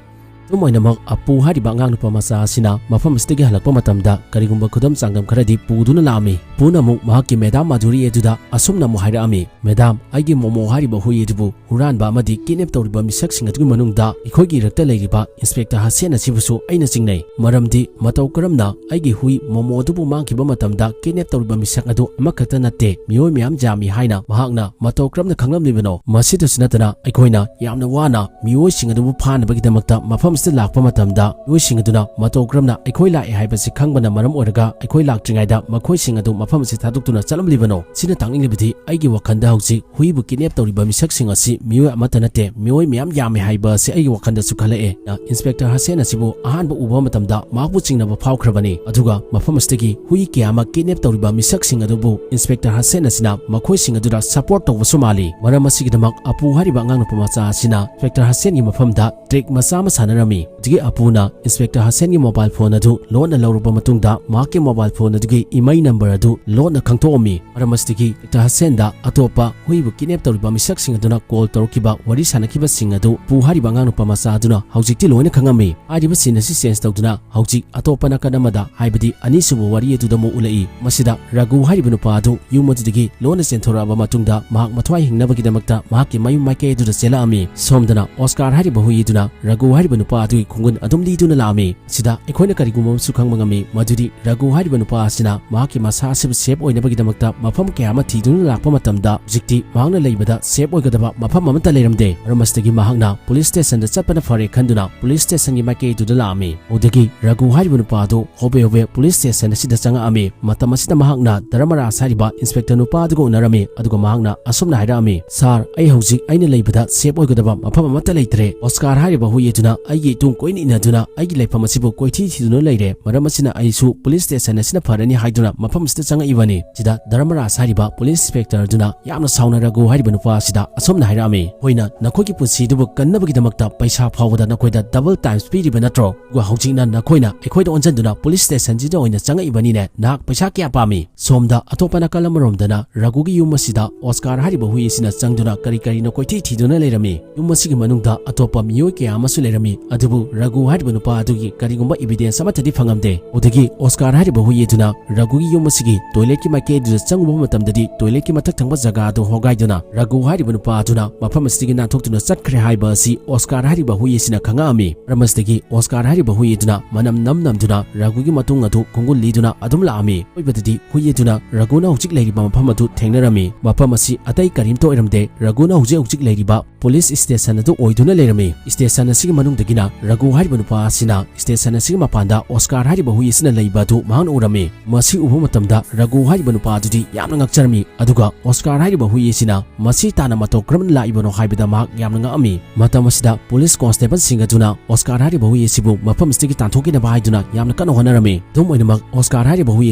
ꯑꯗꯨꯝ ꯑꯣꯏꯅꯃꯛ, ꯑꯄꯨ ꯍꯥꯏꯔꯤꯕ ꯑꯉꯥꯡ ꯅꯨꯄꯥ ꯃꯆꯥ ꯑꯁꯤꯅ ꯃꯐꯝ ꯑꯁꯤꯗꯒꯤ ꯍꯜꯂꯛꯄ ꯃꯇꯝꯗ ꯀꯔꯤꯒꯨꯝꯕ ꯈꯨꯗꯝ ꯆꯥꯡꯗꯝ ꯈꯔꯗꯤ ꯄꯨꯗꯨꯅ ꯂꯥꯛꯑꯝꯃꯤ꯫ ꯑꯄꯨꯅ ꯑꯃꯨꯛ ꯃꯍꯥꯛꯀꯤ ꯃꯦꯗꯥꯝ ꯃꯥꯙꯨꯔꯤ ꯑꯗꯨꯗ ꯑꯁꯨꯝꯅ ꯑꯃꯨꯛ ꯍꯥꯏꯔꯛꯑꯝꯃꯤ, "ꯃꯦꯗꯥꯝ, ꯑꯩꯒꯤ ꯃꯣꯃꯣ ꯍꯥꯏꯔꯤꯕ ꯍꯨꯏ ꯑꯗꯨꯕꯨ ꯍꯨꯔꯥꯟꯕ ꯑꯃꯗꯤ ꯀꯤꯗꯅꯦꯞ ꯇꯧꯔꯤꯕ ꯃꯤꯁꯛꯁꯤꯡ ꯑꯗꯨꯒꯤ ꯃꯅꯨꯡꯗ ꯑꯩꯈꯣꯏꯒꯤ ꯏꯔꯛꯇ ꯂꯩꯔꯤꯕ ꯏꯟꯁꯄꯦꯛꯇꯔ ꯍꯁꯦꯟ ꯑꯁꯤꯕꯨꯁꯨ ꯑꯩꯅ ꯆꯤꯡꯅꯩ꯫ ꯃꯔꯝꯗꯤ ꯃꯇꯧ ꯀꯔꯝꯅ ꯑꯩꯒꯤ ꯍꯨꯏ ꯃꯣꯃꯣ ꯑꯗꯨꯕꯨ ꯃꯥꯡꯈꯤꯕ ꯃꯇꯝꯗ ꯀꯤꯗꯅꯦꯞ ꯇꯧꯔꯤꯕ ꯃꯤꯁꯛ ꯑꯗꯨ ꯑꯃꯈꯛꯇ ꯅꯠꯇꯦ, ꯃꯤꯑꯣꯏ ꯃꯌꯥꯝ ꯌꯥꯝꯃꯤ" ꯍꯥꯏꯅ ꯃꯍꯥꯛꯅ ꯃꯇꯧ ꯀꯔꯝꯅ ꯈꯪꯂꯝꯂꯤꯕꯅꯣ? ꯃꯁꯤꯗꯁꯨ ꯅꯠꯇꯅ, ꯑꯩꯈꯣꯏꯅ ꯌꯥꯝꯅ ꯋꯥꯅ ꯃꯤꯑꯣꯏꯁꯤꯡ ꯑꯗꯨꯕꯨ ꯐꯥꯅꯕꯒꯤꯗꯃꯛꯇ ꯃꯐꯝ ꯑꯁꯤꯗ ꯂꯥꯛꯄ ꯃꯇꯝꯗ, ꯃꯤꯑꯣꯏꯁꯤꯡ ꯑꯗꯨꯅ ꯃꯇꯧ ꯀꯔꯝꯅ ꯑꯩꯈꯣꯏ ꯂꯥꯛꯑꯦ ꯍꯥꯏꯕꯁꯤ ꯈꯪꯕꯅ ꯃꯔꯝ ꯑꯣꯏꯔꯒ ꯑꯩꯈꯣꯏ ꯂꯥꯛꯇ꯭ꯔꯤꯉꯩꯗ ꯃꯈꯣꯏꯁꯤꯡ ꯑꯗꯨ ꯃꯐꯝ ꯑꯁꯤ ꯊꯥꯗꯣꯛꯇꯨꯅ ꯆꯠꯂꯝꯂꯤꯕꯅꯣ? ꯁꯤꯅ ꯇꯥꯛꯅꯤꯡꯂꯤꯕꯗꯤ, ꯑꯩꯒꯤ ꯋꯥꯈꯜꯗ ꯍꯧꯖꯤꯛ ꯍꯨꯏꯕꯨ ꯀꯤꯗꯅꯦꯞ ꯇꯧꯔꯤꯕ ꯃꯤꯁꯛꯁꯤꯡ ꯑꯁꯤ ꯃꯤꯑꯣꯏ ꯑꯃꯠꯇ ꯅꯠꯇꯦ, ꯃꯤꯑꯣꯏ ꯃꯌꯥꯝ ꯌꯥꯝꯃꯦ ꯍꯥꯏꯕ ꯑꯁꯤ ꯑꯩꯒꯤ ꯋꯥꯈꯜꯗꯁꯨ ꯈꯜꯂꯛꯑꯦ꯫ ꯏꯟꯁꯄꯦꯛꯇꯔ ꯍꯁꯦꯟ ꯑꯁꯤꯕꯨ ꯑꯍꯥꯟꯕ ꯎꯕ ꯃꯇꯝꯗ ꯃꯍꯥꯛꯄꯨ ꯆꯤꯡꯅꯕ ꯐꯥꯎꯈ꯭ꯔꯕꯅꯤ꯫ ꯑꯗꯨꯒ ꯃꯐꯝ ꯑꯁꯤꯗꯒꯤ ꯍꯨꯏ ꯀꯌꯥ ꯑꯃ ꯀꯤꯗꯅꯦꯞ ꯇꯧꯔꯤꯕ ꯃꯤꯁꯛꯁꯤꯡ ꯑꯗꯨꯕꯨ ꯏꯟꯁꯄꯦꯛꯇꯔ ꯍꯁꯦꯟ ꯑꯁꯤꯅ ꯃꯈꯣꯏꯁꯤꯡ ꯑꯗꯨꯗ ꯁꯄꯣꯔꯠ ꯇꯧꯕꯁꯨ ꯃꯥꯜꯂꯤ꯫ ꯃꯔꯝ ꯑꯁꯤꯒꯤꯗꯃꯛ ꯑꯄꯨ ꯍꯥꯏꯔꯤꯕ ꯑꯉꯥꯡ ꯅꯨꯄꯥ ꯃꯆꯥ ꯑꯁꯤꯅ ꯏꯟꯁꯄꯦꯛꯇꯔ ꯍꯁꯦꯟꯒꯤ ꯃꯐꯝꯗ ꯇ꯭ꯔꯤꯛ ꯃꯆꯥ ꯑꯃ ꯁꯥꯟꯅꯔꯝꯃꯤ꯫ ꯍꯧꯖꯤꯛꯀꯤ ꯑꯄꯨꯅ ꯏꯟꯁꯄꯦꯛꯇꯔ ꯍꯁꯦꯟꯒꯤ ꯃꯣꯕꯥꯏꯜ ꯐꯣꯟ ꯑꯗꯨ ꯂꯣꯟꯅ ꯂꯧꯔꯕ ꯃꯇꯨꯡꯗ, ꯃꯍꯥꯛꯀꯤ ꯃꯣꯕꯥꯏꯜ ꯐꯣꯟ ꯑꯗꯨꯒꯤ ꯏꯃꯩ ꯅꯝꯕꯔ ꯑꯗꯨ ꯂꯣꯟꯅ ꯈꯪꯗꯣꯛꯑꯝꯃꯤ꯫ ꯃꯔꯝ ꯑꯁꯤꯗꯒꯤ ꯏꯟꯁꯄꯦꯛꯇꯔ ꯍꯁꯦꯟꯗ ꯑꯇꯣꯞꯄ ꯍꯨꯏꯕꯨ ꯀꯤꯗꯅꯦꯞ ꯇꯧꯔꯤꯕ ꯃꯤꯁꯛꯁꯤꯡ ꯑꯗꯨꯅ ꯀꯣꯜ ꯇꯧꯔꯛꯈꯤꯕ, ꯋꯥꯔꯤ ꯁꯥꯟꯅꯈꯤꯕꯁꯤꯡ ꯑꯗꯨ ꯑꯄꯨ ꯍꯥꯏꯔꯤꯕ ꯑꯉꯥꯡ ꯅꯨꯄꯥ ꯃꯆꯥ ꯑꯗꯨꯅ ꯍꯧꯖꯤꯛꯇꯤ ꯂꯣꯏꯅ ꯈꯪꯉꯝꯃꯤ꯫ ꯍꯥꯏꯔꯤꯕ ꯁꯤꯟ ꯑꯁꯤ ꯆꯦꯟꯖ ꯇꯧꯗꯨꯅ ꯍꯧꯖꯤꯛ ꯑꯇꯣꯞꯄ ꯅꯥꯀꯟ ꯑꯃꯗ, ꯍꯥꯏꯕꯗꯤ ꯑꯅꯤꯁꯨꯕ ꯋꯥꯔꯤ ꯑꯗꯨꯗ ꯑꯃꯨꯛ ꯎꯠꯂꯛꯏ꯫ ꯃꯁꯤꯗ ꯔꯥꯒꯨ ꯍꯥꯏꯔꯤꯕ ꯅꯨꯄꯥ ꯑꯗꯨ ꯌꯨꯝ ꯑꯗꯨꯗꯒꯤ ꯂꯣꯟꯅ ꯆꯦꯟꯊꯣꯔꯛꯑꯕ ꯃꯇꯨꯡꯗ, ꯃꯍꯥꯛ ꯃꯊ꯭ꯋꯥꯏ ꯍꯤꯡꯅꯕꯒꯤꯗꯃꯛꯇ ꯃꯍꯥꯛꯀꯤ ꯃꯌꯨꯝ ꯃꯥꯏꯀꯩ ꯑꯗꯨꯗ ꯆꯦꯜꯂꯛꯑꯝꯃꯤ꯫ ꯁꯣꯝꯗꯅ ꯑꯣꯁꯀꯥꯔ ꯍꯥꯏꯔꯤꯕ ꯍꯨꯏ ꯑꯗꯨꯅ ꯔꯥꯒꯨ ꯍꯥꯏꯔꯤꯕ ꯅꯨꯄꯥ ꯑꯗꯨꯒꯤ ꯈꯣꯡꯒꯨꯟ ꯑꯗꯨꯝ ꯂꯤꯗꯨꯅ ꯂꯥꯛꯑꯝꯃꯤ꯫ ꯁꯤꯗ ꯑꯩꯈꯣꯏꯅ ꯀꯔꯤꯒꯨꯝꯕ ꯑꯃꯁꯨ ꯈꯪꯕ ꯉꯝꯃꯤ, ꯃꯗꯨꯗꯤ ꯔꯥꯒꯨ ꯍꯥꯏꯔꯤꯕ ꯅꯨꯄꯥ ꯑꯁꯤꯅ ꯃꯍꯥꯛꯀꯤ ꯃꯁꯥ ꯑꯁꯤꯕꯨ ꯁꯦꯐ ꯑꯣꯏꯅꯕꯒꯤꯗꯃꯛꯇ ꯃꯐꯝ ꯀꯌꯥ ꯑꯃ ꯊꯤꯗꯨꯅ ꯂꯥꯛꯄ ꯃꯇꯝꯗ, ꯍꯧꯖꯤꯛꯇꯤ ꯃꯍꯥꯛꯅ ꯂꯩꯕꯗ ꯁꯦꯐ ꯑꯣꯏꯒꯗꯕ ꯃꯐꯝ ꯑꯃꯠꯇ ꯂꯩꯔꯝꯗꯦ꯫ ꯃꯔꯝ ꯑꯁꯤꯗꯒꯤ ꯃꯍꯥꯛꯅ ꯄꯨꯂꯤꯁ ꯁ꯭ꯇꯦꯁꯟꯗ ꯆꯠꯄꯅ ꯐꯔꯦ ꯈꯟꯗꯨꯅ ꯄꯨꯂꯤꯁ ꯁ꯭ꯇꯦꯁꯟꯒꯤ ꯃꯥꯏꯀꯩ ꯑꯗꯨꯗ ꯂꯥꯛꯑꯝꯃꯤ꯫ ꯑꯗꯨꯗꯒꯤ ꯔꯥꯒꯨ ꯍꯥꯏꯔꯤꯕ ꯅꯨꯄꯥ ꯑꯗꯨ ꯍꯣꯕꯦ ꯍꯣꯕꯦ ꯄꯨꯂꯤꯁ ꯁ꯭ꯇꯦꯁꯟ ꯑꯁꯤꯗ ꯆꯪꯉꯛꯑꯝꯃꯤ꯫ ꯃꯇꯝ ꯑꯁꯤꯗ ꯃꯍꯥꯛꯅ ꯗꯔꯃꯔꯥꯖ ꯍꯥꯏꯔꯤꯕ ꯏꯟꯁꯄꯦꯛꯇꯔ ꯅꯨꯄꯥ ꯑꯗꯨꯒ ꯎꯅꯔꯝꯃꯤ, ꯑꯗꯨꯒ ꯃꯍꯥꯛꯅ ꯑꯁꯨꯝꯅ ꯍꯥꯏꯔꯛꯑꯝꯃꯤ, "ꯁꯥꯔ, ꯑꯩ ꯍꯧꯖꯤꯛ ꯑꯩꯅ ꯂꯩꯕꯗ ꯁꯦꯐ ꯑꯣꯏꯒꯗꯕ ꯃꯐꯝ ꯑꯃꯠꯇ ꯂꯩꯇ꯭ꯔꯦ꯫ ꯑꯣꯁꯀꯥꯔ ꯍꯥꯏꯔꯤꯕ ꯍꯨꯏ ꯑꯗꯨꯅ ꯑꯩꯒꯤ ꯏꯇꯨꯡ ꯀꯣꯏꯅ ꯏꯟꯅꯗꯨꯅ ꯑꯩꯒꯤ ꯂꯩꯐꯝ ꯑꯁꯤꯕꯨ ꯀꯣꯏꯊꯤ ꯊꯤꯗꯨꯅ ꯂꯩꯔꯦ꯫ ꯃꯔꯝ ꯑꯁꯤꯅ ꯑꯩꯁꯨ ꯄꯨꯂꯤꯁ ꯁ꯭ꯇꯦꯁꯟ ꯑꯁꯤꯅ ꯐꯔꯅꯤ ꯍꯥꯏꯗꯨꯅ ꯃꯐꯝ ꯑꯁꯤꯗ ꯆꯪꯉꯛꯏꯕꯅꯤ"꯫ ꯁꯤꯗ ꯗꯔꯃꯔꯥꯖ ꯍꯥꯏꯔꯤꯕ ꯄꯨꯂꯤꯁ ꯏꯟꯁꯄꯦꯛꯇꯔ ꯑꯗꯨꯅ ꯌꯥꯝꯅ ꯁꯥꯎꯅ ꯔꯥꯒꯨ ꯍꯥꯏꯔꯤꯕ ꯅꯨꯄꯥ ꯑꯁꯤꯗ ꯑꯁꯨꯝꯅ ꯍꯥꯏꯔꯛꯑꯝꯃꯤ, "ꯑꯩꯈꯣꯏꯅ ꯅꯈꯣꯏꯒꯤ ꯄꯨꯟꯁꯤꯗꯨꯕꯨ ꯀꯟꯅꯕꯒꯤꯗꯃꯛꯇ ꯄꯩꯁꯥ ꯐꯥꯎꯕꯗ ꯅꯈꯣꯏꯗ ꯗꯕꯜ ꯇꯥꯏꯝꯁ ꯄꯤꯔꯤꯕ ꯅꯠꯇ꯭ꯔꯣ? ꯑꯗꯨꯒ ꯍꯧꯖꯤꯛꯅ ꯅꯈꯣꯏꯅ ꯑꯩꯈꯣꯏꯗ ꯑꯣꯟꯁꯤꯟꯗꯨꯅ ꯄꯨꯂꯤꯁ ꯁ꯭ꯇꯦꯁꯟꯁꯤꯗ ꯑꯣꯏꯅ ꯆꯪꯉꯛꯏꯕꯅꯤꯅꯦ꯫ ꯅꯍꯥꯛ ꯄꯩꯁꯥ ꯀꯌꯥ ꯄꯥꯝꯃꯤ?" ꯁꯣꯝꯗ ꯑꯇꯣꯞꯄ ꯅꯥꯀꯜ ꯑꯃꯔꯣꯝꯗꯅ ꯔꯥꯒꯨꯒꯤ ꯌꯨꯝ ꯑꯁꯤꯗ ꯑꯣꯁꯀꯥꯔ ꯍꯥꯏꯔꯤꯕ ꯍꯨꯏ ꯑꯁꯤꯅ ꯆꯪꯗꯨꯅ ꯀꯔꯤ ꯀꯔꯤꯅꯣ ꯀꯣꯏꯊꯤ ꯊꯤꯗꯨꯅ ꯂꯩꯔꯝꯃꯤ꯫ ꯌꯨꯝ ꯑꯁꯤꯒꯤ ꯃꯅꯨꯡꯗ ꯑꯇꯣꯞꯄ ꯃꯤꯑꯣꯏ ꯀꯌꯥ ꯑꯃꯁꯨ ꯂꯩꯔꯝꯃꯤ꯫ ꯑꯗꯨꯕꯨ ꯔꯘꯨ ꯍꯥꯏꯔꯤꯕ ꯅꯨꯄꯥ ꯑꯗꯨꯒꯤ ꯀꯔꯤꯒꯨꯝꯕ evidence ꯑꯃꯠꯇꯗꯤ ꯐꯪꯉꯝꯗꯦ꯫ ꯑꯗꯨꯗꯒꯤ ꯑꯣꯁꯀꯥꯔ ꯍꯥꯏꯔꯤꯕ ꯍꯨꯏ ꯑꯗꯨꯅ ꯔꯘꯨꯒꯤ ꯌꯨꯝ ꯑꯁꯤꯒꯤ toiletꯀꯤ ꯃꯥꯏꯀꯩ ꯑꯗꯨꯗ ꯆꯪꯉꯨꯕ ꯃꯇꯝꯗꯗꯤ toiletꯀꯤ ꯃꯊꯛ ꯊꯪꯕ ꯖꯒꯥ ꯑꯗꯨ ꯍꯣꯒꯥꯏꯗꯨꯅ ꯔꯘꯨ ꯍꯥꯏꯔꯤꯕ ꯅꯨꯄꯥ ꯑꯗꯨꯅ ꯃꯐꯝ ꯑꯁꯤꯗꯒꯤ ꯅꯥꯟꯊꯣꯛꯇꯨꯅ ꯆꯠꯈ꯭ꯔꯦ ꯍꯥꯏꯕ ꯑꯁꯤ ꯑꯣꯁꯀꯥꯔ ꯍꯥꯏꯔꯤꯕ ꯍꯨꯏ ꯑꯁꯤꯅ ꯈꯪꯉꯛꯑꯝꯃꯤ꯫ ꯃꯔꯝ ꯑꯁꯤꯗꯒꯤ ꯑꯣꯁꯀꯥꯔ ꯍꯥꯏꯔꯤꯕ ꯍꯨꯏ ꯑꯗꯨꯅ ꯃꯅꯝ ꯅꯝ ꯅꯝꯗꯨꯅ ꯔꯘꯨꯒꯤ ꯃꯇꯨꯡ ꯑꯗꯨ ꯈꯣꯡꯒꯨꯜ ꯂꯤꯗꯨꯅ ꯑꯗꯨꯝ ꯂꯥꯛꯑꯝꯃꯤ꯫ ꯑꯔꯣꯏꯕꯗꯗꯤ ꯍꯨꯏ ꯑꯗꯨꯅ ꯔꯘꯨꯅ ꯍꯧꯖꯤꯛ ꯂꯩꯔꯤꯕ ꯃꯐꯝ ꯑꯗꯨ ꯊꯦꯡꯅꯔꯝꯃꯤ꯫ ꯃꯐꯝ ꯑꯁꯤ ꯑꯇꯩ ꯀꯔꯤꯝꯇ ꯑꯣꯏꯔꯝꯗꯦ, ꯔꯘꯨꯅ ꯍꯧꯖꯤꯛ ꯍꯧꯖꯤꯛ ꯂꯩꯔꯤꯕ police station ꯑꯗꯨ ꯑꯣꯏꯗꯨꯅ ꯂꯩꯔꯝꯃꯤ꯫ Station ꯑꯁꯤꯒꯤ ꯃꯅꯨꯡꯗꯒꯤꯅ ꯔꯘꯨ ꯍꯥꯏꯔꯤꯕ ꯅꯨꯄꯥ ꯑꯁꯤꯅ station ꯑꯁꯤꯒꯤ ꯃꯄꯥꯟꯗ ꯑꯣꯁꯀꯥꯔ ꯍꯥꯏꯔꯤꯕ ꯍꯨꯏ ꯑꯁꯤꯅ ꯂꯩꯕ ꯑꯗꯨ ꯃꯍꯥꯛꯅ ꯎꯔꯝꯃꯤ꯫ ꯃꯁꯤ ꯎꯕ ꯃꯇꯝꯗ ꯔꯘꯨ ꯍꯥꯏꯔꯤꯕ ꯅꯨꯄꯥ ꯑꯗꯨꯗꯤ ꯌꯥꯝꯅ ꯉꯛꯆꯔꯝꯃꯤ, ꯑꯗꯨꯒ ꯑꯣꯁꯀꯥꯔ ꯍꯥꯏꯔꯤꯕ ꯍꯨꯏ ꯑꯁꯤꯅ ꯃꯁꯤ ꯇꯥꯟꯅ ꯃꯇꯧ ꯀꯔꯝꯅ ꯂꯥꯛꯏꯕꯅꯣ ꯍꯥꯏꯕꯗ ꯃꯍꯥꯛ ꯌꯥꯝꯅ ꯉꯛꯑꯝꯃꯤ꯫ ꯃꯇꯝ ꯑꯁꯤꯗ police constableꯁꯤꯡ ꯑꯗꯨꯅ ꯑꯣꯁꯀꯥꯔ ꯍꯥꯏꯔꯤꯕ ꯍꯨꯏ ꯑꯁꯤꯕꯨ ꯃꯐꯝ ꯑꯁꯤꯗꯒꯤ ꯇꯥꯟꯊꯣꯛꯈꯤꯅꯕ ꯍꯥꯏꯗꯨꯅ ꯌꯥꯝꯅ ꯀꯟꯅ ꯍꯣꯠꯅꯔꯝꯃꯤ꯫ ꯑꯗꯨꯝ ꯑꯣꯏꯅꯃꯛ, ꯑꯣꯁꯀꯥꯔ ꯍꯥꯏꯔꯤꯕ ꯍꯨꯏ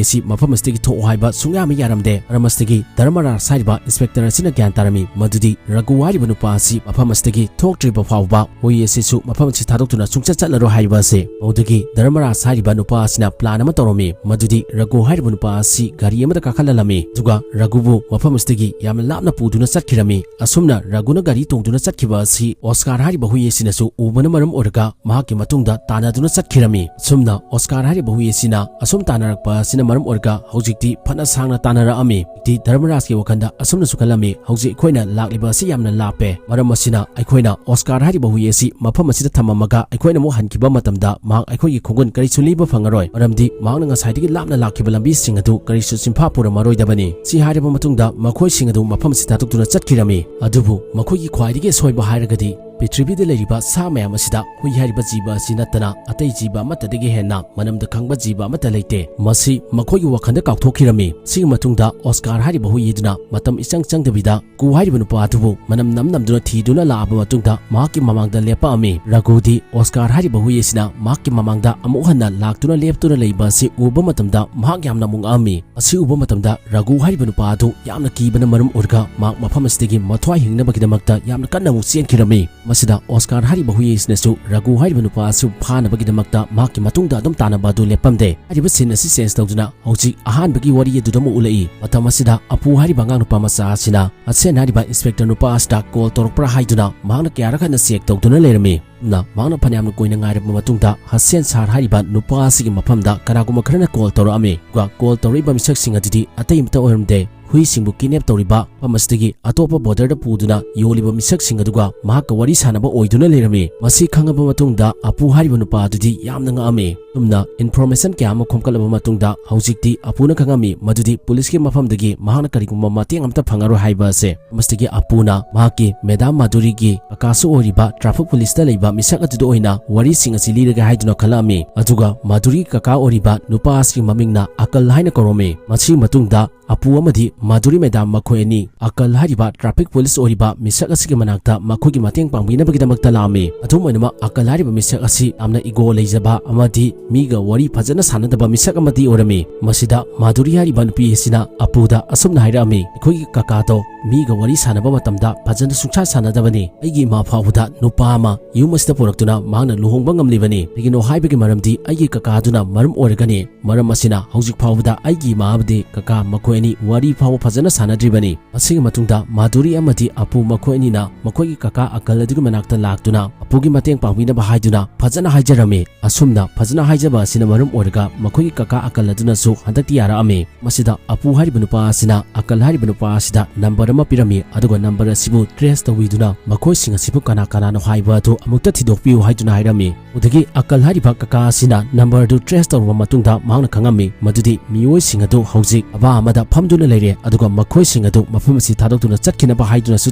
ꯑꯁꯤ ꯃꯐꯝ ꯑꯁꯤꯗꯒꯤ ꯊꯣꯛꯑꯣ ꯍꯥꯏꯕ ꯁꯨꯡꯌꯥ ꯑꯃ ꯌꯥꯔꯝꯗꯦ꯫ ꯃꯔꯝ ꯑꯁꯤꯗꯒꯤ ꯙꯔꯃꯔꯥꯖ ꯍꯥꯏꯔꯤꯕ inspector ꯑꯁꯤꯅ ꯒ꯭ꯌꯥꯟ ꯇꯥꯔꯝꯃꯤ ꯃꯗꯨꯗꯤ ꯔꯘꯨ ꯍꯥꯏꯔꯤꯕ ꯅꯨꯄꯥ ꯑꯁꯤ ꯃꯐꯝ ꯑꯁꯤꯗꯒꯤ ꯊꯣꯛꯇ꯭ꯔꯤꯕ ꯐꯥꯎꯕ ꯍꯨꯏ ꯑꯁꯤꯁꯨ ꯃꯐꯝ ꯑꯁꯤ ꯊꯥꯗꯣꯛꯇꯨꯅ ꯁꯨꯡꯆꯠ ꯆꯠꯂꯔꯣꯏ ꯍꯥꯏꯕ ꯑꯁꯤ꯫ ꯃꯗꯨꯗꯒꯤ ꯙꯔꯃꯔꯥꯖ ꯍꯥꯏꯔꯤꯕ ꯅꯨꯄꯥ ꯑꯁꯤꯅ plan ꯑꯃ ꯇꯧꯔꯝꯃꯤ, ꯃꯗꯨꯗꯤ ꯔꯘꯨ ꯍꯥꯏꯔꯤꯕ ꯅꯨꯄꯥ ꯑꯁꯤ ꯒꯥꯔꯤ ꯑꯃꯗ ꯀꯥꯈꯠꯍꯜꯂꯝꯃꯤ, ꯑꯗꯨꯒ ꯔꯘꯨꯕꯨ ꯃꯐꯝ ꯑꯁꯤꯗꯒꯤ ꯌꯥꯝꯅ ꯂꯥꯞꯅ ꯄꯨꯗꯨꯅ ꯆꯠꯈꯤꯔꯝꯃꯤ꯫ ꯑꯁꯨꯝꯅ ꯔꯘꯨꯅ ꯒꯥꯔꯤ ꯇꯣꯡꯗꯨꯅ ꯆꯠꯈꯤꯕ ꯑꯁꯤ ꯑꯣꯁꯀꯥꯔ ꯍꯥꯏꯔꯤꯕ ꯍꯨꯏ ꯑꯁꯤꯅꯁꯨ ꯎꯕꯅ ꯃꯔꯝ ꯑꯣꯏꯔꯒ ꯃꯍꯥꯛꯀꯤ ꯃꯇꯨꯡꯗ ꯇꯥꯟꯅꯗꯨꯅ ꯆꯠꯈꯤꯔꯝꯃꯤ꯫ ꯑꯁꯨꯝꯅ ꯑꯣꯁꯀꯥꯔ ꯍꯥꯏꯔꯤꯕ ꯍꯨꯏ ꯑꯁꯤꯅ ꯑꯁꯨꯝ ꯇꯥꯟꯅꯔꯛꯄ ꯑꯁꯤꯅ ꯃꯔꯝ ꯑꯣꯏꯔꯒ ꯍꯧꯖꯤꯛꯇꯤ ꯐꯅ ꯁꯥꯡꯅ ꯇꯥꯟꯅꯔꯛꯑꯝꯃꯤ꯫ ꯍꯧꯖꯤꯛꯇꯤ ꯙꯔꯃꯔꯥꯖꯀꯤ ꯋꯥꯈꯜꯗ ꯑꯁꯨꯝꯅꯁꯨ ꯈꯜꯂꯝꯃꯤ, "ꯍꯧꯖꯤꯛ ꯑꯩꯈꯣꯏꯅ ꯂꯥꯛꯂꯤꯕ ꯑꯁꯤ ꯌꯥꯝꯅ ꯂꯥꯞꯄꯦ, ꯃꯔꯝ ꯑꯁꯤꯅ ꯑꯩꯈꯣꯏꯅ ꯑꯣꯁꯀꯥꯔ ꯍꯥꯏꯔꯤꯕ ꯍꯨꯏ ꯑꯁꯤ ꯃꯐꯝ ꯑꯁꯤꯗ ꯊꯝꯃꯝꯃꯒ ꯑꯩꯈꯣꯏꯅ ꯑꯃꯨꯛ ꯍꯟꯈꯤꯕ ꯃꯇꯝꯗ ꯃꯍꯥꯛ ꯑꯩꯈꯣꯏꯒꯤ ꯈꯣꯡꯒꯨꯟ ꯀꯔꯤꯁꯨ ꯂꯤꯕ ꯐꯪꯉꯔꯣꯏ, ꯃꯔꯝꯗꯤ ꯃꯍꯥꯛꯅ ꯉꯁꯥꯏꯗꯒꯤ ꯂꯥꯞꯅ ꯂꯥꯛꯈꯤꯕ ꯂꯝꯕꯤꯁꯤꯡ ꯑꯗꯨ ꯀꯔꯤꯁꯨ ꯆꯤꯟꯐꯥ ꯄꯨꯔꯝꯃꯔꯣꯏꯗꯕꯅꯤ"꯫ ꯁꯤ ꯍꯥꯏꯔꯕ ꯃꯇꯨꯡꯗ ꯃꯈꯣꯏꯁꯤꯡ ꯑꯗꯨ ꯃꯐꯝ ꯑꯁꯤ ꯊꯥꯗꯣꯛꯇꯨꯅ ꯆꯠꯈꯤꯔꯝꯃꯤ꯫ ꯑꯗꯨꯕꯨ ꯃꯈꯣꯏꯒꯤ ꯈ꯭ꯋꯥꯏꯗꯒꯤ ꯑꯁꯣꯏꯕ ꯍꯥꯏꯔꯒꯗꯤ ꯄ꯭ꯔꯤꯊꯤꯕꯤꯗ ꯂꯩꯔꯤꯕ ꯁꯥ ꯃꯌꯥꯝ ꯑꯁꯤꯗ ꯍꯨꯏ ꯍꯥꯏꯔꯤꯕ ꯖꯤꯕ ꯑꯁꯤ ꯅꯠꯇꯅ ꯑꯇꯩ ꯖꯤꯕ ꯑꯃꯠꯇꯗꯒꯤ ꯍꯦꯟꯅ ꯃꯅꯝꯗ ꯈꯪꯕ ꯖꯤꯕ ꯑꯃꯠꯇ ꯂꯩꯇꯦ꯫ ꯃꯁꯤ ꯃꯈꯣꯏꯒꯤ ꯋꯥꯈꯜꯗ ꯀꯥꯎꯊꯣꯛꯈꯤꯔꯝꯃꯤ꯫ ꯁꯤꯒꯤ ꯃꯇꯨꯡꯗ ꯑꯣꯁꯀꯥꯔ ꯍꯥꯏꯔꯤꯕ ꯍꯨꯏ ꯑꯗꯨꯅ ꯃꯇꯝ ꯏꯆꯪ ꯆꯪꯗꯕꯤꯗ ꯔꯘꯨ ꯍꯥꯏꯔꯤꯕ ꯅꯨꯄꯥ ꯑꯗꯨꯕꯨ ꯃꯅꯝ ꯅꯝ ꯅꯝꯗꯨꯅ ꯊꯤꯗꯨꯅ ꯂꯥꯛꯑꯕ ꯃꯇꯨꯡꯗ ꯃꯍꯥꯛꯀꯤ ꯃꯃꯥꯡꯗ ꯂꯦꯞꯄꯛꯑꯝꯃꯤ꯫ ꯔꯘꯨꯗꯤ ꯑꯣꯁꯀꯥꯔ ꯍꯥꯏꯔꯤꯕ ꯍꯨꯏ ꯑꯁꯤꯅ ꯃꯍꯥꯛꯀꯤ ꯃꯃꯥꯡꯗ ꯑꯃꯨꯛ ꯍꯟꯅ ꯂꯥꯛꯇꯨꯅ ꯂꯦꯞꯇꯨꯅ ꯂꯩꯕ ꯑꯁꯤ ꯎꯕ ꯃꯇꯝꯗ ꯃꯍꯥꯛ ꯌꯥꯝꯅ ꯃꯨꯡꯉꯛꯑꯝꯃꯤ꯫ ꯑꯁꯤ ꯎꯕ ꯃꯇꯝꯗ ꯔꯘꯨ ꯍꯥꯏꯔꯤꯕ ꯅꯨꯄꯥ ꯑꯗꯨ ꯌꯥꯝꯅ ꯀꯤꯕꯅ ꯃꯔꯝ ꯑꯣꯏꯔꯒ ꯃꯍꯥꯛ ꯃꯐꯝ ꯑꯁꯤꯗꯒꯤ ꯃꯊ꯭ꯋꯥꯏ ꯍꯤꯡꯅꯕꯒꯤꯗꯃꯛꯇ ꯌꯥꯝꯅ ꯀꯟꯅ ꯑꯃꯨꯛ ꯆꯦꯟꯈꯤꯔꯝꯃꯤ꯫ ꯃꯁꯤꯗ ꯑꯣꯁꯀꯥꯔ ꯍꯥꯏꯔꯤꯕ ꯍꯨꯏ ꯑꯁꯤꯅꯁꯨ ꯔꯥꯒꯨ ꯍꯥꯏꯔꯤꯕ ꯅꯨꯄꯥ ꯑꯁꯤ ꯐꯥꯅꯕꯒꯤꯗꯃꯛꯇ ꯃꯍꯥꯛꯀꯤ ꯃꯇꯨꯡꯗ ꯑꯗꯨꯝ ꯇꯥꯟꯅꯕ ꯑꯗꯨ ꯂꯦꯞꯄꯝꯗꯦ꯫ ꯍꯥꯏꯔꯤꯕ scene ꯑꯁꯤ change ꯇꯧꯗꯨꯅ ꯍꯧꯖꯤꯛ ꯑꯍꯥꯟꯕꯒꯤ ꯋꯥꯔꯤ ꯑꯗꯨꯗ ꯑꯃꯨꯛ ꯎꯠꯂꯛꯏ꯫ ꯃꯇꯝ ꯑꯁꯤꯗ ꯑꯄꯨ ꯍꯥꯏꯔꯤꯕ ꯑꯉꯥꯡ ꯅꯨꯄꯥ ꯃꯆꯥ ꯑꯁꯤꯅ ꯍꯁꯦꯟ ꯍꯥꯏꯔꯤꯕ inspector ꯅꯨꯄꯥ ꯑꯁꯤꯗ call ꯇꯧꯔꯛꯄ꯭ꯔꯥ ꯍꯥꯏꯗꯨꯅ ꯃꯍꯥꯛꯅ ꯀꯌꯥꯔꯛ ꯍꯟꯅ check ꯇꯧꯗꯨꯅ ꯂꯩꯔꯝꯃꯤ꯫ ꯑꯗꯨꯅ ꯃꯍꯥꯛꯅ ꯐꯅꯌꯥꯝꯅ ꯀꯨꯏꯅ ꯉꯥꯏꯔꯕ ꯃꯇꯨꯡꯗ ꯍꯁꯦꯟ ꯁꯥꯔ ꯍꯥꯏꯔꯤꯕ ꯅꯨꯄꯥ ꯑꯁꯤꯒꯤ ꯃꯐꯝꯗ ꯀꯅꯥꯒꯨꯝꯕ ꯈꯔꯅ call ꯇꯧꯔꯛꯑꯝꯃꯤ꯫ ꯑꯗꯨꯒ call ꯇꯧꯔꯛꯏꯕ ꯃꯤꯁꯛꯁꯤꯡ ꯑꯗꯨꯗꯤ ꯑꯇꯩ ꯑꯃꯠꯇ ꯑꯣꯏꯔꯝꯗꯦ꯫ ꯍꯨꯏꯁꯤꯡꯕꯨ kidnap ꯇꯧꯔꯤꯕ ꯃꯐꯝ ꯑꯁꯤꯗꯒꯤ ꯑꯇꯣꯞꯄ border ꯗ ꯄꯨꯗꯨꯅ ꯌꯣꯜꯂꯤꯕ ꯃꯤꯁꯛꯁꯤꯡ ꯑꯗꯨꯒ ꯃꯍꯥꯛꯀ ꯋꯥꯔꯤ ꯁꯥꯟꯅꯕ ꯑꯣꯏꯗꯨꯅ ꯂꯩꯔꯝꯃꯤ꯫ ꯃꯁꯤ ꯈꯪꯉꯕ ꯃꯇꯨꯡꯗ ꯑꯄꯨ ꯍꯥꯏꯔꯤꯕ ꯅꯨꯄꯥ ꯑꯗꯨꯗꯤ ꯌꯥꯝꯅ ꯉꯛꯑꯝꯃꯤ꯫ ꯑꯁꯨꯝꯅ information ꯀꯌꯥ ꯑꯃ ꯈꯣꯝꯒꯠꯂꯕ ꯃꯇꯨꯡꯗ ꯍꯧꯖꯤꯛꯇꯤ ꯑꯄꯨꯅ ꯈꯪꯉꯝꯃꯤ ꯃꯗꯨꯗꯤ ꯄꯨꯂꯤꯁꯀꯤ ꯃꯐꯝꯗꯒꯤ ꯃꯍꯥꯛꯅ ꯀꯔꯤꯒꯨꯝꯕ ꯃꯇꯦꯡ ꯑꯃꯠꯇ ꯐꯪꯉꯔꯣꯏ ꯍꯥꯏꯕ ꯑꯁꯦ꯫ ꯃꯁꯤꯗꯒꯤ ꯑꯄꯨꯅ ꯃꯍꯥꯛꯀꯤ madam ꯃꯥꯙꯨꯔꯤꯒꯤ ꯀꯀꯥꯁꯨ ꯑꯣꯏꯔꯤꯕ traffic police ꯇ ꯂꯩꯕ ꯃꯤꯁꯛ ꯑꯗꯨꯗ ꯑꯣꯏꯅ ꯋꯥꯔꯤꯁꯤꯡ ꯑꯁꯤ ꯂꯤꯔꯒꯦ ꯍꯥꯏꯗꯨꯅ ꯈꯜꯂꯛꯑꯝꯃꯤ꯫ ꯑꯗꯨꯒ ꯃꯥꯙꯨꯔꯤꯒꯤ ꯀꯀꯥ ꯑꯣꯏꯔꯤꯕ ꯅꯨꯄꯥ ꯑꯁꯤꯒꯤ ꯃꯃꯤꯡꯅ ꯑꯀꯜ ꯍꯥꯏꯅ ꯀꯧꯔꯝꯃꯤ꯫ ꯃꯁꯤꯒꯤ ꯃꯇꯨꯡꯗ ꯑꯄꯨ ꯑꯃꯗꯤ ꯃꯥꯙꯨꯔꯤ madam ꯃꯈꯣꯏ ꯑꯅꯤ ꯑꯀꯜ ꯍꯥꯏꯔꯤꯕ traffic police ꯑꯣꯏꯔꯤꯕ ꯃꯤꯁꯛ ꯑꯁꯤꯒꯤ ꯃꯅꯥꯛꯇ ꯃꯈꯣꯏꯒꯤ ꯃꯇꯦꯡ ꯄꯥꯡꯕꯤꯅꯕꯒꯤꯗꯃꯛꯇ ꯂꯥꯛꯑꯝꯃꯤ꯫ ꯑꯗꯨꯝ ꯑꯣꯏꯅꯃꯛ, ꯑꯀꯜ ꯍꯥꯏꯔꯤꯕ ꯃꯤꯁꯛ ꯑꯁꯤ ꯌꯥꯝꯅ ego ꯂꯩꯖꯕ ꯑꯃꯗꯤ ꯃꯤꯒ ꯋꯥꯔꯤ ꯐꯖꯅ ꯁꯥꯟꯅꯗꯕ ꯃꯤꯁꯛ ꯑꯃꯗꯤ ꯑꯣꯏꯔꯝꯃꯤ꯫ ꯃꯁꯤꯗ ꯃꯥꯙꯨꯔꯤ ꯍꯥꯏꯔꯤꯕ ꯅꯨꯄꯤ ꯑꯁꯤꯅ ꯑꯄꯨꯗ ꯑꯁꯨꯝꯅ ꯍꯥꯏꯔꯛꯑꯝꯃꯤ, "ꯑꯩꯈꯣꯏꯒꯤ ꯀꯀꯥꯗꯣ ꯃꯤꯒ ꯋꯥꯔꯤ ꯁꯥꯟꯅꯕ ꯃꯇꯝꯗ ꯐꯖꯅ ꯁꯨꯡꯁꯥ ꯁꯥꯟꯅꯗꯕꯅꯤ꯫ ꯑꯩꯒꯤ ꯏꯃꯥ ꯐꯥꯎꯕꯗ ꯅꯨꯄꯥ ꯑꯃ ꯌꯨꯝ ꯑꯁꯤꯗ ꯄꯨꯔꯛꯇꯨꯅ ꯃꯍꯥꯛꯅ ꯂꯨꯍꯣꯡꯕ ꯉꯝꯂꯤꯕꯅꯤ꯫ ꯀꯩꯒꯤꯅꯣ ꯍꯥꯏꯕꯒꯤ ꯃꯔꯝꯗꯤ ꯑꯩꯒꯤ ꯀꯀꯥꯗꯨꯅ ꯃꯔꯝ ꯑꯣꯏꯔꯒꯅꯤ꯫ ꯃꯔꯝ ꯑꯁꯤꯅ ꯍꯧꯖꯤꯛ ꯐꯥꯎꯕꯗ ꯑꯩꯒꯤ ꯏꯃꯥ ꯑꯃꯗꯤ ꯀꯀꯥ ꯃꯈꯣꯏ ꯑꯅꯤ ꯋꯥꯔꯤ ꯐꯥꯎꯕ ꯐꯖꯅ ꯁꯥꯟꯅꯗ꯭ꯔꯤꯕꯅꯤ꯫" ꯃꯁꯤꯒꯤ ꯃꯇꯨꯡꯗ ꯃꯥꯙꯨꯔꯤ ꯑꯃꯗꯤ ꯑꯄꯨ ꯃꯈꯣꯏ ꯑꯅꯤꯅ ꯃꯈꯣꯏꯒꯤ ꯀꯀꯥ ꯑꯀꯜ ꯑꯗꯨꯒꯤ ꯃꯅꯥꯛꯇ ꯂꯥꯛꯇꯨꯅ ꯑꯄꯨꯒꯤ ꯃꯇꯦꯡ ꯄꯥꯡꯕꯤꯅꯕ ꯍꯥꯏꯗꯨꯅ ꯐꯖꯅ ꯍꯥꯏꯖꯔꯝꯃꯤ꯫ ꯑꯁꯨꯝꯅ ꯐꯖꯅ ꯍꯥꯏꯖꯕ ꯑꯁꯤꯅ ꯃꯔꯝ ꯑꯣꯏꯔꯒ ꯃꯈꯣꯏꯒꯤ ꯀꯀꯥ ꯑꯀꯜ ꯑꯗꯨꯅꯁꯨ ꯍꯟꯗꯛꯇꯤ ꯌꯥꯔꯛꯑꯝꯃꯤ꯫ ꯃꯁꯤꯗ ꯑꯄꯨ ꯍꯥꯏꯔꯤꯕ ꯅꯨꯄꯥ ꯑꯁꯤꯅ ꯑꯀꯜ ꯍꯥꯏꯔꯤꯕ ꯅꯨꯄꯥ ꯑꯁꯤꯗ number ꯑꯃ ꯄꯤꯔꯝꯃꯤ, ꯑꯗꯨꯒ number ꯑꯁꯤꯕꯨ trace ꯇꯧꯕꯤꯗꯨꯅ ꯃꯈꯣꯏꯁꯤꯡ ꯑꯁꯤꯕꯨ ꯀꯅꯥ ꯀꯅꯥꯅꯣ ꯍꯥꯏꯕ ꯑꯗꯨ ꯑꯃꯨꯛꯇ ꯊꯤꯗꯣꯛꯄꯤꯌꯨ ꯍꯥꯏꯗꯨꯅ ꯍꯥꯏꯔꯝꯃꯤ꯫ ꯑꯗꯨꯗꯒꯤ ꯑꯀꯜ ꯍꯥꯏꯔꯤꯕ ꯀꯀꯥ ꯑꯁꯤꯅ number ꯑꯗꯨ trace ꯇꯧꯔꯕ ꯃꯇꯨꯡꯗ ꯃꯍꯥꯛꯅ ꯈꯪꯉꯝꯃꯤ ꯃꯗꯨꯗꯤ ꯃꯤꯑꯣꯏꯁꯤꯡ ꯑꯗꯨ ꯍꯧꯖꯤꯛ ꯙꯥꯕꯥ ꯑꯃꯗ ꯐꯝꯗꯨꯅ ꯂꯩꯔꯦ, ꯑꯗꯨꯒ ꯃꯈꯣꯏꯁꯤꯡ ꯑꯗꯨ ꯃꯐꯝ ꯑꯁꯤ ꯊꯥꯗꯣꯛꯇꯨꯅ ꯆꯠꯈꯤꯅꯕ ꯍꯥꯏꯗꯨꯅꯁꯨ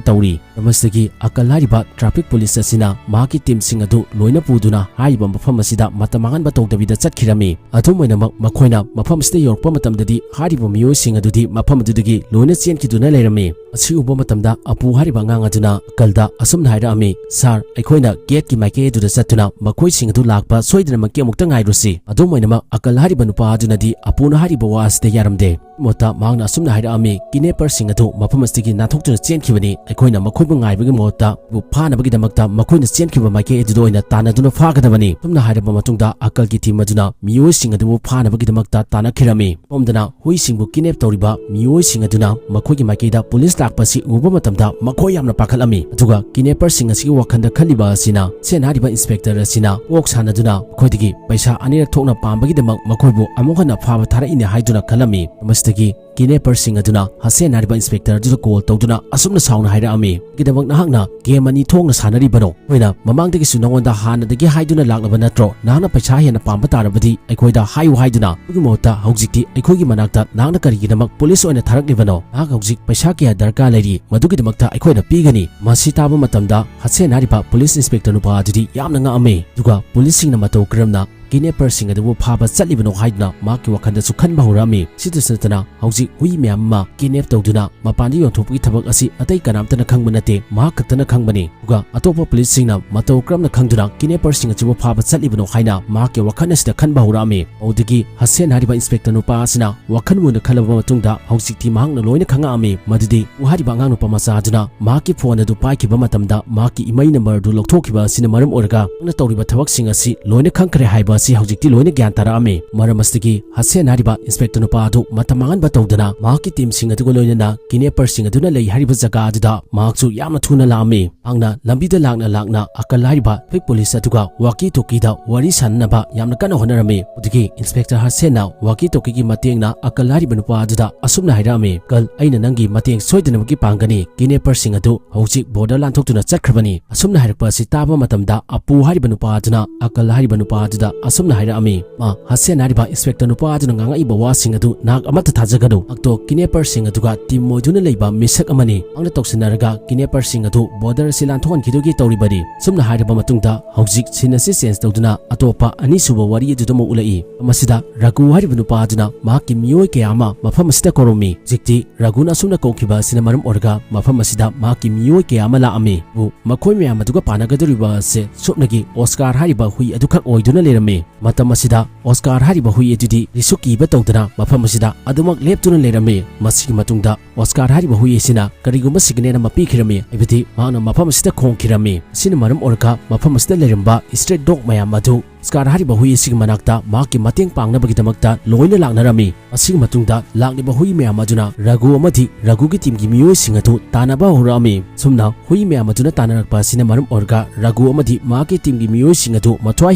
ꯇꯧꯔꯤ꯫ ꯃꯁꯤꯗꯒꯤ ꯑꯀꯜ ꯍꯥꯏꯔꯤꯕ traffic police ꯑꯁꯤꯅ ꯃꯍꯥꯛꯀꯤ teamꯁꯤꯡ ꯑꯗꯨ ꯂꯣꯏꯅ ꯄꯨꯗꯨꯅ ꯍꯥꯏꯔꯤꯕ ꯃꯐꯝ ꯑꯁꯤꯗ ꯃꯇꯝ ꯃꯥꯡꯍꯟꯕ ꯇꯧꯗꯕꯤꯗ ꯆꯠꯈꯤꯔꯝꯃꯤ꯫ ꯑꯗꯨꯝ ꯑꯣꯏꯅꯃꯛ, ꯃꯈꯣꯏꯅ ꯃꯐꯝ ꯑꯁꯤꯗ ꯌꯧꯔꯛꯄ ꯃꯇꯝꯗꯗꯤ ꯍꯥꯏꯔꯤꯕ ꯃꯤꯑꯣꯏꯁꯤꯡ ꯑꯗꯨꯗꯤ ꯃꯐꯝ ꯑꯗꯨꯗꯒꯤ ꯂꯣꯏꯅ ꯆꯦꯟꯈꯤꯗꯨꯅ ꯂꯩꯔꯝꯃꯤ꯫ ꯑꯁꯤ ꯎꯕ ꯃꯇꯝꯗ ꯑꯄꯨ ꯍꯥꯏꯔꯤꯕ ꯑꯉꯥꯡ ꯑꯗꯨꯅ ꯑꯀꯜꯗ ꯑꯁꯨꯝꯅ ꯍꯥꯏꯔꯛꯑꯝꯃꯤ, "ꯁꯥꯔ, ꯑꯩꯈꯣꯏꯅ ꯒꯦꯠꯀꯤ ꯃꯥꯏꯀꯩ ꯑꯗꯨꯗ ꯆꯠꯇꯨꯅ ꯃꯈꯣꯏꯁꯤꯡ ꯑꯗꯨ ꯂꯥꯛꯄ ꯁꯣꯏꯗꯅꯃꯛꯀꯤ ꯑꯃꯨꯛꯇ ꯉꯥꯏꯔꯨꯁꯤ꯫" ꯑꯗꯨꯝ ꯑꯣꯏꯅꯃꯛ ꯑꯀꯜ ꯍꯥꯏꯔꯤꯕ ꯅꯨꯄꯥ ꯑꯗꯨꯅꯗꯤ ꯑꯄꯨꯅ ꯍꯥꯏꯔꯤꯕ ꯋꯥ ꯑꯁꯤꯗ ꯌꯥꯔꯝꯗꯦ꯫ ꯃꯍꯨꯠꯇ ꯃꯍꯥꯛꯅ ꯑꯁꯨꯝꯅ ꯍꯥꯏꯔꯛꯑꯝꯃꯤ, "ꯀꯤꯗꯅꯦꯄꯔꯁꯤꯡ ꯑꯗꯨ ꯃꯐꯝ ꯑꯁꯤꯗꯒꯤ ꯅꯥꯟꯊꯣꯛꯇꯨꯅ ꯆꯦꯟꯈꯤꯕꯅꯤ꯫ ꯑꯩꯈꯣꯏꯅ ꯃꯈꯣꯏꯕꯨ ꯉꯥꯏꯕꯒꯤ ꯃꯍꯨꯠꯇ ꯃꯈꯣꯏꯕꯨ ꯐꯥꯅꯕꯒꯤꯗꯃꯛꯇ ꯃꯈꯣꯏꯅ ꯆꯦꯟꯈꯤꯕ ꯃꯥꯏꯀꯩ ꯑꯗꯨꯗ ꯑꯣꯏꯅ ꯇꯥꯟꯅꯗꯨꯅ ꯐꯥꯒꯗꯕꯅꯤ꯫" ꯑꯁꯨꯝꯅ ꯍꯥꯏꯔꯕ ꯃꯇꯨꯡꯗ ꯑꯀꯜꯒꯤ ꯇꯤꯝ ꯑꯗꯨꯅ ꯃꯤꯑꯣꯏꯁꯤꯡ ꯑꯗꯨꯕꯨ ꯐꯥꯅꯕꯒꯤꯗꯃꯛꯇ ꯇꯥꯟꯅꯈꯤꯔꯝꯃꯤ꯫ ꯁꯣꯝꯗꯅ ꯍꯨꯏꯁꯤꯡꯕꯨ ꯀꯤꯗꯅꯦꯞ ꯇꯧꯔꯤꯕ ꯃꯤꯑꯣꯏꯁꯤꯡ ꯑꯗꯨꯅ ꯃꯈꯣꯏꯒꯤ ꯃꯥꯏꯀꯩꯗ ꯄꯨꯂꯤꯁ ꯂꯥꯛꯄꯁꯤ ꯎꯕ ꯃꯇꯝꯗ ꯃꯈꯣꯏ ꯌꯥꯝꯅ ꯄꯥꯈꯠꯂꯝꯃꯤ꯫ ꯑꯗꯨꯒ ꯀꯤꯗꯅꯦꯄꯔꯁꯤꯡ ꯑꯁꯤꯒꯤ ꯋꯥꯈꯜꯗ ꯈꯜꯂꯤꯕ ꯑꯁꯤꯅ ꯁꯦꯟ ꯍꯥꯏꯔꯤꯕ ꯏꯟꯁꯄꯦꯛꯇꯔ ꯑꯁꯤꯅ ꯀꯣꯛ ꯁꯥꯟꯅꯗꯨꯅ ꯃꯈꯣꯏꯗꯒꯤ ꯄꯩꯁꯥ ꯑꯅꯤꯔꯛ ꯊꯣꯛꯅ ꯄꯥꯝꯕꯒꯤꯗꯃꯛ ꯃꯈꯣꯏꯕꯨ ꯑꯃꯨꯛ ꯍꯟꯅ ꯐꯥꯕ ꯊꯥꯔꯛꯏꯅꯦ ꯍꯥꯏꯗꯨꯅ ꯈꯜꯂꯝꯃꯤ꯫ ꯃꯁꯤꯗꯒꯤ ꯀꯤꯗꯅꯦꯄꯔꯁꯤꯡ ꯑꯗꯨꯅ ꯍꯁꯦꯟ ꯍꯥꯏꯔꯤꯕ ꯏꯟꯁꯄꯦꯛꯇꯔ ꯑꯗꯨꯗ ꯀꯣꯜ ꯇꯧꯗꯨꯅ ꯑꯁꯨꯝꯅ ꯁꯥꯎꯅ ꯍꯥꯏꯔꯛꯑꯝꯃꯤ, "ꯀꯩꯒꯤꯗꯃꯛ ꯅꯍꯥꯛꯅ ꯒꯦꯝ ꯑꯅꯤ ꯊꯣꯛꯅ ꯁꯥꯟꯅꯔꯤꯕꯅꯣ? ꯑꯩꯈꯣꯏꯅ ꯃꯃꯥꯡꯗꯒꯤꯁꯨ ꯅꯉꯣꯟꯗ ꯍꯥꯟꯅꯗꯒꯤ ꯍꯥꯏꯗꯨꯅ ꯂꯥꯛꯂꯕ ꯅꯠꯇ꯭ꯔꯣ? ꯅꯍꯥꯛꯅ ꯄꯩꯁꯥ ꯍꯦꯟꯅ ꯄꯥꯝꯕ ꯇꯥꯔꯕꯗꯤ ꯑꯩꯈꯣꯏꯗ ꯍꯥꯏꯌꯨ ꯍꯥꯏꯗꯨꯅ꯫ ꯑꯗꯨꯒꯤ ꯃꯍꯨꯠꯇ ꯍꯧꯖꯤꯛꯇꯤ ꯑꯩꯈꯣꯏꯒꯤ ꯃꯅꯥꯛꯇ ꯅꯍꯥꯛꯅ ꯀꯔꯤꯒꯤꯗꯃꯛ ꯄꯨꯂꯤꯁ ꯑꯣꯏꯅ ꯊꯥꯔꯛꯂꯤꯕꯅꯣ? ꯅꯍꯥꯛ ꯍꯧꯖꯤꯛ ꯄꯩꯁꯥ ꯀꯌꯥ ꯗꯔꯀꯥꯔ ꯂꯩꯔꯤ, ꯃꯗꯨꯒꯤꯗꯃꯛꯇ ꯑꯩꯈꯣꯏꯅ ꯄꯤꯒꯅꯤ꯫" ꯃꯁꯤ ꯇꯥꯕ ꯃꯇꯝꯗ ꯍꯁꯦꯟ ꯍꯥꯏꯔꯤꯕ ꯄꯨꯂꯤꯁ ꯏꯟꯁꯄꯦꯛꯇꯔ ꯅꯨꯄꯥ ꯑꯗꯨꯗꯤ ꯌꯥꯝꯅ ꯉꯛꯑꯝꯃꯤ꯫ ꯑꯗꯨꯒ ꯄꯨꯂꯤꯁꯁꯤꯡꯅ ꯃꯇꯧ ꯀꯔꯝꯅ ꯀꯤꯗꯅꯦꯄꯔꯁꯤꯡ ꯑꯗꯨꯕꯨ ꯐꯥꯕ ꯆꯠꯂꯤꯕꯅꯣ ꯍꯥꯏꯗꯨꯅ ꯃꯍꯥꯛꯀꯤ ꯋꯥꯈꯜꯗꯁꯨ ꯈꯟꯕ ꯍꯧꯔꯛꯑꯝꯃꯤ꯫ ꯁꯤꯗꯁꯨ ꯅꯠꯇꯅ ꯍꯧꯖꯤꯛ ꯍꯨꯏ ꯃꯌꯥꯝ ꯑꯃ ꯀꯤꯗꯅꯦꯞ ꯇꯧꯗꯨꯅ ꯃꯄꯥꯟꯗ ꯌꯣꯟꯊꯣꯛꯄꯒꯤ ꯊꯕꯛ ꯑꯁꯤ ꯑꯇꯩ ꯀꯅꯥꯝꯇꯅ ꯈꯪꯕ ꯅꯠꯇꯦ, ꯃꯍꯥꯛ ꯈꯛꯇꯅ ꯈꯪꯕꯅꯤ꯫ ꯑꯗꯨꯒ ꯑꯇꯣꯞꯄ ꯄꯨꯂꯤꯁꯁꯤꯡꯅ ꯃꯇꯧ ꯀꯔꯝꯅ ꯈꯪꯗꯨꯅ ꯀꯤꯗꯅꯦꯄꯔꯁꯤꯡ ꯑꯁꯤꯕꯨ ꯐꯥꯕ ꯆꯠꯂꯤꯕꯅꯣ ꯍꯥꯏꯅ ꯃꯍꯥꯛꯀꯤ ꯋꯥꯈꯜ ꯑꯁꯤꯗ ꯈꯟꯕ ꯍꯧꯔꯛꯑꯝꯃꯤ꯫ ꯑꯗꯨꯗꯒꯤ ꯍꯁꯦꯟ ꯍꯥꯏꯔꯤꯕ ꯏꯟꯁꯄꯦꯛꯇꯔ ꯅꯨꯄꯥ ꯑꯁꯤꯅ ꯋꯥꯈꯜ ꯃꯨꯟꯅ ꯈꯜꯂꯕ ꯃꯇꯨꯡꯗ ꯍꯧꯖꯤꯛꯇꯤ ꯃꯍꯥꯛꯅ ꯂꯣꯏꯅ ꯈꯪꯉꯛꯑꯝꯃꯤ꯫ ꯃꯗꯨꯗꯤ ꯎ ꯍꯥꯏꯔꯤꯕ ꯑꯉꯥꯡ ꯅꯨꯄꯥ ꯃꯆꯥ ꯑꯗꯨꯅ ꯃꯍꯥꯛꯀꯤ ꯐꯣꯟ ꯑꯗꯨ ꯄꯥꯏꯈꯤꯕ ꯃꯇꯝꯗ ꯃꯍꯥꯛꯀꯤ ꯏꯃꯩ ꯅꯝꯕꯔ ꯑꯗꯨ ꯂꯧꯊꯣꯛꯈꯤꯕ ꯑꯁꯤꯅ ꯃꯔꯝ ꯑꯣꯏꯔꯒ ꯃꯍꯥꯛꯅ ꯇꯧꯔꯤꯕ ꯊꯕꯛꯁꯤꯡ ꯑꯁꯤ ꯂꯣꯏꯅ ꯈꯪꯈ꯭ꯔꯦ ꯍꯥꯏꯕ ꯑꯁꯤ ꯍꯧꯖꯤꯛꯇꯤ ꯂꯣꯏꯅ ꯒ꯭ꯌꯥꯟ ꯇꯥꯔꯛꯑꯝꯃꯤ꯫ ꯃꯔꯝ ꯑꯁꯤꯗꯒꯤ ꯍꯁꯦꯟ ꯍꯥꯏꯔꯤꯕ ꯏꯟꯁꯄꯦꯛꯇꯔ ꯅꯨꯄꯥ ꯑꯗꯨ ꯃꯇꯝ ꯃꯥꯡꯍꯟꯕ ꯇꯧꯗꯅ ꯃꯍꯥꯛꯀꯤ ꯇꯤꯝꯁꯤꯡ ꯑꯗꯨꯒ ꯂꯣꯏꯅꯅ ꯀꯤꯗꯅꯦꯄꯔꯁꯤꯡ ꯑꯗꯨꯅ ꯂꯩ ꯍꯥꯏꯔꯤꯕ ꯖꯒꯥ ꯑꯗꯨꯗ ꯃꯍꯥꯛꯁꯨ ꯌꯥꯝꯅ ꯊꯨꯅ ꯂꯥꯛꯑꯝꯃꯤ꯫ ꯃꯍꯥꯛꯅ ꯂꯝꯕꯤꯗ ꯂꯥꯛꯅ ꯂꯥꯛꯅ ꯑꯀꯜ ꯍꯥꯏꯔꯤꯕ ꯐꯦꯛ ꯄꯨꯂꯤꯁ ꯑꯗꯨꯒ ꯋꯥꯀꯤ ꯇꯣꯀꯤꯗ ꯋꯥꯔꯤ ꯁꯥꯟꯅꯅꯕ ꯌꯥꯝꯅ ꯀꯟꯅ ꯍꯣꯠꯅꯔꯝꯃꯤ꯫ ꯑꯗꯨꯗꯒꯤ ꯏꯟꯁꯄꯦꯛꯇꯔ ꯍꯁꯦꯟꯅ ꯋꯥꯀꯤ ꯇꯣꯀꯤꯒꯤ ꯃꯇꯦꯡꯅ ꯑꯀꯜ ꯍꯥꯏꯔꯤꯕ ꯅꯨꯄꯥ ꯑꯗꯨꯗ ꯑꯁꯨꯝꯅ ꯍꯥꯏꯔꯛꯑꯝꯃꯤ, "ꯑꯀꯜ, ꯑꯩꯅ ꯅꯪꯒꯤ ꯃꯇꯦꯡ ꯁꯣꯏꯗꯅꯃꯛꯀꯤ ꯄꯥꯡꯒꯅꯤ꯫ ꯀꯤꯗꯅꯦꯄꯔꯁꯤꯡ ꯑꯗꯨ ꯍꯧꯖꯤꯛ ꯕꯣꯔꯗꯔ ꯂꯥꯟꯊꯣꯛꯇꯨꯅ ꯆꯠꯈ꯭ꯔꯕꯅꯤ꯫" ꯑꯁꯨꯝꯅ ꯍꯥꯏꯔꯛꯄ ꯑꯁꯤ ꯇꯥꯕ ꯃꯇꯝꯗ ꯑꯄꯨ ꯍꯥꯏꯔꯤꯕ ꯅꯨꯄꯥ ꯑꯗꯨꯅ ꯑꯀꯜ ꯍꯥꯏꯔꯤꯕ ꯅꯨꯄꯥ ꯑꯗꯨꯗ ꯑꯁꯨꯝꯅ ꯍꯥꯏꯔꯛꯑꯝꯃꯤ꯫ ꯃꯥ ꯍꯁꯦꯟ ꯍꯥꯏꯔꯤꯕ ꯏꯟꯁꯄꯦꯛꯇꯔ ꯅꯨꯄꯥ ꯑꯗꯨꯅ ꯉꯥꯡꯉꯛꯏꯕ ꯋꯥꯁꯤꯡ ꯑꯗꯨ ꯅꯍꯥꯛ ꯑꯃꯠꯇ ꯊꯥꯖꯒꯅꯨ꯫ ꯃꯍꯥꯛꯇꯣ ꯀꯤꯗꯅꯦꯄꯔꯁꯤꯡ ꯑꯗꯨꯒ ꯇꯤꯝ ꯑꯣꯏꯗꯨꯅ ꯂꯩꯕ ꯃꯤꯁꯛ ꯑꯃꯅꯤ꯫ ꯃꯍꯥꯛꯅ ꯇꯧꯁꯤꯟꯅꯔꯒ ꯀꯤꯗꯅꯦꯄꯔꯁꯤꯡ ꯑꯗꯨ ꯕꯣꯔꯗꯔ ꯑꯁꯤ ꯂꯥꯟꯊꯣꯛꯍꯟꯈꯤꯗꯨꯒꯤ ꯇꯧꯔꯤꯕꯅꯤ꯫ ꯁꯨꯝꯅ ꯍꯥꯏꯔꯕ ꯃꯇꯨꯡꯗ ꯍꯧꯖꯤꯛ ꯁꯤꯟ ꯑꯁꯤ ꯆꯦꯟꯖ ꯇꯧꯗꯨꯅ ꯑꯇꯣꯞꯄ ꯑꯅꯤꯁꯨꯕ ꯋꯥꯔꯤ ꯑꯗꯨꯗ ꯑꯃꯨꯛ ꯎꯠꯂꯛꯏ꯫ ꯃꯁꯤꯗ ꯔꯘꯨ ꯍꯥꯏꯔꯤꯕ ꯅꯨꯄꯥ ꯑꯗꯨꯅ ꯃꯍꯥꯛꯀꯤ ꯃꯤꯑꯣꯏ ꯀꯌꯥ ꯑꯃ ꯃꯐꯝ ꯑꯁꯤꯗ ꯀꯧꯔꯝꯃꯤ꯫ ꯍꯧꯖꯤꯛꯇꯤ ꯔꯘꯨꯅ ꯑꯁꯨꯝꯅ ꯀꯧꯈꯤꯕ ꯑꯁꯤꯅ ꯃꯔꯝ ꯑꯣꯏꯔꯒ ꯃꯐꯝ ꯑꯁꯤꯗ ꯃꯍꯥꯛꯀꯤ ꯃꯤꯑꯣꯏ ꯀꯌꯥ ꯑꯃ ꯂꯥꯛꯑꯝꯃꯤ꯫ ꯑꯗꯨꯕꯨ ꯃꯈꯣꯏ ꯃꯌꯥꯝ ꯑꯗꯨꯒ ꯄꯥꯅꯒꯗꯧꯔꯤꯕ ꯑꯁꯤ ꯁꯨꯞꯅꯒꯤ ꯑꯣꯁꯀꯥꯔ ꯍꯥꯏꯔꯤꯕ ꯍꯨꯏ ꯑꯗꯨꯈꯛ ꯑꯣꯏꯗꯨꯅ ꯂꯩꯔꯝꯃꯤ꯫ ꯃꯇꯝ ꯑꯁꯤꯗ ꯑꯣꯁꯀꯥꯔ ꯍꯥꯏꯔꯤꯕ ꯍꯨꯏ ꯑꯗꯨꯗꯤ ꯀꯔꯤꯁꯨ ꯀꯤꯕ ꯇꯧꯗꯅ ꯃꯐꯝ ꯑꯁꯤꯗ ꯑꯗꯨꯃꯛ ꯂꯦꯞꯇꯨꯅ ꯂꯩꯔꯝꯃꯤ꯫ ꯃꯁꯤꯒꯤ ꯃꯇꯨꯡꯗ ꯑꯣꯁꯀꯥꯔ ꯍꯥꯏꯔꯤꯕ ꯍꯨꯏ ꯑꯁꯤꯅ ꯀꯔꯤꯒꯨꯝꯕ ꯁꯤꯒꯅꯦꯜ ꯑꯃ ꯄꯤꯈꯤꯔꯝꯃꯤ, ꯍꯥꯏꯕꯗꯤ ꯃꯍꯥꯛꯅ ꯃꯐꯝ ꯑꯁꯤꯗ ꯈꯣꯡꯈꯤꯔꯝꯃꯤ꯫ ꯑꯁꯤꯅ ꯃꯔꯝ ꯑꯣꯏꯔꯒ ꯃꯐꯝ ꯑꯁꯤꯗ ꯂꯩꯔꯝꯕ ꯁ꯭ꯇ꯭ꯔꯦ ꯗꯣꯒ ꯃꯌꯥꯝ ꯑꯗꯨ ꯑꯣꯁꯀꯥꯔ ꯍꯥꯏꯔꯤꯕ ꯍꯨꯏ ꯑꯁꯤꯒꯤ ꯃꯅꯥꯛꯇ ꯃꯍꯥꯛꯀꯤ ꯃꯇꯦꯡ ꯄꯥꯡꯅꯕꯒꯤꯗꯃꯛꯇ ꯂꯣꯏꯅ ꯂꯥꯛꯅꯔꯝꯃꯤ꯫ ꯑꯁꯤꯒꯤ ꯃꯇꯨꯡꯗ ꯂꯥꯛꯂꯤꯕ ꯍꯨꯏ ꯃꯌꯥꯝ ꯑꯗꯨꯅ ꯔꯘꯨ ꯑꯃꯗꯤ ꯔꯘꯨꯒꯤ ꯇꯤꯝꯒꯤ ꯃꯤꯑꯣꯏꯁꯤꯡ ꯑꯗꯨ ꯇꯥꯟꯅꯕ ꯍꯧꯔꯛꯑꯝꯃꯤ꯫ ꯁꯨꯝꯅ ꯍꯨꯏ ꯃꯌꯥꯝ ꯑꯗꯨꯅ ꯇꯥꯟꯅꯔꯛꯄ ꯑꯁꯤꯅ ꯃꯔꯝ ꯑꯣꯏꯔꯒ ꯔꯘꯨ ꯑꯃꯗꯤ ꯃꯍꯥꯛꯀꯤ ꯇꯤꯝꯒꯤ ꯃꯤꯑꯣꯏꯁꯤꯡ ꯑꯗꯨ ꯃꯊ꯭ꯋꯥꯏ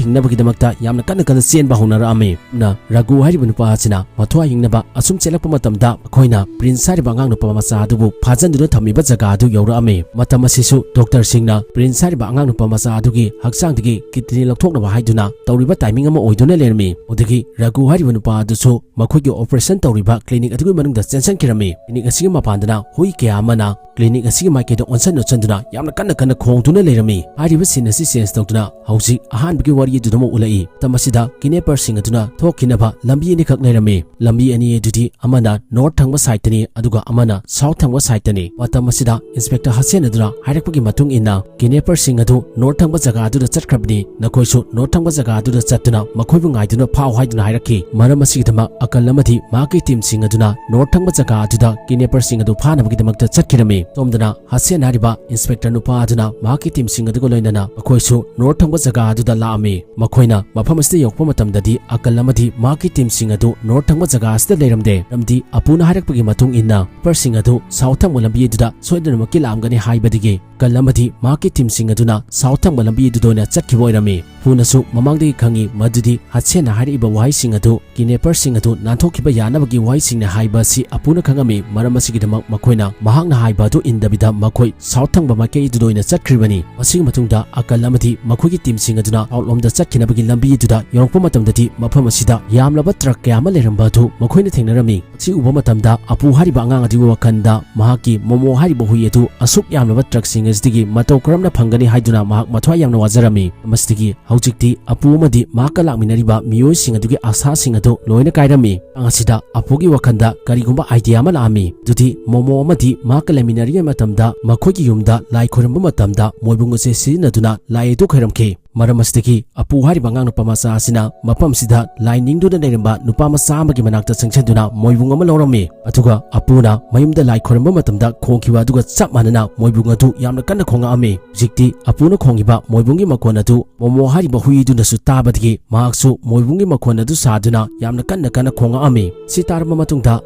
ꯍꯤꯡꯅꯕꯒꯤꯗꯃꯛꯇ ꯌꯥꯝꯅ ꯀꯟꯅ ꯀꯟꯅ ꯆꯦꯟꯕ ꯍꯧꯅꯔꯛꯑꯝꯃꯤ꯫ ꯁꯨꯝꯅ ꯔꯘꯨ ꯍꯥꯏꯔꯤꯕ ꯅꯨꯄꯥ ꯑꯁꯤꯅ ꯃꯊ꯭ꯋꯥꯏ ꯍꯤꯡꯅꯕ ꯑꯁꯨꯝ ꯆꯦꯜꯂꯛꯄ ꯃꯇꯝꯗ ꯃꯈꯣꯏꯅ ꯄ꯭ꯔꯤꯟꯁ ꯍꯥꯏꯔꯤꯕ ꯑꯉꯥꯡ ꯅꯨꯄꯥ ꯃꯆꯥ ꯑꯗꯨꯕꯨ ꯐꯥꯖꯟꯗꯨꯅ ꯊꯝꯃꯤꯕ ꯖꯒꯥ ꯑꯗꯨ ꯌꯧꯔꯛꯑꯝꯃꯤ꯫ ꯃꯇꯝ ꯑꯁꯤꯁꯨ ꯗꯣꯛꯇꯔꯁꯤꯡꯅ ꯄ꯭ꯔꯤꯟꯁ ꯍꯥꯏꯔꯤꯕ ꯑꯉꯥꯡ ꯅꯨꯄꯥ ꯃꯆꯥ ꯑꯗꯨꯒꯤ ꯍꯛꯆꯥꯡꯗꯒꯤ ꯀꯤꯗꯅꯤ ꯂꯧꯊꯣꯛꯅꯕ ꯍꯥꯏꯗꯨꯅ ꯇꯧꯔꯤꯕ ꯇꯥꯏꯃꯤꯡ ꯑꯃ ꯑꯣꯏꯗꯨꯅ ꯂꯩꯔꯝꯃꯤ꯫ ꯑꯗꯨꯗꯒꯤ ꯔꯘꯨ ꯍꯥꯏꯔꯤꯕ ꯅꯨꯄꯥ ꯑꯗꯨꯁꯨ ꯃꯈꯣꯏꯒꯤ ꯑꯣꯄꯔꯦꯁꯟ ꯇꯧꯔꯤꯕ ꯀ꯭ꯂꯤꯅꯤꯛ ꯑꯗꯨꯒꯤ ꯃꯅꯨꯡꯗ ꯆꯦꯟꯁꯤꯟꯈꯤꯔꯝꯃꯤ꯫ ꯀ꯭ꯂꯤꯅꯤꯛ ꯑꯁꯤꯒꯤ ꯃꯄꯥꯟꯗꯅ ꯍꯨꯏ ꯀꯌꯥ ꯑꯃꯅ ꯀ꯭ꯂꯤꯅꯤꯛ ꯑꯁꯤꯒꯤ ꯃꯥꯏꯀꯩꯗ ꯑꯣꯟꯁꯟ ꯑꯣꯟꯁꯟꯗꯨꯅ ꯌꯥꯝꯅ ꯀꯟꯅ ꯀꯟꯅ ꯈꯣꯡꯗꯨꯅ ꯂꯩꯔꯝꯃꯤ꯫ ꯍꯥꯏꯔꯤꯕ ꯁꯤꯟ ꯑꯁꯤ ꯆꯦꯟꯖ ꯇꯧꯗꯨꯅ ꯍꯧꯖꯤꯛ ꯑꯍꯥꯟꯕꯒꯤ ꯋꯥꯔꯤ ꯑꯗꯨꯗ ꯑꯃꯨꯛ ꯎꯠꯂꯛꯏ꯫ ꯃꯇꯝ ꯑꯁꯤꯗ ꯀꯤꯗꯅꯦꯄꯔꯁꯤꯡ ꯑꯗꯨꯅ ꯊꯣꯛꯈꯤꯅꯕ ꯂꯝꯕꯤ ꯑꯅꯤꯈꯛ ꯂꯩꯔꯝꯃꯤ꯫ ꯂꯝꯕꯤ ꯑꯅꯤ ꯑꯗꯨꯗꯤ ꯑꯃꯅ ꯅꯣꯔꯠ ꯊꯪꯕ ꯁꯥꯏꯠꯇꯅꯤ, ꯑꯗꯨꯒ ꯑꯃꯅ ꯁꯥꯎꯠ ꯊꯪꯕ ꯁꯥꯏꯠꯇꯅꯤ꯫ ꯃꯇꯝ ꯑꯁꯤꯗ ꯏꯟꯁꯄꯦꯛꯇꯔ ꯍꯁꯦꯟ ꯑꯗꯨꯅ ꯍꯥꯏꯔꯛꯄꯒꯤ ꯃꯇꯨꯡ ꯏꯟꯅ ꯀꯤꯗꯅꯦꯄꯔꯁꯤꯡ ꯑꯗꯨ ꯅꯣꯔꯠ ꯊꯪꯕ ꯖꯒꯥ ꯑꯗꯨꯗ ꯆꯠꯈ꯭ꯔꯕꯅꯤ꯫ ꯅꯈꯣꯏꯁꯨ ꯅꯣꯔꯠ ꯊꯪꯕ ꯖꯒꯥ ꯑꯗꯨꯗ ꯆꯠꯇꯨꯅ ꯃꯈꯣꯏꯕꯨ ꯉꯥꯏꯗꯨꯅ ꯐꯥꯎ ꯍꯥꯏꯗꯨꯅ ꯍꯥꯏꯔꯛꯈꯤ꯫ ꯃꯔꯝ ꯑꯁꯤꯒꯤꯗꯃꯛ ꯑꯀꯜ ꯑꯃꯗꯤ ꯃꯍꯥꯛꯀꯤ ꯇꯤꯝꯁꯤꯡ ꯑꯗꯨꯅ ꯅꯣꯔꯠ ꯊꯪꯕ ꯖꯒꯥ ꯑꯗꯨꯗ ꯀꯤꯗꯅꯦꯄꯔꯁꯤꯡ ꯑꯗꯨ ꯐꯥꯅꯕꯒꯤꯗꯃꯛꯇ ꯆꯠꯈꯤꯔꯝꯃꯤ꯫ ꯁꯣꯝꯗꯅ ꯍꯁꯦꯟ ꯍꯥꯏꯔꯤꯕ ꯏꯟꯁꯄꯦꯛꯇꯔ ꯅꯨꯄꯥ ꯑꯗꯨꯅ ꯃꯍꯥꯛꯀꯤ ꯇꯤꯝꯁꯤꯡ ꯑꯗꯨꯒ ꯂꯣꯏꯅꯅ ꯃꯈꯣꯏꯁꯨ ꯅꯣꯔꯠ ꯊꯪꯕ ꯖꯒꯥ ꯑꯗꯨꯗ ꯂꯥꯛꯑꯝꯃꯤ꯫ ꯃꯈꯣꯏꯅ ꯃꯐꯝ ꯑꯁꯤꯗ ꯌꯧꯔꯛꯄ ꯃꯇꯝꯗꯗꯤ ꯑꯀꯜ ꯑꯃꯗꯤ ꯃꯍꯥꯛꯀꯤ ꯇꯤꯝꯁꯤꯡ ꯑꯗꯨ ꯅꯣꯔꯠ ꯊꯪꯕ ꯖꯒꯥ ꯑꯁꯤꯗ ꯂꯩꯔꯝꯗꯦ꯫ ꯃꯔꯝꯗꯤ ꯑꯄꯨꯅ ꯍꯥꯏꯔꯛꯄꯒꯤ ꯃꯇꯨꯡ ꯏꯟꯅ ꯀꯤꯗꯅꯦꯄꯔꯁꯤꯡ ꯑꯗꯨ ꯁꯥꯎꯠ ꯊꯪꯕ ꯂꯝꯕꯤ ꯑꯗꯨꯗ ꯁꯣꯏꯗꯅꯃꯛꯀꯤ ꯂꯥꯛꯑꯝꯒꯅꯤ ꯍꯥꯏꯕꯗꯒꯤ ꯑꯀꯜ ꯑꯃꯗꯤ ꯃꯍꯥꯛꯀꯤ ꯇꯤꯝꯁꯤꯡ ꯑꯗꯨꯅ ꯁꯥꯎꯠ ꯊꯪꯕ ꯂꯝꯕꯤ ꯑꯗꯨꯗ ꯑꯣꯏꯅ ꯆꯠꯈꯤꯕ ꯑꯣꯏꯔꯝꯃꯤ꯫ ꯄꯨꯅꯁꯨ ꯃꯃꯥꯡꯗꯒꯤ ꯈꯪꯉꯤ ꯃꯗꯨꯗꯤ ꯍꯠꯁꯦꯟꯅ ꯍꯥꯏꯔꯛꯏꯕ ꯋꯥꯍꯩꯁꯤꯡ ꯑꯗꯨ ꯀꯤꯗꯅꯦꯄꯔꯁꯤꯡ ꯑꯗꯨ ꯅꯥꯟꯊꯣꯛꯈꯤꯕ ꯌꯥꯅꯕꯒꯤ ꯋꯥꯍꯩꯁꯤꯡꯅ ꯍꯥꯏꯕ ꯑꯁꯤ ꯑꯄꯨꯅ ꯈꯪꯉꯝꯃꯤ꯫ ꯃꯔꯝ ꯑꯁꯤꯒꯤꯗꯃꯛ ꯃꯈꯣꯏꯅ ꯃꯍꯥꯛꯅ ꯍꯥꯏꯕ ꯑꯗꯨ ꯏꯟꯗꯕꯤꯗ ꯃꯈꯣꯏ ꯁꯥꯎꯠ ꯊꯪꯕ ꯃꯥꯏꯀꯩ ꯑꯗꯨꯗ ꯑꯣꯏꯅ ꯆꯠꯈ꯭ꯔꯤꯕꯅꯤ꯫ ꯃꯁꯤꯒꯤ ꯃꯇꯨꯡꯗ ꯑꯀꯜ ꯑꯃꯗꯤ ꯃꯈꯣꯏꯒꯤ ꯇꯤꯝꯁꯤꯡ ꯑꯗꯨꯅ ꯁꯥꯎꯠ ꯂꯣꯝꯗ ꯆꯠꯈꯤꯅꯕꯒꯤ ꯂꯝꯕꯤ ꯑꯗꯨꯗ ꯌꯧꯔꯛꯄ ꯃꯇꯝꯗꯗꯤ ꯃꯐꯝ ꯑꯁꯤꯗ ꯌꯥꯝꯂꯕ ꯇ꯭ꯔꯛ ꯀꯌꯥ ꯑꯃ ꯂꯩꯔꯝꯕ ꯑꯗꯨ ꯃꯈꯣꯏꯅ ꯊꯦꯡꯅꯔꯝꯃꯤ꯫ ꯃꯁꯤ ꯎꯕ ꯃꯇꯝꯗ ꯑꯄꯨ ꯍꯥꯏꯔꯤꯕ ꯑꯉꯥꯡ ꯑꯗꯨꯒꯤ ꯋꯥꯈꯜꯗ ꯃꯍꯥꯛꯀꯤ ꯃꯣꯃꯣ ꯍꯥꯏꯔꯤꯕ ꯍꯨꯏ ꯑꯗꯨ ꯑꯁꯨꯛ ꯌꯥꯝꯂꯕ ꯇ꯭ꯔꯛꯁꯤꯡ ꯑꯁꯤꯗꯒꯤ ꯃꯇꯧ ꯀꯔꯝꯅ ꯐꯪꯒꯅꯤ ꯍꯥꯏꯗꯨꯅ ꯃꯍꯥꯛ ꯃꯊ꯭ꯋꯥꯏ ꯌꯥꯝꯅ ꯋꯥꯖꯔꯝꯃꯤ꯫ ꯃꯁꯤꯗꯒꯤ ꯍꯧꯖꯤꯛꯇꯤ ꯑꯄꯨ ꯑꯃꯗꯤ ꯃꯍꯥꯛꯀ ꯂꯥꯛꯃꯤꯟꯅꯔꯤꯕ ꯃꯤꯑꯣꯏꯁꯤꯡ ꯑꯗꯨꯒꯤ ꯑꯁꯥꯁꯤꯡ ꯑꯗꯨ ꯂꯣꯏꯅ ꯀꯥꯏꯔꯝꯃꯤ꯫ ꯃꯇꯥꯡ ꯑꯁꯤꯗ ꯑꯄꯨꯒꯤ ꯋꯥꯈꯜꯗ ꯀꯔꯤꯒꯨꯝꯕ ꯑꯥꯏꯗꯤꯌꯥ ꯑꯃ ꯂꯥꯛꯑꯝꯃꯤ꯫ ꯑꯗꯨꯗꯤ ꯃꯣꯃꯣ ꯑꯃꯗꯤ ꯃꯍꯥꯛꯀ ꯂꯩꯃꯤꯟꯅꯔꯤꯉꯩ ꯃꯇꯝꯗ ꯃꯈꯣꯏꯒꯤ ꯌꯨꯝꯗ ꯂꯥꯏ ꯈꯣꯏꯔꯝꯕ ꯃꯇꯝꯗ ꯃꯣꯏꯕꯨꯡ ꯑꯁꯦ ꯁꯤꯖꯤꯟꯅꯗꯨꯅ ꯂꯥꯏ ꯑꯗꯨ ꯈꯣꯏꯔꯝꯈꯤ꯫ ꯃꯔꯝ ꯑꯁꯤꯗꯒꯤ ꯑꯄꯨ ꯍꯥꯏꯔꯤꯕ ꯑꯉꯥꯡ ꯅꯨꯄꯥ ꯃꯆꯥ ꯑꯁꯤꯅ ꯃꯐꯝ ꯑꯁꯤꯗ ꯂꯥꯏ ꯅꯤꯡꯗꯨꯅ ꯂꯩꯔꯝꯕ ꯅꯨꯄꯥ ꯃꯆꯥ ꯑꯃꯒꯤ ꯃꯅꯥꯛꯇ ꯆꯪꯁꯤꯟꯗꯨꯅ ꯃꯣꯏꯕꯨꯡ ꯑꯃ ꯂꯧꯔꯝꯃꯤ꯫ ꯑꯗꯨꯒ ꯑꯄꯨꯅ ꯃꯌꯨꯝꯗ ꯂꯥꯏ ꯈꯣꯏꯔꯝꯕ ꯃꯇꯝꯗ ꯈꯣꯡꯈꯤꯕ ꯑꯗꯨꯒ ꯆꯞ ꯃꯥꯟꯅꯅ ꯃꯣꯏꯕꯨꯡ ꯑꯗꯨ ꯌꯥꯝꯅ ꯀꯟꯅ ꯈꯣꯡꯉꯛꯑꯝꯃꯤ꯫ ꯍꯧꯖꯤꯛꯇꯤ ꯑꯄꯨꯅ ꯈꯣꯡꯉꯤꯕ ꯃꯣꯏꯕꯨꯡꯒꯤ ꯃꯈꯣꯟ ꯑꯗꯨ ꯃꯣꯃꯣ ꯍꯥꯏꯔꯤꯕ ꯍꯨꯏꯗꯨꯅꯁꯨ ꯇꯥꯕꯗꯒꯤ ꯃꯍꯥꯛꯁꯨ ꯃꯣꯏꯕꯨꯡꯒꯤ ꯃꯈꯣꯟ ꯑꯗꯨ ꯁꯥꯗꯨꯅ ꯌꯥꯝꯅ ꯀꯟꯅ ꯀꯟꯅ ꯈꯣꯡꯉꯛꯑꯝꯃꯤ꯫ ꯁꯤ ꯇꯥꯔꯕ ꯃꯇꯨꯡꯗ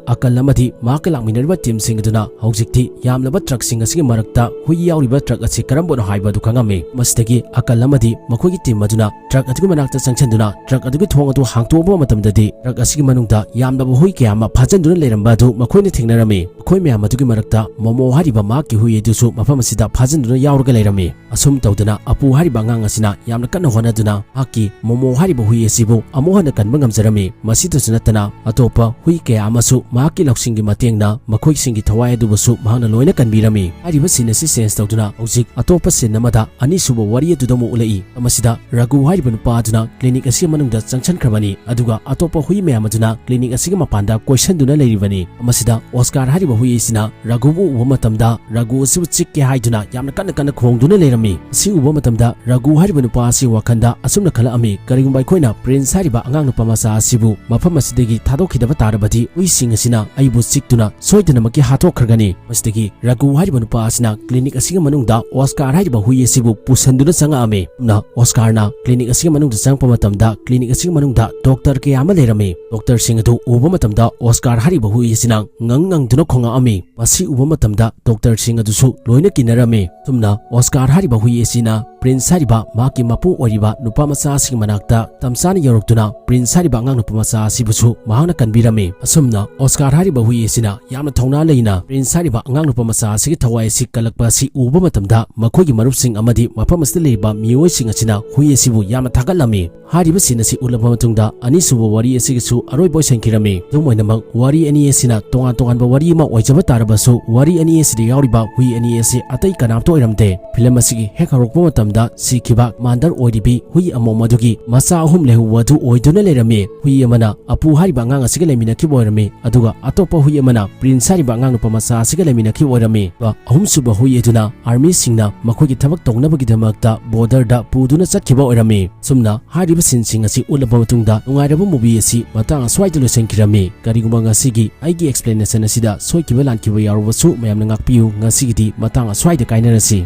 ꯑꯀꯜ ꯑꯃꯗꯤ ꯃꯍꯥꯛꯀ ꯂꯥꯛꯃꯤꯟꯅꯔꯤꯕ ꯇꯤꯝꯁꯤꯡ ꯑꯗꯨꯅ ꯍꯧꯖꯤꯛꯇꯤ ꯌꯥꯝꯂꯕ ꯇ꯭ꯔꯛꯁꯤꯡ ꯑꯁꯤꯒꯤ ꯃꯔꯛꯇ ꯍꯨꯏ ꯌꯥꯎꯔꯤꯕ ꯇ꯭ꯔꯛ ꯑꯁꯤ ꯀꯔꯝꯕꯅꯣ ꯍꯥꯏꯕ ꯑꯗꯨ ꯈꯪꯉꯝꯃꯤ꯫ ꯃꯁꯤꯗꯒꯤ ꯑꯀꯜ ꯑꯃꯗꯤ ꯃꯈꯣꯏꯒꯤ ꯇꯤꯝ ꯑꯗꯨꯅ ꯇ꯭ꯔꯛ ꯑꯗꯨꯒꯤ ꯃꯅꯥꯛꯇ ꯆꯪꯁꯤꯟꯗꯨꯅ ꯇ꯭ꯔꯛ ꯑꯗꯨꯒꯤ ꯊꯣꯡ ꯑꯗꯨ ꯍꯥꯡꯇꯣꯛꯄ ꯃꯇꯝꯗꯗꯤ ꯇ꯭ꯔꯛ ꯑꯁꯤꯒꯤ ꯃꯅꯨꯡꯗ ꯌꯥꯝꯂꯕ ꯍꯨꯏ ꯀꯌꯥ ꯑꯃ ꯐꯥꯖꯤꯟꯗꯨꯅ ꯂꯩꯔꯝꯕ ꯑꯗꯨ ꯃꯈꯣꯏꯅ ꯊꯦꯡꯅꯔꯝꯃꯤ꯫ ꯃꯈꯣꯏ ꯃꯌꯥꯝ ꯑꯗꯨꯒꯤ ꯃꯔꯛꯇ ꯃꯣꯃꯣ ꯍꯥꯏꯔꯤꯕ ꯃꯍꯥꯛꯀꯤ ꯍꯨꯏ ꯑꯗꯨꯁꯨ ꯃꯐꯝ ꯑꯁꯤꯗ ꯐꯥꯖꯤꯟꯗꯨꯅ ꯌꯥꯎꯔꯒ ꯂꯩꯔꯝꯃꯤ꯫ ꯑꯁꯨꯝ ꯇꯧꯗꯅ ꯑꯄꯨ ꯍꯥꯏꯔꯤꯕ ꯑꯉꯥꯡ ꯑꯁꯤꯅ ꯌꯥꯝꯅ ꯀꯟꯅ ꯍꯣꯠꯅꯗꯨꯅ ꯃꯍꯥꯛꯀꯤ ꯃꯣꯃꯣ ꯍꯥꯏꯔꯤꯕ ꯍꯨꯏ ꯑꯁꯤꯕꯨ ꯑꯃꯨꯛ ꯍꯟꯅ ꯀꯟꯕ ꯉꯝꯖꯔꯝꯃꯤ꯫ ꯃꯁꯤꯗꯁꯨ ꯅꯠꯇꯅ ꯑꯇꯣꯞꯄ ꯍꯨꯏ ꯀꯌꯥ ꯑꯃꯁꯨ ꯃꯍꯥꯛꯀꯤ ꯂꯧꯁꯤꯡꯒꯤ ꯃꯇꯦꯡꯅ ꯃꯈꯣꯏꯁꯤꯡꯒꯤ ꯊꯋꯥꯏ ꯑꯗꯨꯕꯨꯁꯨ ꯃꯍꯥꯛꯅ ꯂꯣꯏꯅ ꯀꯟꯕꯤꯔꯝꯃꯤ꯫ ꯍꯥꯏꯔꯤꯕ ꯁꯤꯟ ꯑꯁꯤ ꯆꯦꯟꯖ ꯇꯧꯗꯨꯅ ꯍꯧꯖꯤꯛ ꯑꯇꯣꯞꯄ ꯁꯤꯟ ꯑꯃꯗ ꯑꯅꯤꯁꯨꯕ ꯋꯥꯔꯤ ꯑꯗꯨꯗ ꯑꯃꯨꯛ ꯎꯠꯂꯛꯏ꯫ ꯃꯁꯤꯗ ꯔꯘꯨ ꯍꯥꯏꯔꯤꯕ ꯅꯨꯄꯥ ꯑꯗꯨꯅ ꯀ꯭ꯂꯤꯅꯤꯛ ꯑꯁꯤꯒꯤ ꯃꯅꯨꯡꯗ ꯆꯪꯁꯤꯟꯈ꯭ꯔꯕꯅꯤ, ꯑꯗꯨꯒ ꯑꯇꯣꯞꯄ ꯍꯨꯏ ꯃꯌꯥꯝ ꯑꯗꯨꯅ ꯀ꯭ꯂꯤꯅꯤꯛ ꯑꯁꯤꯒꯤ ꯃꯄꯥꯟꯗ ꯀꯣꯏꯁꯟꯗꯨꯅ ꯂꯩꯔꯤꯕꯅꯤ꯫ ꯃꯁꯤꯗ ꯑꯣꯁꯀꯥꯔ ꯍꯥꯏꯔꯤꯕ ꯍꯨꯏ ꯑꯁꯤꯅ ꯔꯘꯨꯕꯨ ꯎꯕ ꯃꯇꯝꯗ ꯔꯘꯨ ꯑꯁꯤꯕꯨ ꯆꯤꯛꯀꯦ ꯍꯥꯏꯗꯨꯅ ꯌꯥꯝꯅ ꯀꯟꯅ ꯀꯟꯅ ꯈꯣꯡꯗꯨꯅ ꯂꯩꯔꯝꯃꯤ꯫ ꯑꯁꯤ ꯎꯕ ꯃꯇꯝꯗ ꯔꯘꯨ ꯍꯥꯏꯔꯤꯕ ꯅꯨꯄꯥ ꯑꯁꯤ ꯋꯥꯈꯜꯗ ꯑꯁꯨꯝꯅ ꯈꯜꯂꯛꯑꯝꯃꯤ, "ꯀꯔꯤꯒꯨꯝꯕ ꯑꯩꯈꯣꯏꯅ ꯄ꯭ꯔꯤꯟꯁ ꯍꯥꯏꯔꯤꯕ ꯑꯉꯥꯡ ꯅꯨꯄꯥ ꯃꯆꯥ ꯑꯁꯤꯕꯨ ꯃꯐꯝ ꯑꯁꯤꯗꯒꯤ ꯊꯥꯗꯣꯛꯈꯤꯗꯕ ꯇꯥꯔꯕꯗꯤ ꯍꯨꯏꯁꯤꯡ ꯑꯁꯤꯅ ꯑꯩꯕꯨ ꯆꯤꯛꯇꯨꯅ ꯁꯣꯏꯗꯅꯃꯛꯀꯤ ꯍꯥꯠꯇꯣꯛꯈ꯭ꯔꯒꯅꯤ"꯫ ꯃꯁꯤꯗꯒꯤ ꯔꯘꯨ ꯍꯥꯏꯔꯤꯕ ꯅꯨꯄꯥ ꯑꯁꯤꯅ ꯀ꯭ꯂꯤꯅꯤꯛ ꯑꯁꯤꯒꯤ ꯃꯅꯨꯡꯗ ꯑꯣꯁꯀꯥꯔ ꯍꯥꯏꯔꯤꯕ ꯍꯨꯏ ꯑꯁꯤꯕꯨ ꯄꯨꯁꯟꯗꯨꯅ ꯆꯪꯉꯛꯑꯝꯃꯤ꯫ ꯑꯗꯨꯅ ꯑꯣꯁꯀꯥꯔꯅ ꯀ꯭ꯂꯤꯅꯤꯛ ꯑꯁꯤꯒꯤ ꯃꯅꯨꯡꯗ ꯆꯪꯉꯛꯄ ꯃꯇꯝꯗ, ꯀ꯭ꯂꯤꯅꯤꯛ ꯑꯁꯤꯒꯤ ꯃꯅꯨꯡꯗ ꯗꯣꯛꯇꯔ ꯀꯌꯥ ꯑꯃ ꯂꯩꯔꯝꯃꯤ꯫ ꯗꯣꯛꯇꯔꯁꯤꯡ ꯑꯗꯨ ꯎꯕ ꯃꯇꯝꯗ ꯑꯣꯁꯀꯥꯔ ꯍꯥꯏꯔꯤꯕ ꯍꯨꯏ ꯑꯁꯤꯅ ꯉꯪ ꯉꯪꯗꯨꯅ ꯈꯣꯡꯉꯛꯑꯝꯃꯤ꯫ ꯃꯁꯤ ꯎꯕ ꯃꯇꯝꯗ ꯗꯣꯛꯇꯔꯁꯤꯡ ꯑꯗꯨꯁꯨ ꯂꯣꯏꯅ ꯀꯤꯅꯔꯝꯃꯤ꯫ ꯑꯁꯨꯝꯅ ꯑꯣꯁꯀꯥꯔ ꯍꯥꯏꯔꯤꯕ ꯍꯨꯏ ꯑꯁꯤꯅ ꯄ꯭ꯔꯤꯟꯁ ꯍꯥꯏꯔꯤꯕ ꯃꯍꯥꯛꯀꯤ ꯃꯄꯨ ꯑꯣꯏꯔꯤꯕ ꯅꯨꯄꯥ ꯃꯆꯥ ꯑꯁꯤꯒꯤ ꯃꯅꯥꯛꯇ ꯇꯝꯆꯥꯅ ꯌꯧꯔꯛꯇꯨꯅ ꯄ꯭ꯔꯤꯟꯁ ꯍꯥꯏꯔꯤꯕ ꯑꯉꯥꯡ ꯅꯨꯄꯥ ꯃꯆꯥ ꯑꯁꯤꯕꯨꯁꯨ ꯃꯍꯥꯛꯅ ꯀꯟꯕꯤꯔꯝꯃꯤ꯫ ꯑꯁꯨꯝꯅ ꯑꯣꯁꯀꯥꯔ ꯍꯥꯏꯔꯤꯕ ꯍꯨꯏ ꯑꯁꯤꯅ ꯌꯥꯝꯅ ꯊꯧꯅꯥ ꯂꯩꯅ ꯄ꯭ꯔꯤꯟꯁ ꯍꯥꯏꯔꯤꯕ ꯑꯉꯥꯡ ꯅꯨꯄꯥ ꯃꯆꯥ ꯑꯁꯤꯒꯤ ꯊꯋꯥꯏ ꯑꯁꯤ ꯀꯜꯂꯛꯄ ꯑꯁꯤ ꯎꯕ ꯃꯇꯝꯗ, ꯃꯈꯣꯏꯒꯤ ꯃꯔꯨꯞꯁꯤꯡ ꯑꯃꯗꯤ ꯃꯐꯝ ꯑꯁꯤꯗ ꯂꯩꯔꯤꯕ ꯃꯤꯑꯣꯏꯁꯤꯡ ꯑꯁꯤꯅ ꯍꯨꯏ ꯑꯁꯤꯕꯨ ꯌꯥꯝꯅ ꯊꯥꯒꯠꯂꯝꯃꯤ꯫ ꯍꯥꯏꯔꯤꯕ ꯁꯤꯟ ꯑꯁꯤ ꯎꯠꯂꯕ ꯃꯇꯨꯡꯗ ꯑꯅꯤꯁꯨꯕ ꯋꯥꯔꯤ ꯑꯁꯤꯒꯤꯁꯨ ꯑꯔꯣꯏꯕ ꯑꯣꯏꯁꯤꯟꯈꯤꯔꯝꯃꯤ꯫ ꯑꯗꯨꯝ ꯑꯣꯏꯅꯃꯛ, ꯋꯥꯔꯤ ꯑꯅꯤ ꯑꯁꯤꯅ ꯇꯣꯉꯥꯟ ꯇꯣꯉꯥꯟꯕ ꯋꯥꯔꯤ ꯑꯃ ꯑꯣꯏꯖꯕ ꯇꯥꯔꯕꯁꯨ, ꯋꯥꯔꯤ ꯑꯅꯤ ꯑꯁꯤꯗ ꯌꯥꯎꯔꯤꯕ ꯍꯨꯏ ꯑꯅꯤ ꯑꯁꯤ ꯑꯇꯩ ꯀꯅꯥꯝꯇ ꯑꯣꯏꯔꯝꯗꯦ꯫ ꯐꯤꯂꯝ ꯑꯁꯤꯒꯤ ꯍꯦꯛ ꯍꯧꯔꯛꯄ ꯃꯇꯝꯗ ꯁꯤꯈꯤꯕ ꯃꯥꯟꯗꯔ ꯑꯣꯏꯔꯤꯕꯤ ꯍꯨꯏ ꯑꯃꯣꯝ ꯑꯗꯨꯒꯤ ꯃꯆꯥ ꯑꯍꯨꯝ ꯂꯩꯍꯧꯕ ꯑꯗꯨ ꯑꯣꯏꯗꯨꯅ ꯂꯩꯔꯝꯃꯤ꯫ ꯍꯨꯏ ꯑꯃꯅ ꯑꯄꯨ ꯍꯥꯏꯔꯤꯕ ꯑꯉꯥꯡ ꯑꯁꯤꯒ ꯂꯩꯃꯤꯟꯅꯈꯤꯕ ꯑꯣꯏꯔꯝꯃꯤ, ꯑꯗꯨꯒ ꯑꯇꯣꯞꯄ ꯍꯨꯏ ꯑꯃꯅ ꯄ꯭ꯔꯤꯟꯁ ꯍꯥꯏꯔꯤꯕ ꯑꯉꯥꯡ ꯅꯨꯄꯥ ꯃꯆꯥ ꯑꯁꯤꯒ ꯂꯩꯃꯤꯟꯅꯈꯤꯕ ꯑꯣꯏꯔꯝꯃꯤ꯫ ꯑꯍꯨꯝꯁꯨꯕ ꯍꯨꯏ ꯑꯗꯨꯅ ꯑꯥꯔꯃꯤꯁꯤꯡꯅ ꯃꯈꯣꯏꯒꯤ ꯊꯕꯛ ꯇꯧꯅꯕꯒꯤꯗꯃꯛꯇ ꯕꯣꯔꯗꯔꯗ ꯄꯨꯗꯨꯅ ꯆꯠꯈꯤꯕ ꯑꯣꯏꯔꯝꯃꯤ꯫ ꯁꯨꯝꯅ ꯍꯥꯏꯔꯤꯕ ꯁꯤꯟꯁꯤꯡ ꯑꯁꯤ ꯎꯠꯂꯕ ꯃꯇꯨꯡꯗ ꯅꯨꯡꯉꯥꯏꯔꯕ movie ꯑꯁꯤ ꯃꯇꯥꯡ ꯑꯁ꯭ꯋꯥꯏꯗ ꯂꯣꯏꯁꯤꯟꯈꯤꯔꯝꯃꯤ꯫ ꯀꯔꯤꯒꯨꯝꯕ ꯉꯁꯤꯒꯤ ꯑꯩꯒꯤ explanation ꯑꯁꯤꯗ ꯁꯣꯏꯈꯤꯕ ꯂꯥꯟꯈꯤꯕ ꯌꯥꯎꯔꯕꯁꯨ ꯃꯌꯥꯝꯅ ꯉꯥꯛꯄꯤꯌꯨ꯫ ꯉꯁꯤꯒꯤꯗꯤ ꯃꯇꯥꯡ ꯑꯁ꯭ꯋꯥꯏꯗ ꯀꯥꯏꯅꯔꯁꯤ꯫